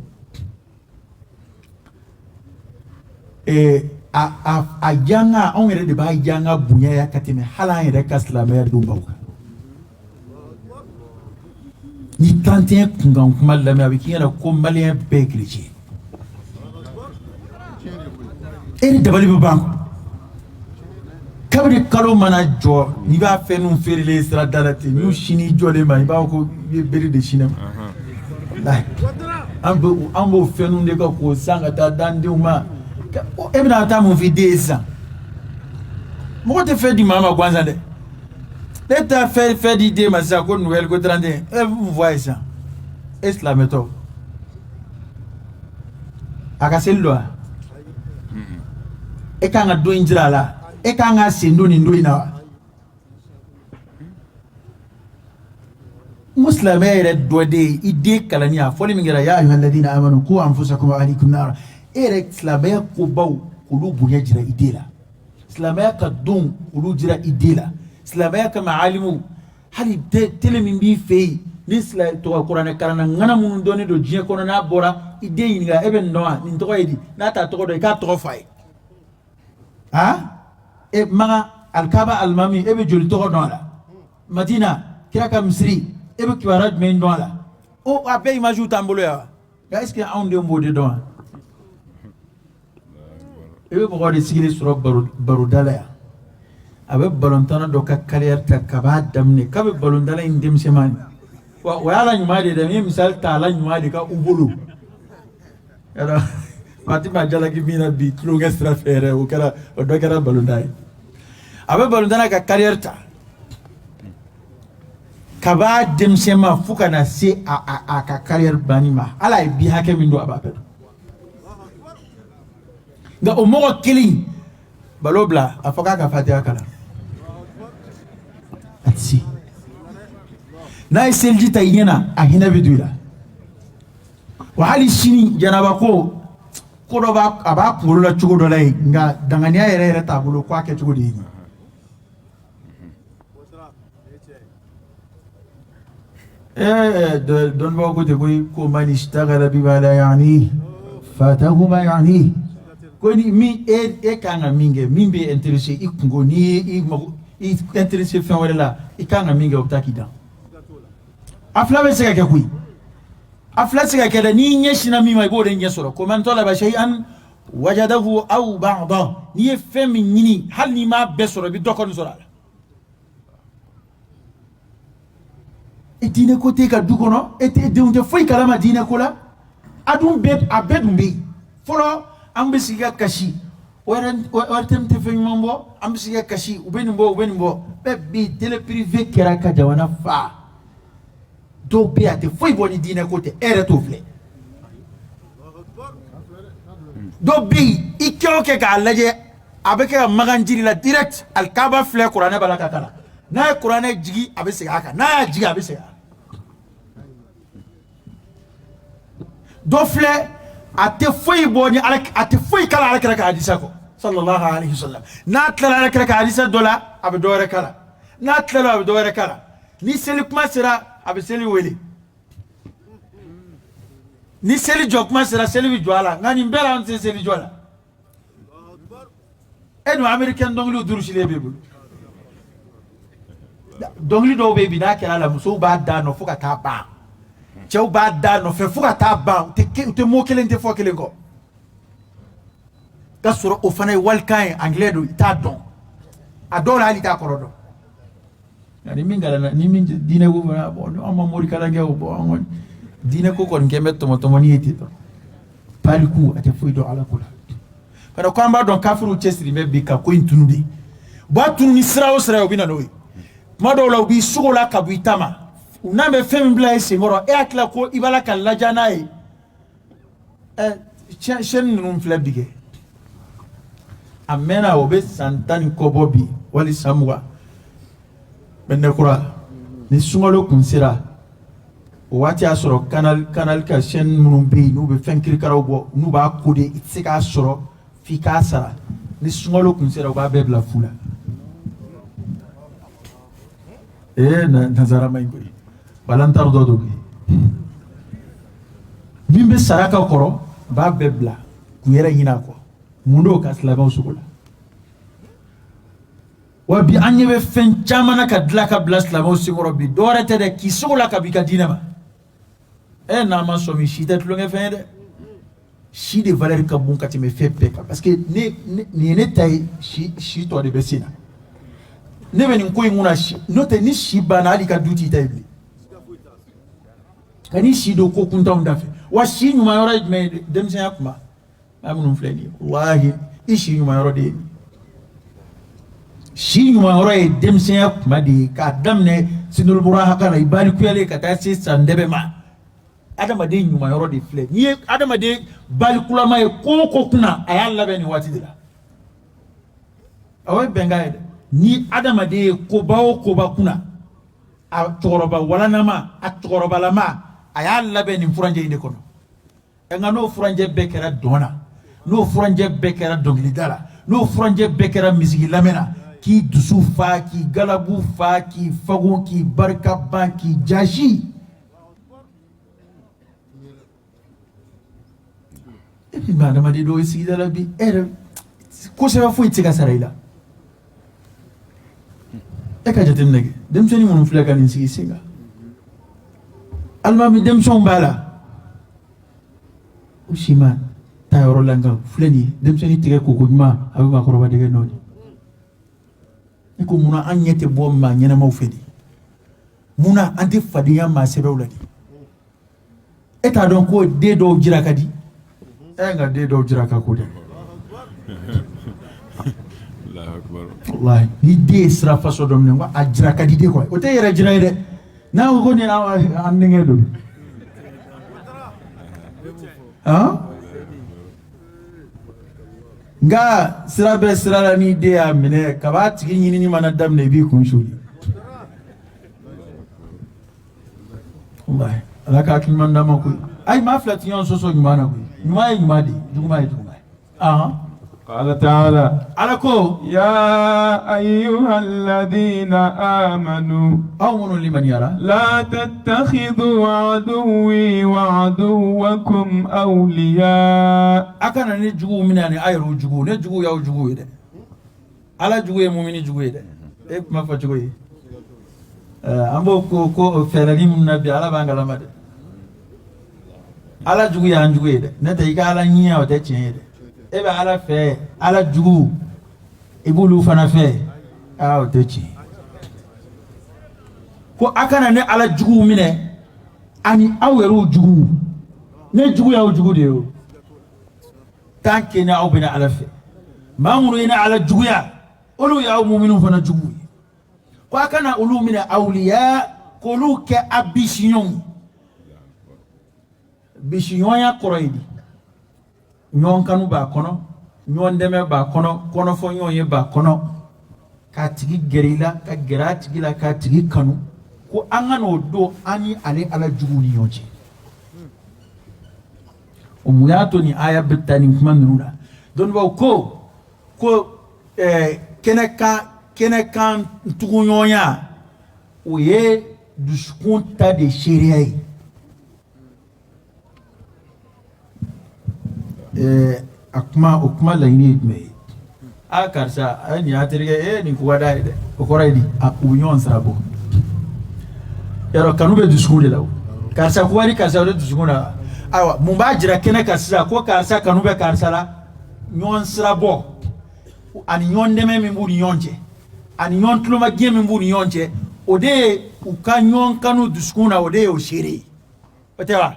a yanga, anw yɛrɛ de b'a yanga bonya ya ka tɛmɛ hali an yɛrɛ ka silamɛya donbaw kan. Ni 31 kunkan kuma lamɛn, a bɛ k'i ɲɛna ko maliyɛn bɛɛ ye kerecɛn ye. E ni dabali bɛ ban. Kabini kalo mana jɔ, n'i b'a fɛn ninnu feerelen sira da la ten, n'u sini jɔlen ma, i b'a fɔ ko i ye bere de sin ne ma. Walahi, an b'o fɛn ninnu de kɛ k'o san ka taa d'an denw ma. E bɛna taa mun f'i den ye sisan? Mɔgɔ tɛ fɛn di maa ma gansan dɛ. Ne taa fɛn di den ma sisan ko Noël, ko 31, e bɛ mun fɔ a ye sisan? E silamɛtɔ, a ka seli don wa? E kan ka don in jira a la, e kan ka sen don nin don in na wa? N ko silamɛya yɛrɛ dɔ de ye i den kalanni. A fɔli min kɛra, ya ayyuhalladhina amanu qu anfusakum wa ahlikum nara, e yɛrɛ silamɛya kobaw k'o olu bonya jira i den la. Silamɛya ka donw, olu jira i den la. Silamɛya ka maalimu, hali télé min b'i fɛ yen ni tɔgɔ kuranɛ kalanna ŋana minnu dɔnnen don diɲɛ kɔnɔ, n'a bɔra, i den ɲininka: e bɛ nin dɔn wa? Nin tɔgɔ ye di? N'a t'a tɔgɔ dɔn, i k'a tɔgɔ f'a ye. Ha, e Makan Alikaba alimami, e bɛ joli tɔgɔ dɔn a la? Madina kira ka misiri, e bɛ kibaruya jumɛn dɔn a la? O a bɛɛ image t'an bolo yan wa? Nka est ce que anw denw b'o de dɔn wa? I bɛ mɔgɔ de sigilen sɔrɔ baroda la yan, a bɛ balontanna dɔ ka carrière ta ka b'a daminɛ k'a bɛ balontanna in denmisɛnman wa o y'a la ɲuman de ye dɛ. N ye misali ta a la ɲuman de ka u bolo yala waati ma jalaki min na bi tulonkɛ sira fɛ yɛrɛ, o kɛra o dɔ kɛra balontan ye. A bɛ balontanna ka carrière ta ka b'a denmisɛnma fo ka na se a ka carrière banni ma. Ala ye bi hakɛ min don, a b'a bɛɛ dɔn. Nka o mɔgɔ kelen balo bila a fɔ k'a ka fatiha kalan, a tɛ se. N'a ye seliji ta i ɲɛna, a hinɛ bɛ don i la. Wa hali sini janaba ko ko dɔ b'a a b'a kunkolo la cogo dɔ la yen, nka danganiya yɛrɛ yɛrɛ t'a bolo ko a kɛ cogo de ye nin ye. Dɔnnibagaw ko ten koyi ko man ishtagala bima la yaani fatahu ma yaani. Ko ni min e kan ka min kɛ, min bɛ intéressé i kunko, n'i ye i mago i intéressé fɛn wɛrɛ la, i kan ka min kɛ, o bɛ taa k'i dan. A fila bɛ se ka kɛ koyi, a fila se ka kɛ dɛ. N'i ɲɛsinna min ma, i b'o de ɲɛ sɔrɔ. Ko man talaba shay'an wajadahu aw ba'da. N'i ye fɛn min ɲini, hali n'i m'a bɛɛ sɔrɔ, i bɛ dɔ kɔni sɔrɔ a la. E diinɛ ko t'e ka du kɔnɔ, e tɛ denw tɛ foyi kalama diinɛ ko la. A dun bɛɛ, a bɛɛ dun bɛ yen. Fɔlɔ an bɛ sigi ka kasi, ORTM tɛ fɛn ɲuman bɔ, an bɛ sigi ka kasi, u bɛ nin bɔ, u bɛ nin bɔ. Bɛɛ bi télé privé kɛra ka jamana fa. Dɔw bɛ yen, a tɛ foyi bɔ ni diinɛ ko tɛ, e yɛrɛ t'o filɛ. Dɔw bɛ yen, i kɛ o kɛ k'a lajɛ, a bɛ kɛ ka Makan jiri la direct, alikaba filɛ, kuranɛ b'a la ka kalan. N'a ye kuranɛ jigi, a bɛ segin a kan. N'a y'a jigi, a bɛ segin a kan. Dɔ filɛ, a tɛ foyi bɔ ni ala, a tɛ foyi kalan ala kira ka hadisa kɔ sallallahu alaihi wasallam. N'a tilala ala kira ka hadisa dɔ la, a bɛ dɔ wɛrɛ kalan. N'a tilala, a bɛ dɔ wɛrɛ kalan. Ni seli kuma sera, a bɛ seli wele. Ni seli jɔ kuma sera, seli bɛ jɔ a la. Nka nin bɛɛ la, an tɛ seli jɔ la. E dun, américain dɔnkiliw durusilen b'e bolo. Dɔnkili dɔw bɛ yen bi, n'a kɛra la, musow b'a da nɔ fo ka taa ban, cɛw b'a da nɔfɛ fo ka taa ban. U tɛ mot kelen tɛ fɔ kelen kɔ. Ka sɔrɔ o fana ye walikan ye, anglais don, i t'a dɔn. A dɔw la, hali i t'a kɔrɔ dɔn. Nka ni min kalanna, ni min diinɛ ko fana, bon, an ma morikalan kɛ o, bon, an kɔni diinɛ ko kɔni kɛ bɛ tɔmɔtɔmɔni ye ten dɔrɔn. Taliku a tɛ foyi dɔn ala ko la. Kana ko an b'a dɔn kafiriw cɛsiri bɛ bi ka ko in tunu de. U b'a tunu ni sira o sira ye, u bɛ na n'o ye. Tuma dɔw la, u b'i sogo la ka bɔ i ta ma. U n'a bɛ fɛn min bila i senkɔrɔ, e hakili ko i b'a la ka laja n'a ye. Ɛ, chaîne ninnu filɛ bi kɛ, a mɛnna, o bɛ san 10 ni kɔ bɔ bi, wali san 20. Mɛ kura ni sunkalo kun sera, o waati y'a sɔrɔ Canal ka chaîne minnu bɛ yen, n'u bɛ fɛn kirikaraw bɔ, n'u b'a coder, i tɛ se k'a sɔrɔ f'i k'a sara. Ni sunkalo kun sera, u b'a bɛɛ bila fu la. Ee, nansara ma ɲi koyi. Walan dɔ don min bɛ saraka kɔrɔ, u b'a bɛɛ bila k'u yɛrɛ ɲinɛ a kɔ. Mun don? Ka silamɛw sogo la. Wa bi, an ɲɛ bɛ fɛn caman na ka dilan ka bila silamɛw senkɔrɔ bi. Dɔwɛrɛ tɛ dɛ, k'i sogo la ka b'i ka diinɛ ma. E n'a ma sɔmi, si tɛ tulonkɛ fɛn ye dɛ. Si de valeur ka bon ka tɛmɛ fɛn bɛɛ kan, parce que ne nin ye ne ta ye, si tɔ de bɛ sen na. Ne bɛ nin ko in kunna si, n'o tɛ ni si banna, hali ka du t'i ta ye bilen. Ka ni si don ko kuntanw da fɛ. Wa si ɲuman yɔrɔ ye jumɛn ye? Denmisɛnya kuma maa minnu filɛ nin ye, walahi, i si ɲuman yɔrɔ de ye nin. Si ɲuman yɔrɔ ye denmisɛnya kuma de ye, k'a daminɛ sinulubura haka la, i balikuyalen ka taa se san dɛbɛ ma. Adamaden ɲuman yɔrɔ de filɛ n'i ye. Adamaden balikulama ye ko o ko kunna, a y'a labɛn nin waati de la. O ye bɛnkan ye dɛ. Ni adamaden ye koba o koba kunna, a cɛkɔrɔba walanama, a cɛkɔrɔbalama, a y'a labɛn nin furancɛ in de kɔnɔ. Nka n'o furancɛ bɛɛ kɛra dɔn na, N'o furancɛ bɛɛ kɛra dɔnkilida la, n'o furancɛ bɛɛ kɛra misiki lamɛn na, k'i dusu fa, k'i galabu fa, k'i fagun, k'i barika ban, k'i jasi. E bi maa adamaden dɔw ye sigida la bi, e yɛrɛ ko sɛbɛ foyi tɛ se ka sara i la. E ka jateminɛ kɛ, denmisɛnnin minnu filɛ ka nin sigi sen kan, alimami denmisɛnw b'a la, u si ma taa yɔrɔ la, nka filɛ nin ye, denmisɛnnin tigɛ koko ɲuman a bɛ maakɔrɔba dɛgɛ nɔ de. Ne ko munna an ɲɛ tɛ bɔ maa ɲɛnamaw fɛ de? Munna an tɛ fadenya maa sɛbɛw la de? E t'a dɔn ko den dɔw jira ka di e? Nka den dɔw jira ka ko dɛ. Walahi, ni den ye sira faso dɔ minɛ, ko a jira ka di de quoi, o tɛ yɛrɛ jira ye dɛ. N'a ko ko nin an denkɛ don han, nka sira bɛ sira la, ni den y'a minɛ kab'a tigi ɲinini mana daminɛ, i b'i kun suli. Walahi, Ala ka hakili ɲuman d'an ma koyi. Ayi, maa fila tɛ ɲɔgɔn sɔsɔ ɲuman na koyi. Ɲuman ye ɲuman de ye, juguman ye juguman ye. Ahan. قال تعالى Ala ko يا أيها الذين آمنوا aw minnu limaniyara لا تتخذوا عدوي وعدوكم أولياء a kana ne juguw minɛ ani a yɛrɛw juguw. Ne juguw y'aw juguw ye dɛ. Ala jugu ye mumini jugu ye dɛ. E kuma fɔ cogo ye, an b'o ko ko fɛɛrɛni minnu na bi, Ala b'an kalama dɛ. Ala jugu y'an jugu ye dɛ. N'o tɛ i ka Ala ɲiya, o tɛ tiɲɛ ye dɛ. E bɛ Ala fɛ, Ala jugu i b'olu fana fɛ, aa, o tɛ tiɲɛ. Ko a kana ne Ala juguw minɛ ani aw yɛrɛw juguw. Ne jugu y'aw jugu de ye o. Tant que ni aw bɛ ne Ala fɛ, maa minnu ye ne Ala juguya, olu y'aw muminiw fana jugu ye. Ko a kana olu minɛ awliya, k'olu kɛ a bisiɲɔgɔnw ye. Bisiɲɔgɔnya kɔrɔ ye di? Ɲɔgɔn kanu b'a kɔnɔ, ɲɔgɔn dɛmɛ b'a kɔnɔ, kɔnɔfɔ ɲɔgɔn ye b'a kɔnɔ, k'a tigi gɛrɛ i la, ka gɛrɛ a tigi la, k'a tigi kanu. Ko an ka n'o don an ni ale Ala juguw ni ɲɔgɔn cɛ. O mun y'a to nin aya bɛ taa nin kuma ninnu na? Dɔnnibaaw ko kɛnɛkan tuguɲɔgɔnya, o ye dusukun ta de seereya ye. A kuma, o kuma laɲini ye jumɛn ye? A karisa, a ye nin y'a terikɛ ye, nin ko ka d'a ye dɛ. O kɔrɔ ye di? A u bɛ ɲɔgɔn sira bɔ. Yarɔ, kanu bɛ dusukun de la o. Karisa ko wari, karisa o de dusukun na. Ayiwa, mun b'a jira kɛnɛ kan sisan ko karisa kanu bɛ karisa la? Ɲɔgɔn sira bɔ ani ɲɔgɔn dɛmɛ min b'u ni ɲɔgɔn cɛ, ani ɲɔgɔn tulomagɛn min b'u ni ɲɔgɔn cɛ, o de ye u ka ɲɔgɔn kanu dusukun na, o de ye o seere ye. O tɛ wa?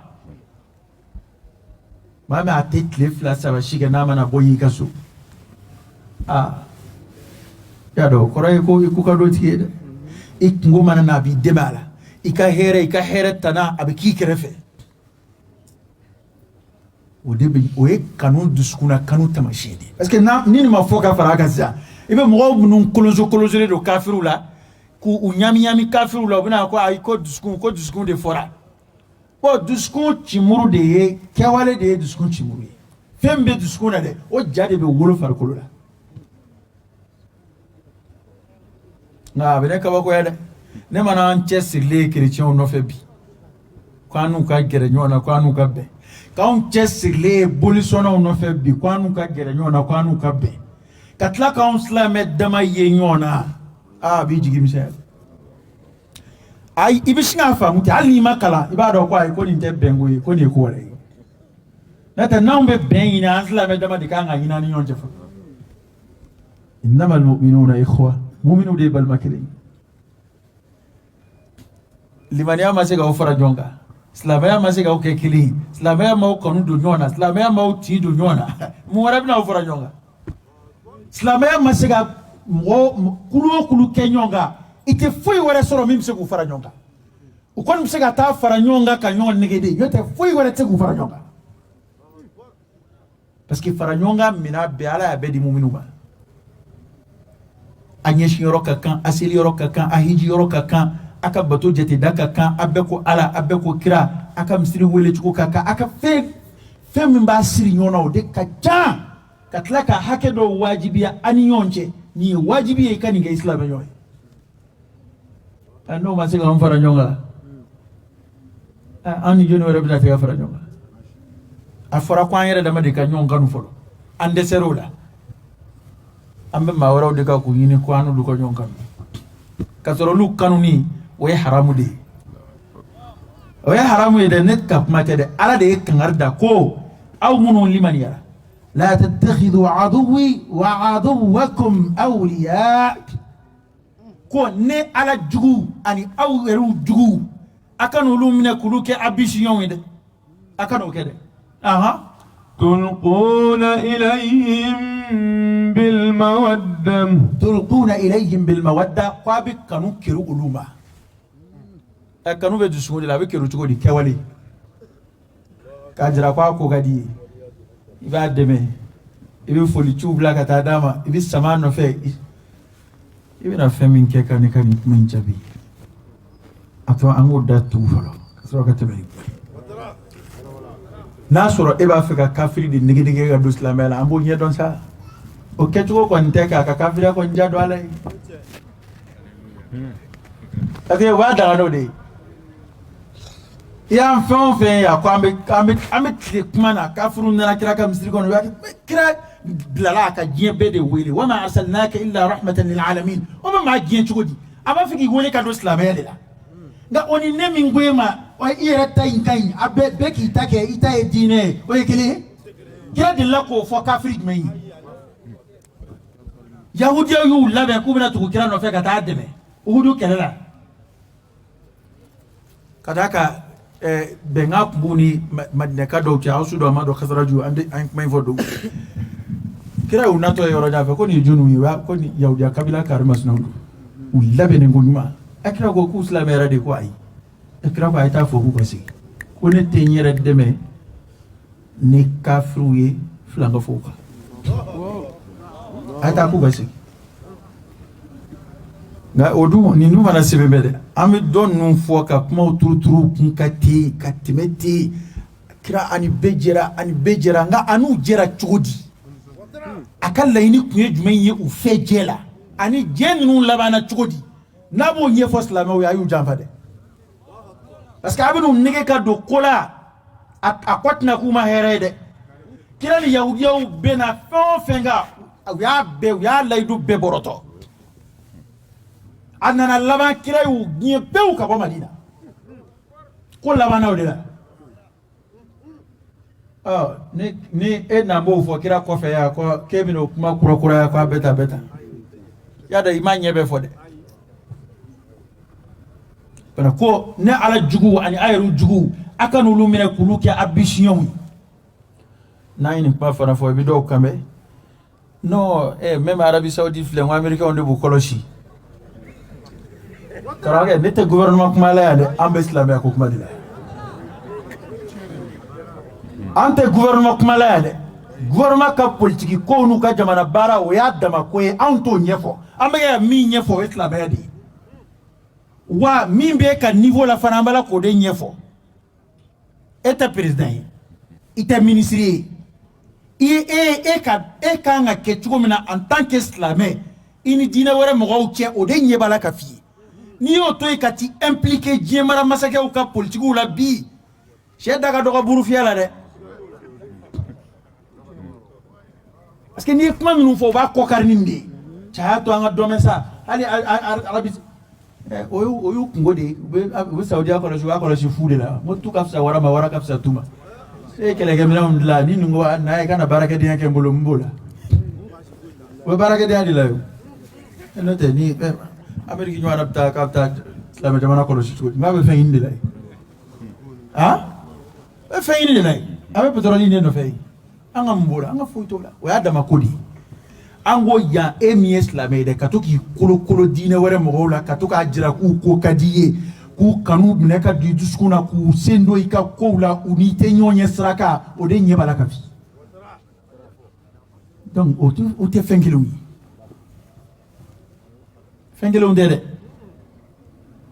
Maa min a tɛ tile fila saba si kɛ n'a mana bɔ y'i ka so, aa, y'a dɔn o kɔrɔ ye ko i ko ka d'o tigi ye dɛ. I kungo mana na, a b'i dɛmɛ a la. I ka hɛrɛ, i ka hɛrɛ tana, a bɛ k'i kɛrɛfɛ. O de bɛ, o ye kanu, dusukunna kanu taamasiyɛn de ye. Parce que n'a ni nin ma fɔ ka fara a kan sisan, i bɛ mɔgɔw minnu kolonso kolonsolen don kafiriw la, k'u ɲami ɲami kafiriw la, u bɛna ko ayi, ko dusukun de fɔra. Bon, dusukun cimuru de ye kɛwale de ye, dusukun cimuru ye fɛn min bɛ dusukun na dɛ, o ja de bɛ wolo farikolo la. Nka a bɛ ne kabakoya dɛ. Ne mana an cɛ sirilen ye kerecɛnw nɔfɛ bi, k'an n'u ka gɛrɛ ɲɔgɔn na, k'an n'u ka bɛn, k'anw cɛ sirilen ye bolisɔnnaw nɔfɛ bi, k'an n'u ka gɛrɛ ɲɔgɔn na, k'an n'u ka bɛn, ka tila k'anw silamɛ dama ye ɲɔgɔn na, aa, a b'i jigi misɛnya. Ayi, i bɛ sin k'a faamu ten, hali n'i ma kalan, i b'a dɔn ko ayi, ko nin tɛ bɛnko ye, ko nin ye ko wɛrɛ ye. N'o tɛ, n'anw bɛ bɛn ɲini, an silamɛ dama de kan ka ɲini an ni ɲɔgɔn cɛ fɔlɔ. Innamal mu'minuna ikhwa, mu'minu de ye balima kelen ye. Limaniya ma se k'aw fara ɲɔgɔn kan, silamɛya ma se k'aw kɛ kelen ye, silamɛya m'aw kanu don ɲɔgɔn na, silamɛya m'aw tin don ɲɔgɔn na, mun wɛrɛ bɛna aw fara ɲɔgɔn kan? Silamɛya ma se ka mɔgɔ kulu o kulu kɛ ɲɔgɔn kan, i tɛ foyi wɛrɛ sɔrɔ min bɛ se k'u fara ɲɔgɔn kan. U kɔni bɛ se ka taa fara ɲɔgɔn kan ka ɲɔgɔn nɛgɛ de, n'o tɛ foyi wɛrɛ tɛ se k'u fara ɲɔgɔn kan. Parce que fara ɲɔgɔn kan minɛn bɛɛ, Ala y'a bɛɛ di muminu ma. A ɲɛsin yɔrɔ ka kan, a seli yɔrɔ ka kan, a hiji yɔrɔ ka kan, a ka bato jateda ka kan, a bɛɛ ko Ala, a bɛɛ ko kira, a ka misiri wele cogo ka kan, a ka fɛn Fɛn min b'a siri ɲɔgɔn na, o de ka ca, ka tila ka hakɛ dɔ wajibiya an ni ɲɔgɔn cɛ. Nin ye wajibi ye i ka nin kɛ i silamɛ ɲɔgɔn ye. N'o ma se k'an fara ɲɔgɔn kan, an ni jɔnni wɛrɛ bɛna se ka fara ɲɔgɔn kan? A fɔra ko an yɛrɛ dama de ka ɲɔgɔn kanu fɔlɔ, an dɛsɛr'o la. An bɛ maa wɛrɛw de kan k'u ɲini ko an n'olu ka ɲɔgɔn kanu, ka sɔrɔ olu kanuni, o ye haramu de ye, o ye haramu ye dɛ. Ne ka kuma tɛ dɛ, Ala de ye kangari da ko aw minnu limaniyara, la tattakhidhu aduwwi wa aduwwakum awliya, ko ne Ala jugu ani aw yɛrɛw jugu, a kana olu minɛ k'olu kɛ a bisiɲɔgɔnw ye dɛ, a kana o kɛ dɛ. Ahan. Tulquna ilayhim bil mawadda. Tulquna ilayhim bil mawadda, ko a bɛ kanu kɛrɛ olu ma. Ɛ, kanu bɛ dusukun de la, a bɛ kɛrɛ cogo di? Kɛwale k'a jira ko a ko ka di ye, i b'a dɛmɛ, i bɛ foliciw bila ka taa d'a ma, i bɛ sama a nɔfɛ. I bɛna fɛn min kɛ ka ne ka nin kuma in jaabi, a to an k'o da tugu fɔlɔ ka sɔrɔ ka tɛmɛ ni kuma ye. N'a sɔrɔ e b'a fɛ ka kafiri de nege nege ka don silamɛya la, an b'o ɲɛdɔn sa. O kɛcogo kɔni tɛ k'a ka kafiriya kɔni ja don a la ye, parce que u b'a daga n'o de ye. I y'an fɛn o fɛn ye, a ko an bɛ tile kuma na, kafiriw nana kira ka misiri kɔnɔ, u y'a kɛ kira bilala a ka diɲɛ bɛɛ de wele, wa ma arsalnaka illa rahmatan lil alamin. O bɛ maa diɲɛ cogo di? A b'a fɛ k'i wele ka don silamɛya de la. Nka o ni ne min ko e ma, i yɛrɛ ta in ka ɲi, a bɛɛ bɛɛ k'i ta kɛ, i ta ye diinɛ ye, o ye kelen ye. Kira delila k'o fɔ kafiri jumɛn ye? Yahudiyaw y'u labɛn k'u bɛna tugu kira nɔfɛ ka taa dɛmɛ Uhudu kɛlɛ la, ka d'a kan bɛnkan tun b'u ni Madinɛka dɔw cɛ, Awusu dɔw, a ma dɔn Kasaraju, an tɛ an ye kuma in fɔ don. Kira y'u natɔ ye yɔrɔ jan fɛ ko nin ye jɔnniw ye? Ko nin Yahudiya kabila karimasinaw don, u labɛnnen ko ɲuman. A kira ko k'u silamɛyara de? Ko ayi. A kira ko a ye taa fɔ k'u ka segin, ko ne tɛ n yɛrɛ dɛmɛ ni kafiriw ye filankafow kan, a ye taa k'u ka segin. Nka o dun, nin dun fana sɛbɛn bɛ dɛ. An bɛ dɔ ninnu fɔ ka kumaw turuturu kun ka ten ka tɛmɛ ten. Kira ani bɛɛ jɛra, ani bɛɛ jɛra, nka a n'u jɛra cogo di? A ka laɲini tun ye jumɛn ye u fɛ jɛ la? Ani jɛ ninnu labanna cogo di? N'a b'o ɲɛfɔ silamɛw ye, a y'u janfa dɛ, parce que a bɛ n'u nege ka don ko la, a kɔ tɛna k'u ma hɛrɛ ye dɛ. Kira ni yahudiyaw bɛnna fɛn o fɛn kan, u y'a bɛɛ, u y'a layidu bɛɛ bɔrɔtɔ. A nana laban, kira y'u gɛn pewu ka bɔ Madina. Ko labanna o de la. Ɔ, ni e n'an b'o fɔ kira kɔfɛ yan ko k'e bɛna o kuma kurakuraya ko a bɛ tan, a bɛ tan, y'a dɔn i m'a ɲɛ bɛɛ fɔ dɛ. Bana ko ne Ala jugu ani a yɛrɛ jugu, a ka n'olu minɛ k'olu kɛ a bisiɲɛw ye. N'an ye nin kuma fana fɔ, i bɛ dɔw kan mɛn. Non, même Arabie Saoudite filɛ, n ko Américains de b'u kɔlɔsi. Karamɔgɔkɛ, ne tɛ gouvernement kuma la yan dɛ, an bɛ silamɛya ko kuma de la. An tɛ gouvernement kuma la yan dɛ. Gouvernement ka politique kow n'u ka jamana baara, o y'a dama ko ye, anw t'o ɲɛfɔ. An bɛ ka min ɲɛfɔ, o ye silamɛya de ye. Wa min b'e ka niveau la fana, an b'a la k'o de ɲɛfɔ. E tɛ président ye, i tɛ ministre ye, i e e ka e kan ka kɛ cogo min na en tant que silamɛ i ni diinɛ wɛrɛ mɔgɔw cɛ, o de ɲɛ b'a la ka f'i ye. N'i y'o to yen ka t'i impliqué diɲɛ mara masakɛw ka politikiw la bi, sɛ da ka dɔgɔ burufiyɛ la dɛ, parce que n'i ye kuma minnu fɔ, u b'a kɔkari ni nin de ye. Cɛ, a y'a to an ka dɔ mɛn sa. Hali Arabi, o y'u kungo de ye. U bɛ Saudiya kɔlɔsi, u b'a kɔlɔsi fu de la. N ko tu ka fisa wara ma, wara ka fisa tu ma. E ye kɛlɛkɛminɛnw dilan ni nin ko n'a ye ka na baarakɛdenya kɛ n bolo, n b'o la, o bɛ baarakɛdenya de la yo. N'o tɛ, ni Amérique ɲɔgɔnna bɛ taa k'a bɛ taa silamɛ jamana kɔlɔsi cogo di? N k'a bɛ fɛn ɲini de la yen. Han, bɛ fɛn ɲini de la yen, a bɛ pétrole ɲini de nɔfɛ yen. An ka mun b'o la? An ka foyi t'o la. O y'a dama ko de ye. An ko yan, e min ye silamɛ ye dɛ, ka to k'i kolokolo diinɛ wɛrɛ mɔgɔw la, ka to k'a jira k'u ko ka di i ye, k'u kanu minɛ ka don i dusukun na, k'u sen don i ka kow la, u n'i tɛ ɲɔgɔn ɲɛ sira kan, o de ɲɛ b'a la ka fi. Donc o tɛ fɛn kelenw ye, fɛn kelenw tɛ dɛ.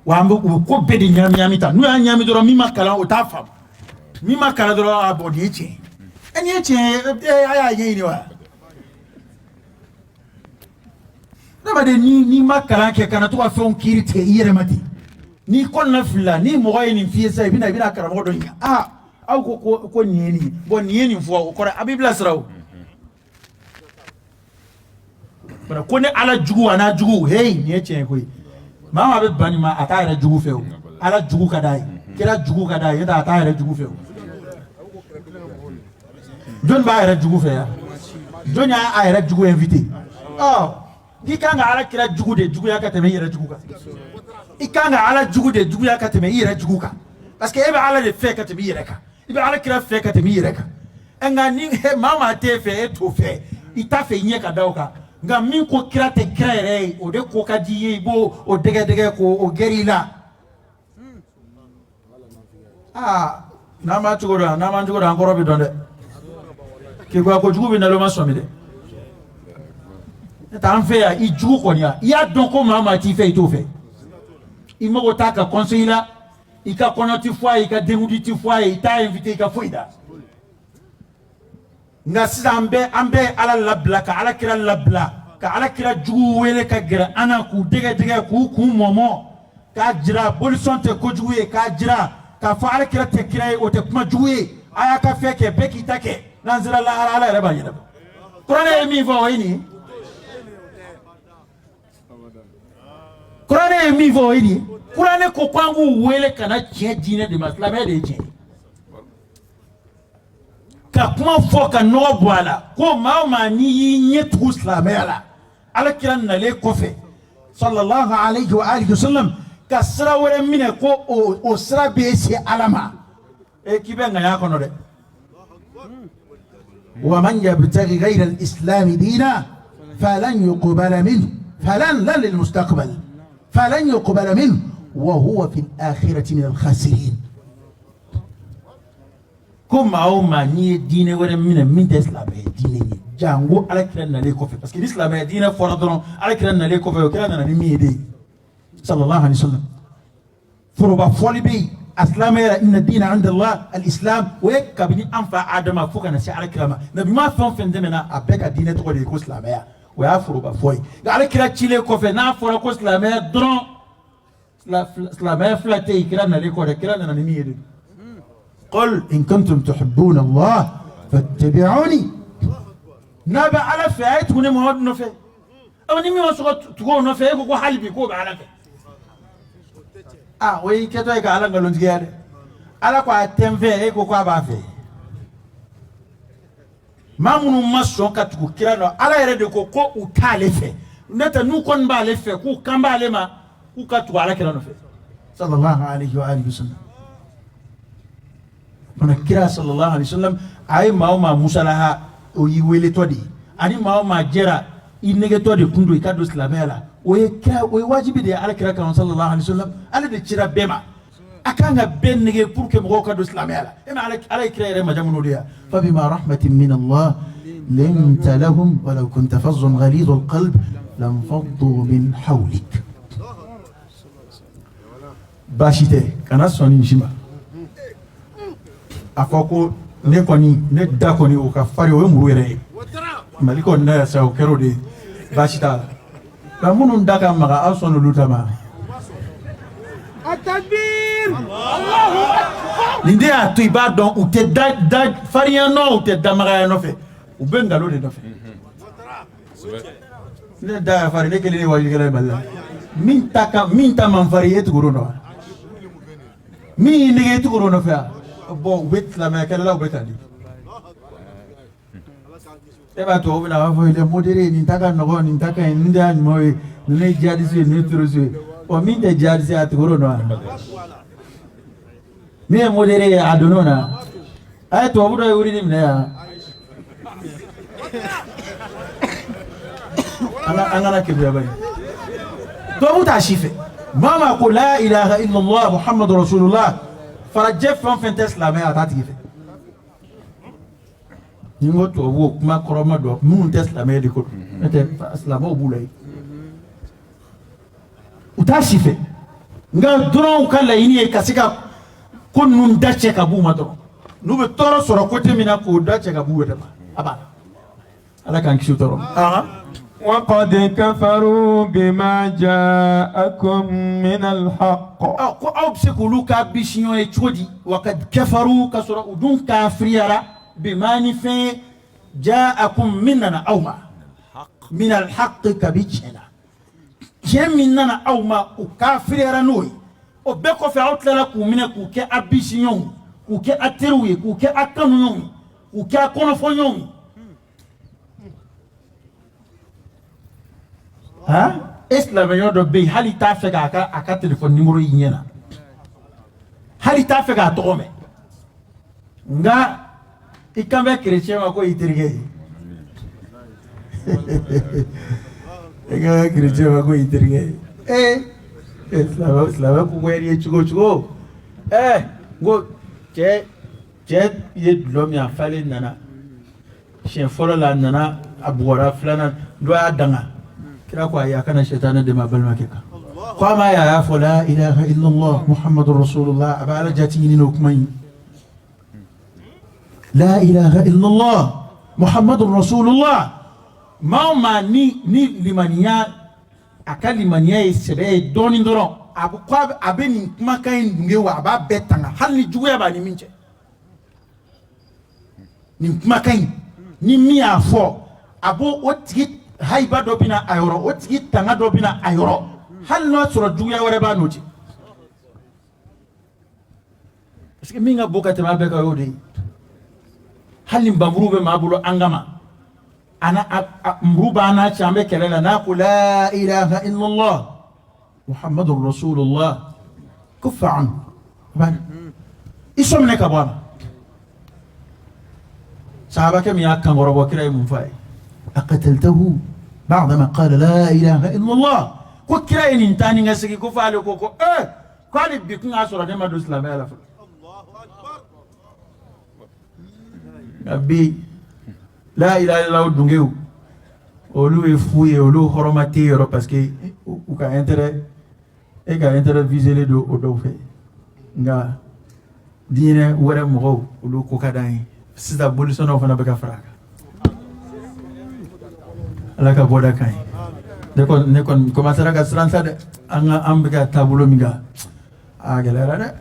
Wa an bɛ u bɛ ko bɛɛ de ɲagami ɲagami ta. N'u y'a ɲagami dɔrɔn, min ma kalan, o t'a faamu. Min ma kalan dɔrɔn, a bɔn, nin ye tiɲɛ ye. Ɛ, nin ye tiɲɛ ye, a y'a ɲɛɲini wa? Adamaden, n'i ma kalan kɛ, kana to ka fɛnw kiiri tigɛ i yɛrɛ ma ten. N'i kɔnɔna filila, ni mɔgɔ ye nin f'i ye sisan, i bɛna karamɔgɔ dɔ ɲininka. Aa, aw ko nin ye nin ye, bon, nin ye nin fɔ, o kɔrɔ a b'i bilasira. O ko ne Ala jugu a n'a jugu, heyi, nin ye tiɲɛ ye koyi. Maa maa bɛ ban nin ma, a t'a yɛrɛ jugu fɛ. O Ala jugu ka d'a ye, kira jugu ka d'a ye, a t'a yɛrɛ jugu fɛ. O jɔnni b'a yɛrɛ jugu fɛ yan? Jɔn y'a yɛrɛ jugu invité? Ɔ, k'i kan ka Ala kira jugu de juguya ka tɛmɛ i yɛrɛ jugu kan. I kan ka Ala jugu de juguya ka tɛmɛ i yɛrɛ jugu kan, parce que e bɛ Ala de fɛ ka tɛmɛ i yɛrɛ kan, i bɛ Ala kira fɛ ka tɛmɛ i yɛrɛ kan. Nka ni maa maa t'e fɛ, e t'o fɛ, i t'a fɛ i ɲɛ ka da o kan. Nka min ko kira tɛ kira yɛrɛ ye, o de ko ka di i ye, i b'o o dɛgɛ dɛgɛ k'o gɛrɛ i la. Aa, n'an b'a cogo dɔn, n'an b'an cogo dɔn, an kɔrɔ bɛ dɔn dɛ. Keguya kojugu bɛ naloma sɔmi dɛ. N'o tɛ, an fɛ yan, i jugu kɔni ya, i y'a dɔn ko maa maa t'i fɛ, i t'o fɛ, i mago t'a ka conseil la, i ka kɔɲɔ ti fɔ a ye, i ka denkundi ti fɔ a ye, i t'a invité i ka foyi la. Nka sisan, an bɛ Ala labila, ka Ala kira labila, ka Ala kira jugu wele ka gɛrɛ an na, k'u dɛgɛ dɛgɛ, k'u kun mɔmɔ, k'a jira bolisɔn tɛ kojugu ye, k'a jira k'a fɔ Ala kira tɛ kira ye, o tɛ kuma jugu ye. A y'a ka fɛn kɛ, bɛɛ k'i ta kɛ. N'an sera lahara, Ala yɛrɛ b'a ɲɛnabɔ. Kuranɛ ye min fɔ, o ye nin ye. Kuranɛ ye min fɔ, o ye nin ye. Kuranɛ ko an k'u wele ka na tiɲɛ diinɛ de ma. Silamɛya de ye tiɲɛ ye. Ka kuma fɔ ka nɔgɔ bɔ a la ko maa o maa n'i y'i ɲɛ tugu silamɛya la, Ala kira nalen kɔfɛ, sallallahu alayhi wa alihi wa sallam, ka sira wɛrɛ minɛ ko o sira bɛ se Ala ma, e k'i bɛ ŋaɲa kɔnɔ dɛ. ومن يبتغي غير الإسلام دينا فلن يقبل منه، فلن، لن للمستقبل، فلن يقبل منه وهو في الآخرة من الخاسرين. Ko maa o maa n'i ye diinɛ wɛrɛ minɛ min tɛ silamɛya diinɛ ye, jango Ala kira nalen kɔfɛ, parce que ni silamɛya diinɛ fɔra dɔrɔn, Ala kira nalen kɔfɛ, o kira nana ni min ye de ye, sallallahu alaihi wa sallam, foroba fɔli bɛ yen a silamɛya la. Inna diina inda Allah al-islam. O ye kabini an fa Adama fo ka na se Ala kira ma, nabi ɲuman fɛn o fɛn tɛmɛna, a bɛɛ ka diinɛ tɔgɔ de ye ko silamɛya. O y'a foroba fɔ ye. Nka Ala kira cilen kɔfɛ, n'a fɔra ko silamɛya dɔrɔn, silamɛya fila tɛ yen kira nalen kɔ dɛ. Kira nana ni min ye de: قل إن كنتم تحبون الله فاتبعوني. N'a bɛ Ala fɛ, a ye tugu ne Muhamadu nɔfɛ. Aw ni min ma sɔn ka tugu o nɔfɛ, e ko hali bi k'o bɛ Ala fɛ, ah, o y'i kɛtɔ ye ka Ala nkalontigiya dɛ. Ala ko a tɛ n fɛ, e ko k'a b'a fɛ. Maa minnu ma sɔn ka tugu kira nɔ, Ala yɛrɛ de ko u t'ale fɛ. N'o tɛ, n'u kɔni b'ale fɛ, k'u kan b'ale ma, k'u ka tugu Ala kira nɔfɛ, sallallahu alayhi wa alihi wa sallam. Fana kira sallallahu alayhi wa sallam, a ye maa o maa musalaha, o y'i weletɔ de ye, ani maa o maa jɛra i negetɔ de kun don i ka don silamɛya la, o ye kira, o ye wajibi de ye Ala kira kan, sallallahu alayhi wa sallam. Ale de cira bɛɛ ma, a kan ka bɛɛ nege pour que mɔgɔw ka don silamɛya la. E ma Ala ye kira yɛrɛ majamu n'o de ye: فبما رحمة من الله لنت لهم ولو كنت فظا غليظ القلب لانفضوا من حولك. Baasi tɛ, kana sɔn nin si ma. A fɔ ko ne kɔni, ne da kɔni, o ka farin, o ye muru yɛrɛ ye Mali kɔni na yan sa, o kɛra o de ye. Baasi t'a la. Nka minnu da ka maga, aw sɔn olu ta ma. التكبير. Nin de y'a to i b'a dɔn u tɛ da da farinya nɔ, u tɛ da magaya nɔfɛ, u bɛ nkalon de nɔfɛ. Ne da ka farin, ne kelen de ye wajulikɛla ye Mali la. Min ta ka min ta man farin, e tugur'o nɔ, min y'i nege, e tugur'o nɔfɛ wa? Bon, u bɛ silamɛya kɛlɛ la, u bɛ tan de. E b'a to, o bɛna a b'a fɔ il est modéré, nin ta ka nɔgɔn, nin ta ka ɲi, nin de y'a ɲuman ye, ninnu ye djihadiste ye, ninnu ye terroriste ye. Bon, min tɛ djihadiste ye, a tugur'o nɔ wa? Min ye modéré ye, a donn'o na. A ye tubabu dɔ ye wurudi minɛ yan. An kana keguya bani. Tubabu t'a si fɛ. Maa maa ko la ilaha illallah Muhammadu rasulullah, farajɛ fɛn o fɛn tɛ silamɛ, a t'a tigi fɛ. Ni n ko tubabu, o kuma kɔrɔma dɔn, minnu tɛ silamɛ de ko don, n'o tɛ silamɛw b'u la yen, u t'a si fɛ. Nka dɔrɔn u ka laɲini ye ka se ka ko ninnu da cɛ ka b'u ma dɔrɔn. N'u bɛ tɔɔrɔ sɔrɔ côté min na, k'o da cɛ ka b'u yɛrɛ ma. A b'a Ala k'an kisi o tɔɔrɔ ma. وقد كفروا بما جاءكم من الحق. Ɔ, ko aw bɛ se k'olu k'a bisiɲɔ ye cogo di? وقد كفروا, ka sɔrɔ u dun kafiriyara, بما, ni fɛn ye, جاءكم, min nana aw ma, من الحق, kabi tiɲɛ na. Tiɲɛ min nana aw ma, u kafiriyara n'o ye. O bɛɛ kɔfɛ, aw tilala k'u minɛ k'u kɛ a bisiɲɔw, k'u kɛ a teriw ye, k'u kɛ a kanuɲɔgɔnw ye, k'u kɛ a kɔnɔfɔɲɔgɔnw ye. Han, e silamɛɲɔgɔn dɔ bɛ yen, hali i t'a fɛ k'a ka a ka telefɔni nimoro y'i ɲɛ na, hali i t'a fɛ k'a tɔgɔ mɛn, nka i kan bɛ kerecɛn ma ko y'i terikɛ ye. I kan bɛ kerecɛn ma ko y'i terikɛ ye. Ee, silamɛ, silamɛ ko ko ye cogo o cogo, n ko cɛ ye dulɔ min, a falen nana siɲɛ fɔlɔ la, a nana, a bugɔra. Filanan dɔ y'a danga. Kira ko ayi, a kana sɛtanɛ dɛmɛ a balimakɛ kan. Ko a ma ye, a y'a fɔ لا إله إلا الله محمد رسول الله. A bɛ Ala jati ɲini n'o kuma in, لا إله إلا الله محمد رسول الله. Maa o maa ni limaniya, a ka limaniya ye sɛbɛ ye dɔɔnin dɔrɔn, a ko a bɛ nin kumakan in dunge wa a b'a bɛɛ tanga, hali ni juguya b'a ni min cɛ. Nin kumakan in, ni min y'a fɔ, a b'o o tigi hayiba dɔ bɛna a yɔrɔ, o tigi tanga dɔ bɛna a yɔrɔ, hali n'a sɔrɔ juguya wɛrɛ b'a n'o cɛ. Parce que min ka bon ka tɛmɛ a bɛɛ kan, y'o de ye. Hali ni npanmuru bɛ maa bolo an kama, ana muru b'an n'a cɛ, an bɛ kɛlɛ la, n'a ko لا إله إلا الله محمد رسول الله, كف عنه, i sɔ minɛ ka bɔ a ma. Sahabakɛ min y'a kankɔrɔbɔ, kira ye mun fɔ a ye? أقتلته بعدما قال لا إله إلا الله. Ko kira ye nin taa ni ka segin ko fɔ ale ko ko hali bi kun y'a sɔrɔ ne ma don silamɛya la fɔlɔ. Nka bi, لا إله إلا الله dungew, olu ye fu ye, olu hɔrɔma tɛ yɔrɔ, parce que u ka intérêt, e ka intérêt visé don o dɔw fɛ. Nka diinɛ wɛrɛ mɔgɔw, olu ko ka d'an ye. Sisan bolisɔnnaw fana bɛ ka fara a kan. Ala ka bɔda kan ye. Ne kɔni commencera ka siran sa dɛ. An ka an bɛ ka taabolo min kan, a gɛlɛyara dɛ,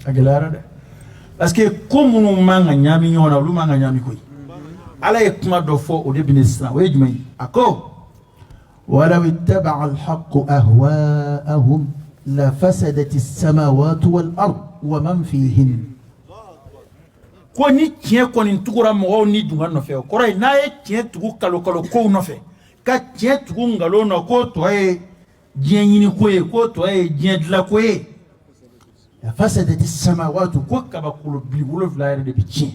a gɛlɛyara dɛ, parce que ko minnu man ka ɲaami ɲɔgɔn na, olu man ka ɲaami koyi. Ala ye kuma dɔ fɔ, o de bɛ ne siran. O ye jumɛn ye? A ko ولو اتبع الحق أهواءهم لفسدت السماوات والأرض ومن فيهن. Ko ni tiɲɛ kɔni tugura mɔgɔw ni dunga nɔfɛ, o kɔrɔ ye n'a ye tiɲɛ tugu kalo kalo kow nɔfɛ, ka tiɲɛ tugu nkalon nɔ, k'o tɔ ye diɲɛ ɲini ko ye, k'o tɔ ye diɲɛ dilan ko ye, لفسدت السماوات, ko kabakolo bili wolonfila yɛrɛ de bɛ tiɲɛ,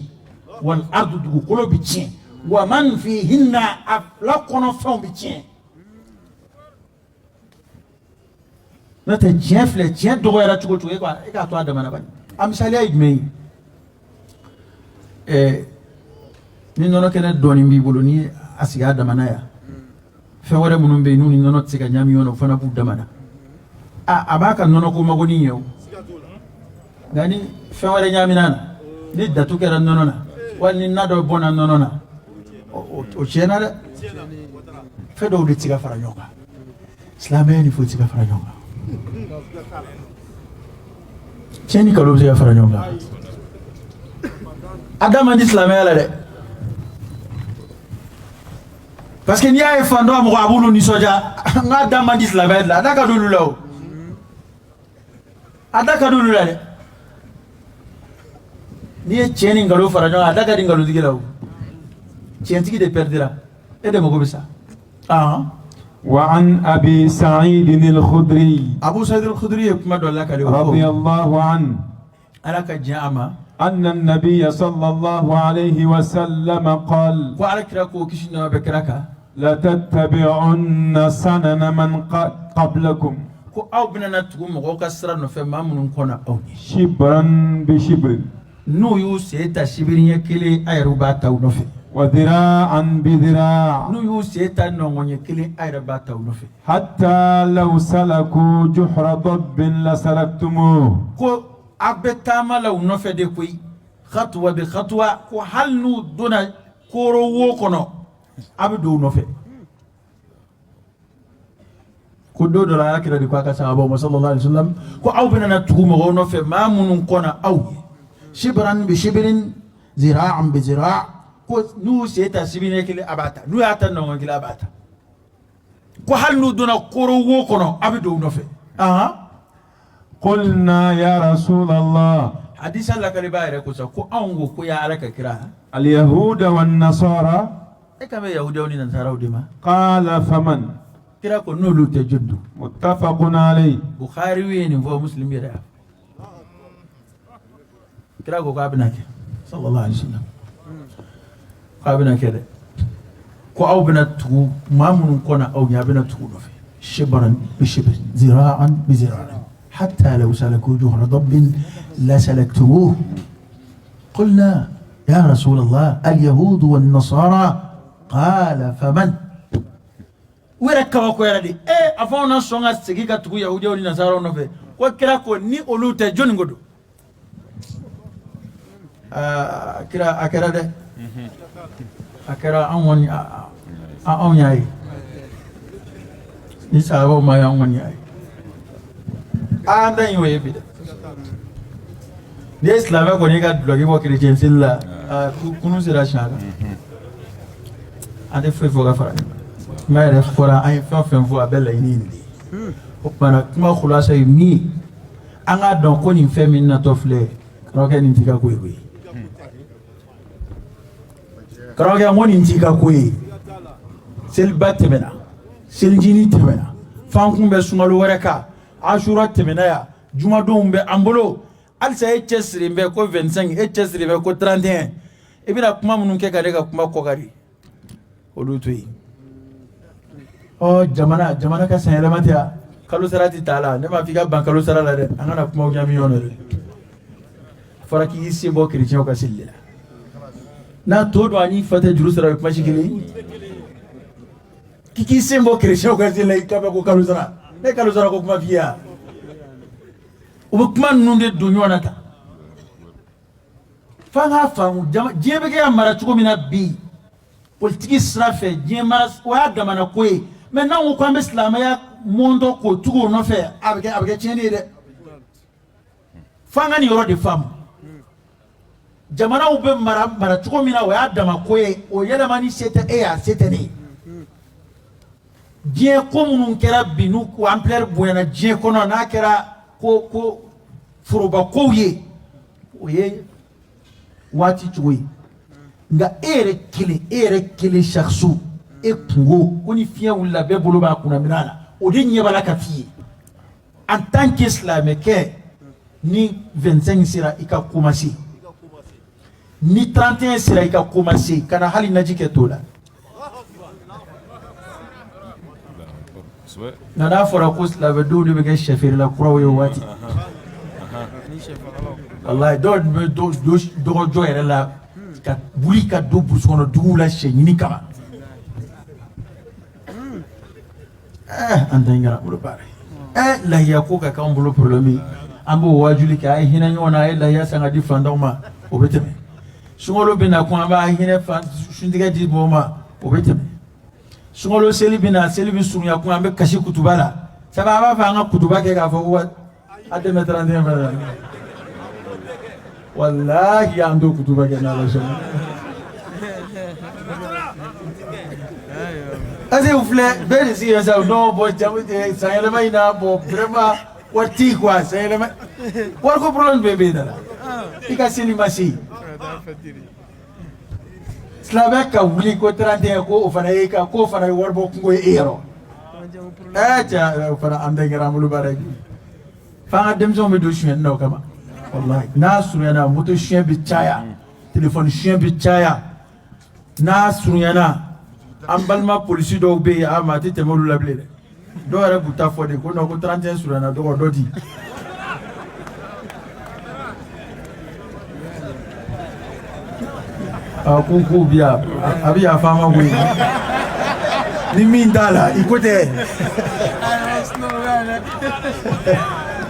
والأرض, dugukolo bɛ tiɲɛ, ومن فيهن, a fila kɔnɔ fɛnw bɛ tiɲɛ. N'o tɛ, tiɲɛ filɛ, tiɲɛ dɔgɔyara cogo cogo, e k'a to a damana bani. A misaliya ye jumɛn ye? Ni nɔnɔ kɛnɛ dɔɔnin b'i bolo, ni a sigi a damana yan, fɛn wɛrɛ minnu bɛ yen n'u ni nɔnɔ tɛ se ka ɲami ɲɔgɔn na, o fana b'u damana. A b'a ka nɔnɔ ko magonin ɲɛ o. Nka ni fɛn wɛrɛ ɲamina na, ni datu kɛra nɔnɔ na, wali ni na dɔ bɔnna nɔnɔ na, o tiɲɛna dɛ. Fɛn dɔw de tɛ se ka fara ɲɔgɔn kan. Silamɛya ni foyi tɛ se ka fara ɲɔgɔn kan. Tiɲɛ ni nkalon bɛ se ka fara ɲɔgɔn kan? A da man di silamɛya la dɛ, parce que n'i y'a ye fan dɔ mɔgɔ a b'olu nisɔndiya. N k'a da man di silamɛya la, a da ka di olu la o, a da ka di olu la dɛ. N'i ye tiɲɛ ni nkalon fara ɲɔgɔn kan, a da ka di nkalontigi la o. Tiɲɛtigi de perdira, e de mago bɛ sa. وعن أبي سعيد الخدري. Abu Sa'id al-Khudri ye kuma dɔ lakale, o ko رضي الله عنه. Ala ka diɲɛ a ma. أن النبي صلى الله عليه وسلم قال: Ko Ala kira ko, kisi nɛɛma bɛ kira kan: لتتبعن سنن من قبلكم. Ko aw bɛna na tugu mɔgɔw ka sira nɔfɛ, maa minnu kɔnna aw ɲɛ. شبرا بشبر. N'u y'u sen ta sibiri ɲɛ kelen, a yɛrɛ b'a ta u nɔfɛ. وذراعا بذراع. N'u y'u sen ta nɔngɔn ɲɛ kelen, a yɛrɛ b'a ta u nɔfɛ. حتى لو سلكوا جحر ضب لسلكتموه. Ko aw bɛ taama la u nɔfɛ de koyi. Khatwa bi khatwa, ko hali n'u donna koro wo kɔnɔ, a bɛ don u nɔfɛ. Ko don dɔ la, ala kira de ko a ka sahabaw ma, sallallahu alaihi wasallam, ko aw bɛna na tugu mɔgɔw nɔfɛ, maa minnu kɔnna aw ye, shibran bi shibrin, zira'an bi zira', ko n'u sen ta sibiriɲɛ kelen, a b'a ta, n'u y'a ta nɔngɔn kelen, a b'a ta, ko hali n'u donna koro wo kɔnɔ, a bɛ don u nɔfɛ. Ahan. Qulna ya rasulallah. Hadisa lakalibaa yɛrɛ ko sa ko anw ko ko ya ala ka kira, Alyahuda wan nasara. E kan bɛ yahudiyaw ni nasaraw de ma? Qala faman? Kira ko n'olu tɛ, jɔn don? Muttafaqun alayhi. Bukhari ye nin fɔ, Muslim yɛrɛ y'a fɔ. Kira ko k'a bɛna kɛ, sallallahu alaihi wasallam, k'a bɛna kɛ dɛ, ko aw bɛna tugu maa minnu kɔnna aw ɲɛ, a bɛna tugu nɔfɛ, shibran bi shibr, zira'an bi zira'in, hatta law salaku juhra dabbin la salaktumuh. Qulna ya rasulallah, al-yahud wan nasara, qala faman? U yɛrɛ kabakoyara de. E, a fɔ anw na sɔn ka segin ka tugu yahudiyaw ni nasaraw nɔfɛ? Ko kira ko ni olu tɛ, jɔnni ko don? Aa, kira, a kɛra dɛ, a kɛra. An kɔni, anw y'a ye, ni sahabaw ma ye, an kɔni y'a ye. Aa, an ta in y'o ye bi dɛ. N'i ye silamɛ kɔni ka dulɔki bɔ kerecɛn seli la, kunun sera siɲɛ kan. An tɛ foyi fɔ ka fara nin kan. Kuma yɛrɛ fɔra, an ye fɛn o fɛn fɔ, a bɛɛ laɲini ye nin de ye. O tuma na, kuma khulasa ye min ye, an k'a dɔn ko nin fɛn min natɔ filɛ, karamɔgɔkɛ, nin t'i ka ko ye koyi. Karamɔgɔkɛ, n ko nin t'i ka ko ye. Seliba tɛmɛna, selijinin tɛmɛna, f'an kun bɛ sunkalo wɛrɛ kan, asura tɛmɛna yan, jumadonw bɛ an bolo halisa. E cɛ sirilen bɛ ko 25, e cɛ sirilen bɛ ko 31. I bɛna kuma minnu kɛ ka ne ka kuma kɔkari, olu to yen. Ɔ, jamana ka sanyɛlɛma tɛ yan, kalo sara tɛ t'a la. Ne m'a fɔ i ka ban kalo sara la dɛ. An kana kumaw ɲami ɲɔgɔn na dɛ. Fɔra k'i sen bɔ kerecɛnw ka seli de la. N'a to don, ani fa tɛ juru sara, o ye kuma si kelen ye. K'i k'i sen bɔ kerecɛnw ka seli la, i ka bɛ ko kalo sara, ne kalo sara ko kuma f'i ye wa? U bɛ kuma ninnu de don ɲɔgɔn na tan. F'an k'a faamu, diɲɛ bɛ kɛ ka mara cogo min na bi, politiki sira fɛ, diɲɛ mara, o y'a damana ko ye. Mais n'an ko k'an bɛ silamɛya mɔntɔ k'o tugu o nɔfɛ, a bɛ kɛ tiɲɛni ye dɛ. F'an ka nin yɔrɔ de faamu. Jamanaw bɛ mara cogo min na, o y'a dama ko ye. O yɛlɛmani se tɛ e ye, a se tɛ ne ye. Diɲɛ ko minnu kɛra bi, n'u ko ampleur bonyana diɲɛ kɔnɔ, n'a kɛra ko foroba kow ye, o ye waati cogo ye. Nka e yɛrɛ kelen, e yɛrɛ kelen sakisu, e kungo ko ni fiɲɛ wulila, bɛɛ bolo b'a kunna minɛ a la, o de ɲɛ b'a la ka f'i ye en tant que silamɛkɛ. Ni 25 sera, i ka commencer, ni 31 sera, i ka commencer ka na hali naji kɛ t'o la. Nka n'a fɔra ko silamɛdenw de bɛ kɛ sɛfeerela kuraw ye o waati, walayi, dɔw bɛ dɔgɔjɔ yɛrɛ la ka wuli ka don burusi kɔnɔ duguw la sɛ ɲini kama. An ta in kɛra bolo baara ye. Lahiya ko ka k'anw bolo problème ye. An b'o wajuli kɛ, a ye hinɛ ɲɔgɔn na, a ye lahiya san ka di fantanw ma, o bɛ tɛmɛ. Sunkalo bɛ na ko an b'a hinɛ fan suntigɛ di mɔgɔw ma, o bɛ tɛmɛ. Sunkalo seli bɛ na, seli bɛ surunya kun, an bɛ kasi kutuba la. Sabu an b'a fɔ an ka kutuba kɛ k'a fɔ ko a dɛmɛ 31 fana la. Walahi, an t'o kutuba kɛ n'Ala sɔnna. Parce que u filɛ bɛɛ de sigilen sa, non, bon, jamu sanyɛlɛma in na, bon, vraiment, wari tɛ yen quoi. Sanyɛlɛma wariko problème bɛɛ bɛ yen da la. I ka seli ma se, silamɛ ka wuli ko 31, ko o fana ye ka k'o fana ye waribɔ kungo ye e yɔrɔ. Cɛ, o fana an bɛɛ kɛra an bolo baara ye. F'an ka denmisɛnw bɛ don sonyɛni na o kama. Walahi, n'a surunyana, moto suɲɛ bɛ caya, telefɔni suɲɛ bɛ caya. N'a surunyana, an balima polisi dɔw bɛ yen, a ma a tɛ tɛmɛ olu la bilen dɛ. Dɔw yɛrɛ b'u ta fɔ de ko non, ko 31 surunyana, dɔgɔ dɔ di. A ko k'u bi yan, a bɛ yafa an ma koyi. Ni min t'a la, i ko tɛ.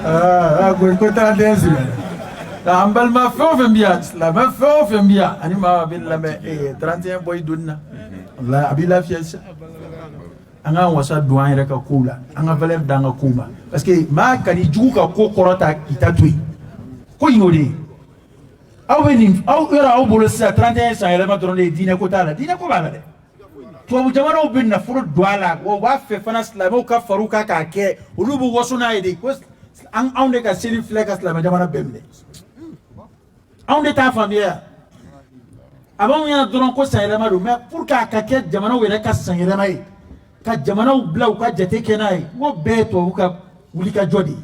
Aa, ko 31 surunyana. An balima fɛn o fɛn bɛ yan, silamɛ fɛn o fɛn bɛ yan, ani maa bɛ lamɛn, 31 bɔ i doni na, walahi a b'i lafiya sisan. An k'an wasa don an yɛrɛ ka kow la, an ka valeur d'an ka kow ma, parce que maa kan'i jugu ka ko kɔrɔta k'i ta to yen. Ko in y'o de ye. Aw bɛ nin aw yɔrɔ aw bolo sisan, 31 san yɛlɛma dɔrɔn de ye, diinɛ ko t'a la. Diinɛ ko b'a la dɛ. Tubabu jamanaw bɛ nafolo don a la, wa u b'a fɛ fana silamɛw ka far'u kan k'a kɛ. Olu bɛ waso n'a ye de ko anw de ka seli filɛ ka silamɛ jamana bɛɛ minɛ. Anw de t'a faamuya. A b'anw ɲɛna dɔrɔn ko sanyɛlɛma don, mais pour que a ka kɛ jamanaw yɛrɛ ka sanyɛlɛma ye, ka jamanaw bila u ka jate kɛ n'a ye, n ko bɛɛ ye tubabu ka wulikajɔ de ye.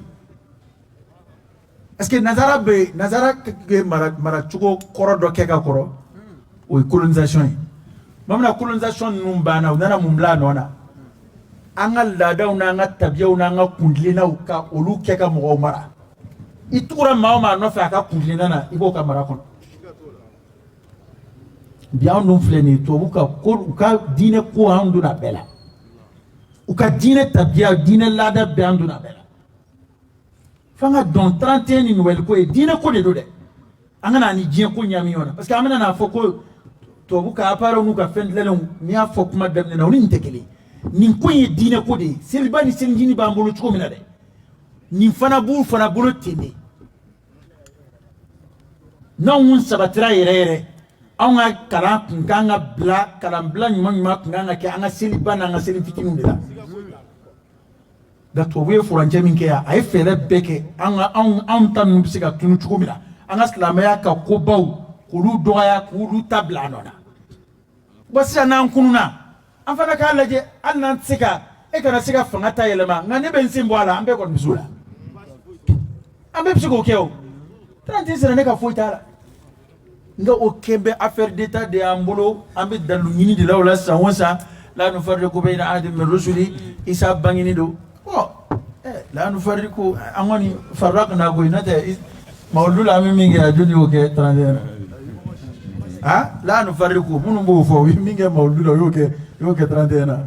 Parce que nazara bɛ nazara bɛ mara maracogo kɔrɔ dɔ kɛ ka kɔrɔ, o ye colonisation ye. Tuma min na colonisation ninnu banna, u nana mun bila a nɔ na? An ka laadaw n'an ka tabiyaw n'an ka kuntilennaw, ka olu kɛ ka mɔgɔw mara. I tugura maa o maa nɔfɛ a ka kuntilenna na, i b'o ka mara kɔnɔ. Bi anw dun filɛ nin ye, tubabu ka ko, u ka diinɛ ko, anw donna a bɛɛ la. U ka diinɛ tabiya, diinɛ laada bɛɛ, an donna a bɛɛ la. F'an ka dɔn 31 ni Noël ko ye diinɛ ko de don dɛ. An kana ni diɲɛ ko ɲami ɲɔgɔn na, parce que an bɛna n'a fɔ ko tubabu ka appareil n'u ka fɛn dilanlenw. N'i y'a fɔ kuma daminɛ na, o ni nin tɛ kelen. Nin ko in ye diinɛ ko de ye. Seliba ni selijini b'an bolo cogo min na dɛ, nin fana b'u fana bolo ten de. N'anw sabatira yɛrɛ yɛrɛ, anw ka kalan kun kan ka bila, kalanbila ɲuman ɲuman kun kan ka kɛ an ka seliba n'an ka seli fitininw de la. Nka tubabu ye furancɛ min kɛ yan, a ye fɛɛrɛ bɛɛ kɛ an ka anw ta ninnu bɛ se ka tunu cogo min na, an ka silamɛya ka kobaw k'olu dɔgɔya, k'olu ta bila a nɔ na. Bon, sisan n'an kununa, an fana k'a lajɛ, hali n'an tɛ se ka e kana se ka fanga ta yɛlɛma, nka ne bɛ n sen bɔ a la. An bɛɛ kɔni bɛ s'o la, an bɛɛ bɛ se k'o kɛ. O 31 sera, ne ka foyi t'a la. Nka o kɛ bɛ affaire d'état de y'an bolo. An bɛ dalilu ɲini de la o la san o san. La nufarriqu bayna ahadin min rusuli. Isa bangeni don. Bon, la nufarriqu, an kɔni farraqna koyi. N'o tɛ mawuludu la, an bɛ min kɛ, a joli y'o kɛ 31 na? Ah, la nufarriqu, minnu b'o fɔ, u ye min kɛ mawuludu la, u y'o kɛ 31 na.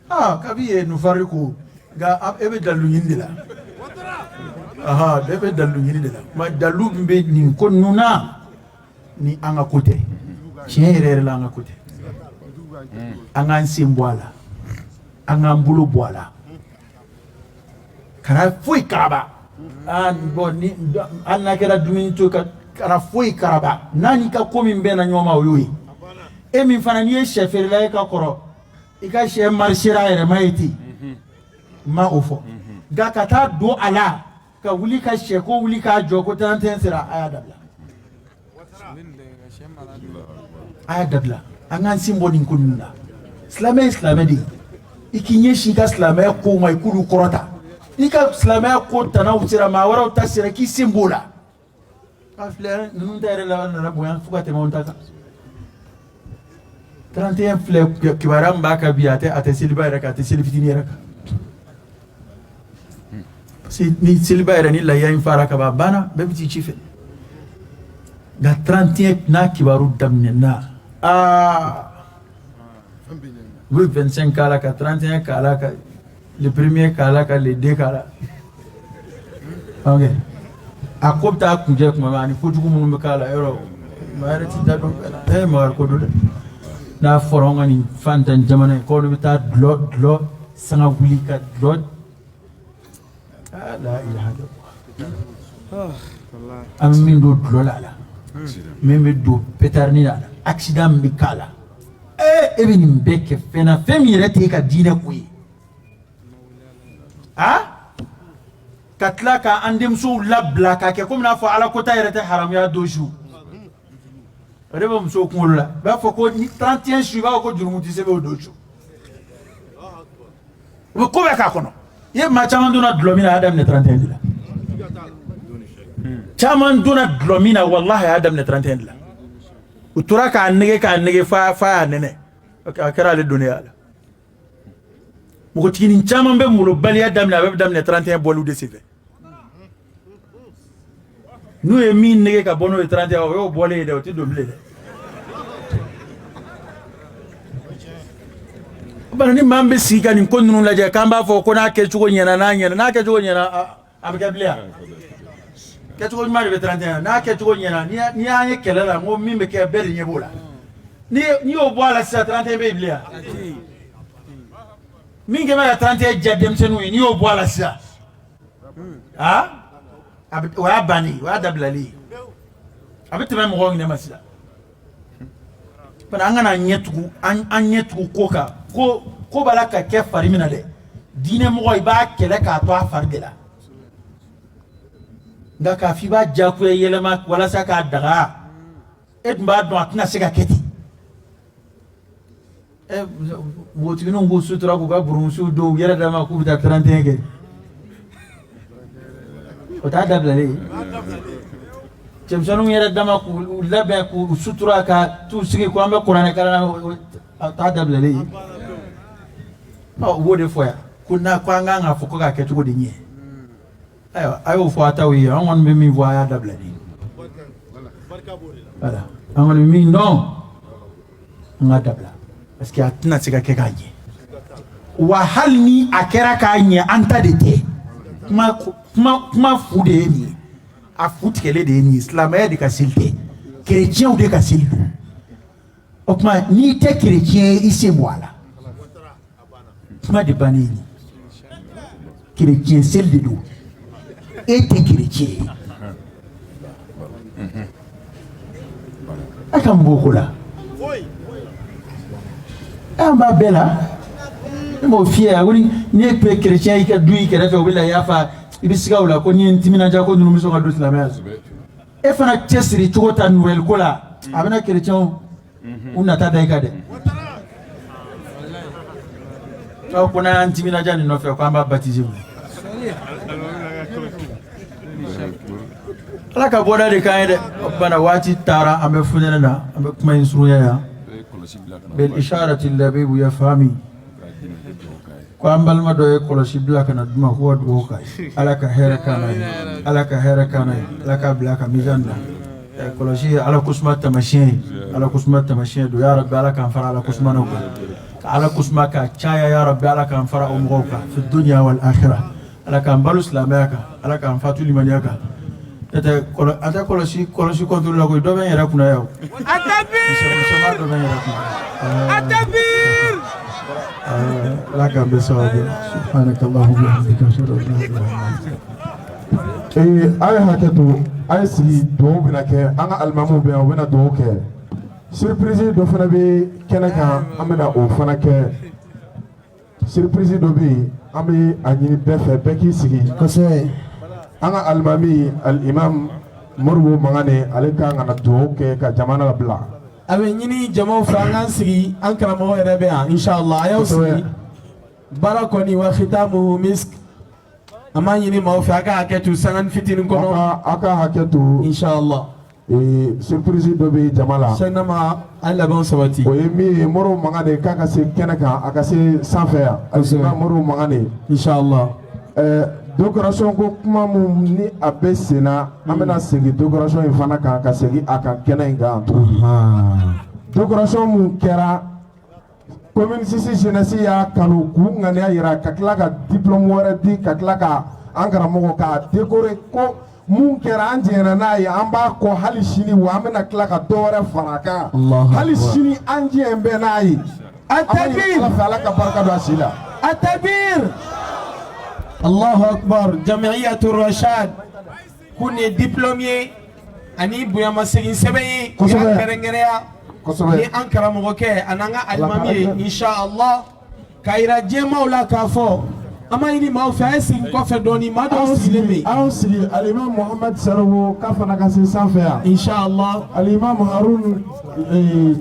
Ah, kabi ye nufarriqu, nka e bɛ dalilu ɲini de la. Aha, bɛɛ bɛ dalilu ɲini de la. Ma dalilu min bɛ nin ko ninnu na, ni an ka ko tɛ, tiɲɛ yɛrɛ yɛrɛ la, an ka ko tɛ. An k'an sen bɔ a la, an k'an bolo bɔ a la, kana foyi karaba. Ah bon, ni hali n'a kɛra dumuni to ka, kana foyi karaba. N'a n'i ka ko min bɛnna ɲɔgɔn ma, o y'o ye. E min fana, n'i ye sɛ feerela ye ka kɔrɔ, i ka sɛ marisera a yɛrɛ ma ye ten, n ma o fɔ. Nka ka taa don a la ka wuli ka sɛ ko wuli k'a jɔ ko 31 sera, a y'a dabila, a y'a dabila. An k'an sen bɔ nin ko ninnu na. Silamɛ ye silamɛ de ye. I k'i ɲɛsin i ka silamɛya kow ma, i k'olu kɔrɔta. I ka silamɛya ko tanaw sera, maa wɛrɛw ta sera, k'i sen b'o la. A filɛ, ninnu ta yɛrɛ la nana bonya fo ka tɛmɛ anw ta kan. 31 filɛ, kibaruya min b'a kan bi, a tɛ seliba yɛrɛ kan, a tɛ seli fitinin yɛrɛ kan. Parce que ni seliba yɛrɛ ni layiya in fara ka ban, a banna, bɛɛ bɛ t'i ci fɛ. Nka 31 n'a kibaru daminɛna, aa, u bɛ 25 k'a la, ka 31 k'a la, ka le premier k'a la, ka le 2 k'a la. Ok, a ko bɛ taa kuncɛ tuma min, ani kojugu minnu bɛ k'a la, yɔrɔ maa yɛrɛ t'i da dɔn bɛɛ la. Maa ko don dɛ. N'a fɔra anw ka nin fantan jamana in k'olu bɛ taa dulɔ sanga wuli ka dulɔ, ah, la ilaha illallah. An bɛ min don dulɔ la, a la min bɛ don pétard la, accident min bɛ k'a la, e bɛ nin bɛɛ kɛ fɛn na, fɛn min yɛrɛ t'e ka diinɛ ko ye. Ah, ka tila k'an denmusow labila k'a kɛ komi n'a fɔ ala kota yɛrɛ tɛ haramuya don su. O de bɛ musow kunkolo la. I b'a fɔ ko ni 31 su, i b'a fɔ ko jurumu tɛ sɛbɛn o don su. U bɛ ko bɛɛ k'a kɔnɔ. I ye maa caman donna dulɔ min na, a y'a daminɛ 31 de la. Caman donna dulɔ min na, walahi, a y'a daminɛ 31 de la. U tora k'a nege, k'a nege, fa y'a nɛnɛ, a kɛra ale donnen a la. Npogotiginin caman bɛ molobaliya daminɛ, a bɛ daminɛ 31 bɔliw de senfɛ. N'u ye min nege ka bɔ n'o ye 31, o y'o bɔlen ye dɛ, o tɛ don bilen dɛ. Bana ni maa min bɛ sigi ka nin ko ninnu lajɛ, k'an b'a fɔ ko n'a kɛcogo ɲɛna, n'a ɲɛna, n'a kɛcogo ɲɛna, a bɛ kɛ bilen yan. Kɛcogo ɲuman de bɛ 31 n'a kɛcogo ɲɛna, n'i y'an ye kɛlɛ la, n ko min bɛ kɛ, bɛɛ de ɲɛ b'o la. N'i y'o bɔ a la sisan, 31 bɛ yen bilen wa? Min kɛ bɛ ka 31 diya denmisɛnninw ye, n'i y'o bɔ a la sisan, aa, a bɛ o y'a bannen ye, o y'a dabilalen ye, a bɛ tɛmɛ mɔgɔw ɲɛ ma sisan. Bari an kana ɲɛ tugu an ɲɛ tugu ko kan, ko ko b'a la ka kɛ fari min na dɛ. Diinɛ mɔgɔ, i b'a kɛlɛ k'a to a fari de la, nka k'a fɔ i b'a diyagoya yɛlɛma walasa k'a daga, e dun b'a dɔn a tɛna se ka kɛ ten. Ɛ, npogotigininw k'u sutura, k'u ka burumusiw don u yɛrɛ dama, k'u bɛ taa 31 kɛ, o t'a dabilalen ye. Cɛmisɛnninw yɛrɛ dama k'u labɛn, k'u sutura, ka t'u sigi ko an bɛ kuranɛ kalan na, o t'a dabilalen ye. Ɔ, u b'o de fɔ yan ko n'a ko an kan k'a fɔ ko k'a kɛ cogo de ɲɛ. Ayiwa, a y'o fɔ a taw ye. An kɔni bɛ min fɔ, a y'a dabila de. Voilà, an kɔni bɛ min dɔn, an k'a dabila, parce que a tɛna se ka kɛ k'a ɲɛ. Wa hali ni a kɛra k'a ɲɛ, an ta de tɛ. Kuma kuma kuma fu de ye nin ye, a fu tigɛlen de ye nin ye. Silamɛya de ka seli tɛ, kerecɛnw de ka seli don. O tuma, n'i tɛ kerecɛn ye, i sen bɔ a la. Kuma de bannen ye nin. Kerecɛn seli de don, e tɛ kerecɛn ye, a ka mun b'o ko la? An b'a bɛɛ la, ne m'o f'i ye. Ko ni e tun ye kerecɛn ye, i ka du i kɛrɛfɛ, u bɛ la yafa, i bɛ siga o la ko n'i ye n timinandiya ko ninnu bɛ sɔn ka don silamɛya la. E fana cɛsiri cogo ta Noël ko la, a bɛna kerecɛnw u nata da i kan dɛ. Aw ko n'an y'an timinandiya nin nɔfɛ ko an b'a baptiser. Ala ka bɔda de k'an ye dɛ. Bana waati taara, an bɛ funɛnɛ na, an bɛ kuma in surunya yan. Bil isharati labibu yafhami. Ko an balima dɔ ye kɔlɔsi bila ka na d'u ma k'u ka dugawu k'a ye. Ala ka hɛrɛ k'an n'a ye, Ala ka hɛrɛ k'an n'a ye, Ala k'a bila a ka mizan na. Kɔlɔsi ye Ala kosuma taamasiyɛn ye, Ala kosuma taamasiyɛn don. Ya Rabbi, Ala k'an fara Ala kosuma kan, ka Ala kosuma k'a caya. Ya Rabbi, Ala k'an fara o mɔgɔw kan fi dunya wal akhirah. Ala k'an balo silamɛya kan, Ala k'an fatu limaniya kan. N'o tɛ a tɛ kɔlɔsi kɔlɔsi contrôle la koyi, dɔ bɛ n yɛrɛ kunna yan o. Musoman dɔ bɛ n yɛrɛ kunna. Ala k'an bɛɛ sababu. Subhanaka Allahumma wa bihamdika, ashhadu an la ilaha illa anta. Ee, a ye hakɛ to, a ye sigi, dugawu bɛna kɛ. An ka alimamuw bɛ yan, u bɛna dugawu kɛ. Surprise dɔ fana bɛ kɛnɛ kan, an bɛna o fana kɛ. Surprise dɔ bɛ yen, an bɛ a ɲini bɛɛ fɛ, bɛɛ k'i sigi. Kosɛbɛ. An ka alimami, alimam Modibo Mangane, ale kan ka na dugawu kɛ ka jamana labila. A bɛ ɲini jamaw fɛ, an k'an sigi, an karamɔgɔ yɛrɛ bɛ yan, inshallah. A y'aw sigi. Baara kɔni, wa khitamuhu misk. An b'a ɲini maaw fɛ, a ka hakɛ to sanga fitinin kɔnɔ. Aw ka hakɛ to. Inshallah. Ee, surprise dɔ bɛ jama la. Sɛnɛma, a ye labɛnw sabati. O ye min ye, Modibo Mangane k'a ka se kɛnɛ kan, a ka se sanfɛ yan. Alimami Modibo Mangane. Inshallah. Ɛɛ, décoration ko kuma mun ni a bɛ sen na, an bɛna segin décoration in fana kan, ka segin a kan kɛnɛ in kan tuguni. Décoration mun kɛra, commune 6 jeunesse y'a kanu k'u ŋaniya yira, ka tila ka diplôme wɛrɛ di, ka tila ka an karamɔgɔ k'a décorer, ko mun kɛra, an jɛnna n'a ye, an b'a kɔ hali sini, wa an bɛna tila ka dɔ wɛrɛ fara a kan. Hali sini an jɛn bɛ n'a ye. A takbir. Ala fɛ, Ala ka barika don a si la. A takbir. Allahu akbar. Jamiyatu Rashad ko nin ye diplôme ye ani bonyamasegin sɛbɛn ye, u y'a kɛrɛnkɛrɛnya ni an karamɔgɔkɛ ani an ka alimami ye, inshallah, k'a yira diɲɛmaaw la k'a fɔ an b'a ɲini maaw fɛ, a ye segin kɔfɛ dɔɔni, maa dɔw sigilen bɛ yen. Aw sigi. Alimami Muhamad Sanogo k'a fana ka se sanfɛ yan. Inshallah. Alimami Harun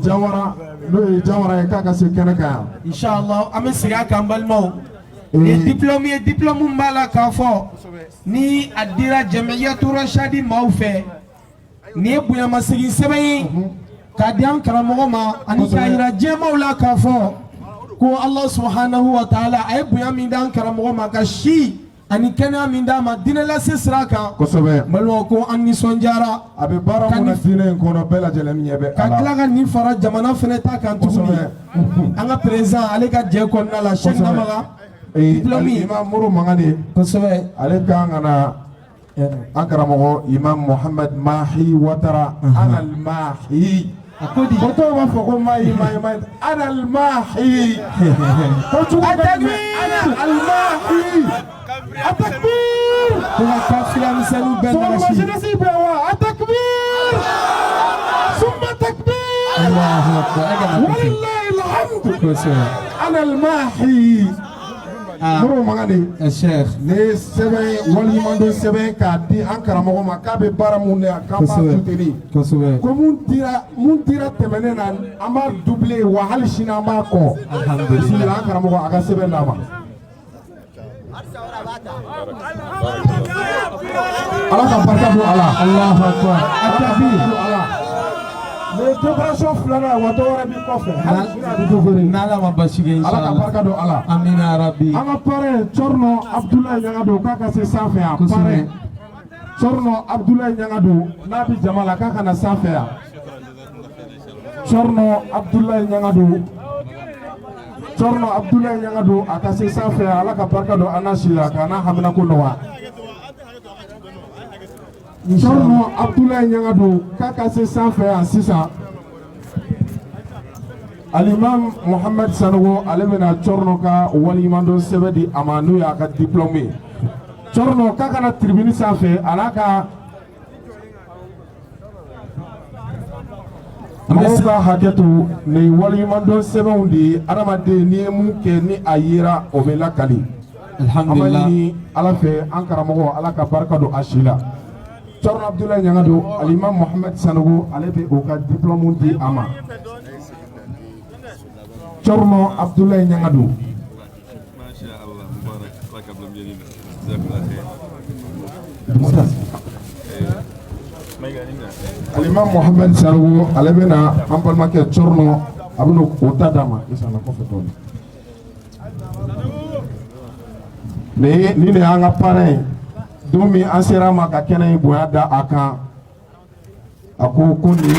Jawara, n'o ye Jawara ye, k'a ka se kɛnɛ kan yan. Inshallah, an bɛ segin a kan, balimaw. Nin ye diplôme ye, diplôme min b'a la k'a fɔ ni a dira Jamiyatu Rashadi maaw fɛ, nin ye bonyamasegin sɛbɛn ye k'a di an karamɔgɔ ma, ani k'a yira diɲɛmaaw la k'a fɔ ko Allah subhanahu wa ta'ala a ye bonya min d'an karamɔgɔ ma, ka si ani kɛnɛya min d'a ma diinɛ lase sira kan. Balimaw, ko an nisɔndiyara. A bɛ baara mun na diinɛ in kɔnɔ, bɛɛ lajɛlen ɲɛ bɛ a ka la. Tila ka nin fara jamana fɛnɛ ta kan tuguni, an ka président ale ka jɛ kɔnɔna la, Cheikh Namaga. Diplôme. Imam Modibo Mangane. Ale kan ka na. An karamɔgɔ Imam Mohamed Mahi Watara, Anal Mahi. A ko di? Ko dɔw b'a fɔ ko Mahi Mahi Mahi, Anal Mahi. Ko cogo bɛ nin mɛ, Anal Mahi. Atakbir. Ko ka kafila misɛnninw bɛɛ Sɔgɔma nagasi. Jeunesse bɛ wa? Atakbir. Summa takbir. Allahu akbar. E kana kɔfɛ. Walillahi alhamdu. Kosɛbɛ. Anal Mahi. Ah. Moribo Makan de. Ɛ Cheikh. Ne ye sɛbɛn waleɲumandɔn sɛbɛn k'a di an karamɔgɔ ma k'a bɛ baara mun na yan k'an b'a soutenir. Kosɛbɛ. Ko mun dira tɛmɛnen na, an b'a doubler, wa hali sini an b'a kɔ. Alhamdulillah. Bisimila, an karamɔgɔ, a ka sɛbɛn d'a ma. Ala ka barika don a la. Allahu akbar. Ala ka barika don a la. Nin ye décoration filanan ye, wa dɔ wɛrɛ b'i kɔfɛ. Hali sini a bɛ décorer. N'Ala ma basi kɛ Ala ka inshallah. barika don a la. Amina ya Rabbi. An ka parrain Cɔrɔnɔ Abdoulaye Ɲangado, k'a ka se sanfɛ yan. Parrain Cɔrɔnɔ Abdoulaye Ɲangado, n'a bɛ jama la, k'a ka na sanfɛ yan. Cɔrɔnɔ Abdoulaye Ɲangado, Cɔrɔnɔ Abdoulaye Ɲangado, a ka se sanfɛ yan. Ala ka barika don an n'a si la k'a n'a haminako nɔgɔya. Cɔrɔnɔ Abdoulaye Ɲangado, k'a ka se sanfɛ yan sisan. Alimam Mohamed Sanogo, ale bɛna Cɔrɔnɔ ka waleɲumandɔn sɛbɛn di a ma, n'o y'a ka diplôme ye. Cɔrɔnɔ, k'a ka na tribune sanfɛ, a n'a ka mɔgɔw ka hakɛ to. Nin waleɲumandɔn sɛbɛnw de ye, adamaden n'i ye mun kɛ ni a yera, o bɛ lakali. An b'a Alhamdulillah. ɲini Ala fɛ, an karamɔgɔ, Ala ka barika don a si la. Cɔrɔnɔ Abdoulaye Ɲangado, Alimam Mohamed Sanogo, ale bɛ o ka diplôme di a ma. Cɔrɔnɔ Abdoulaye Ɲangado. Masha Allah, mubarak, Allah ka bila mjeni na. Jazakallah khair. Mayiga ni mina. Alimam Mohamed Sanogo, ale bɛna an balimakɛ Cɔrɔnɔ, a bɛna o ta d'a ma. I sanna kɔfɛ dɔɔnin. Nin de y'an ka parrain ye. Don min an sera a ma ka kɛnɛ in bonya da a kan, a ko ko nin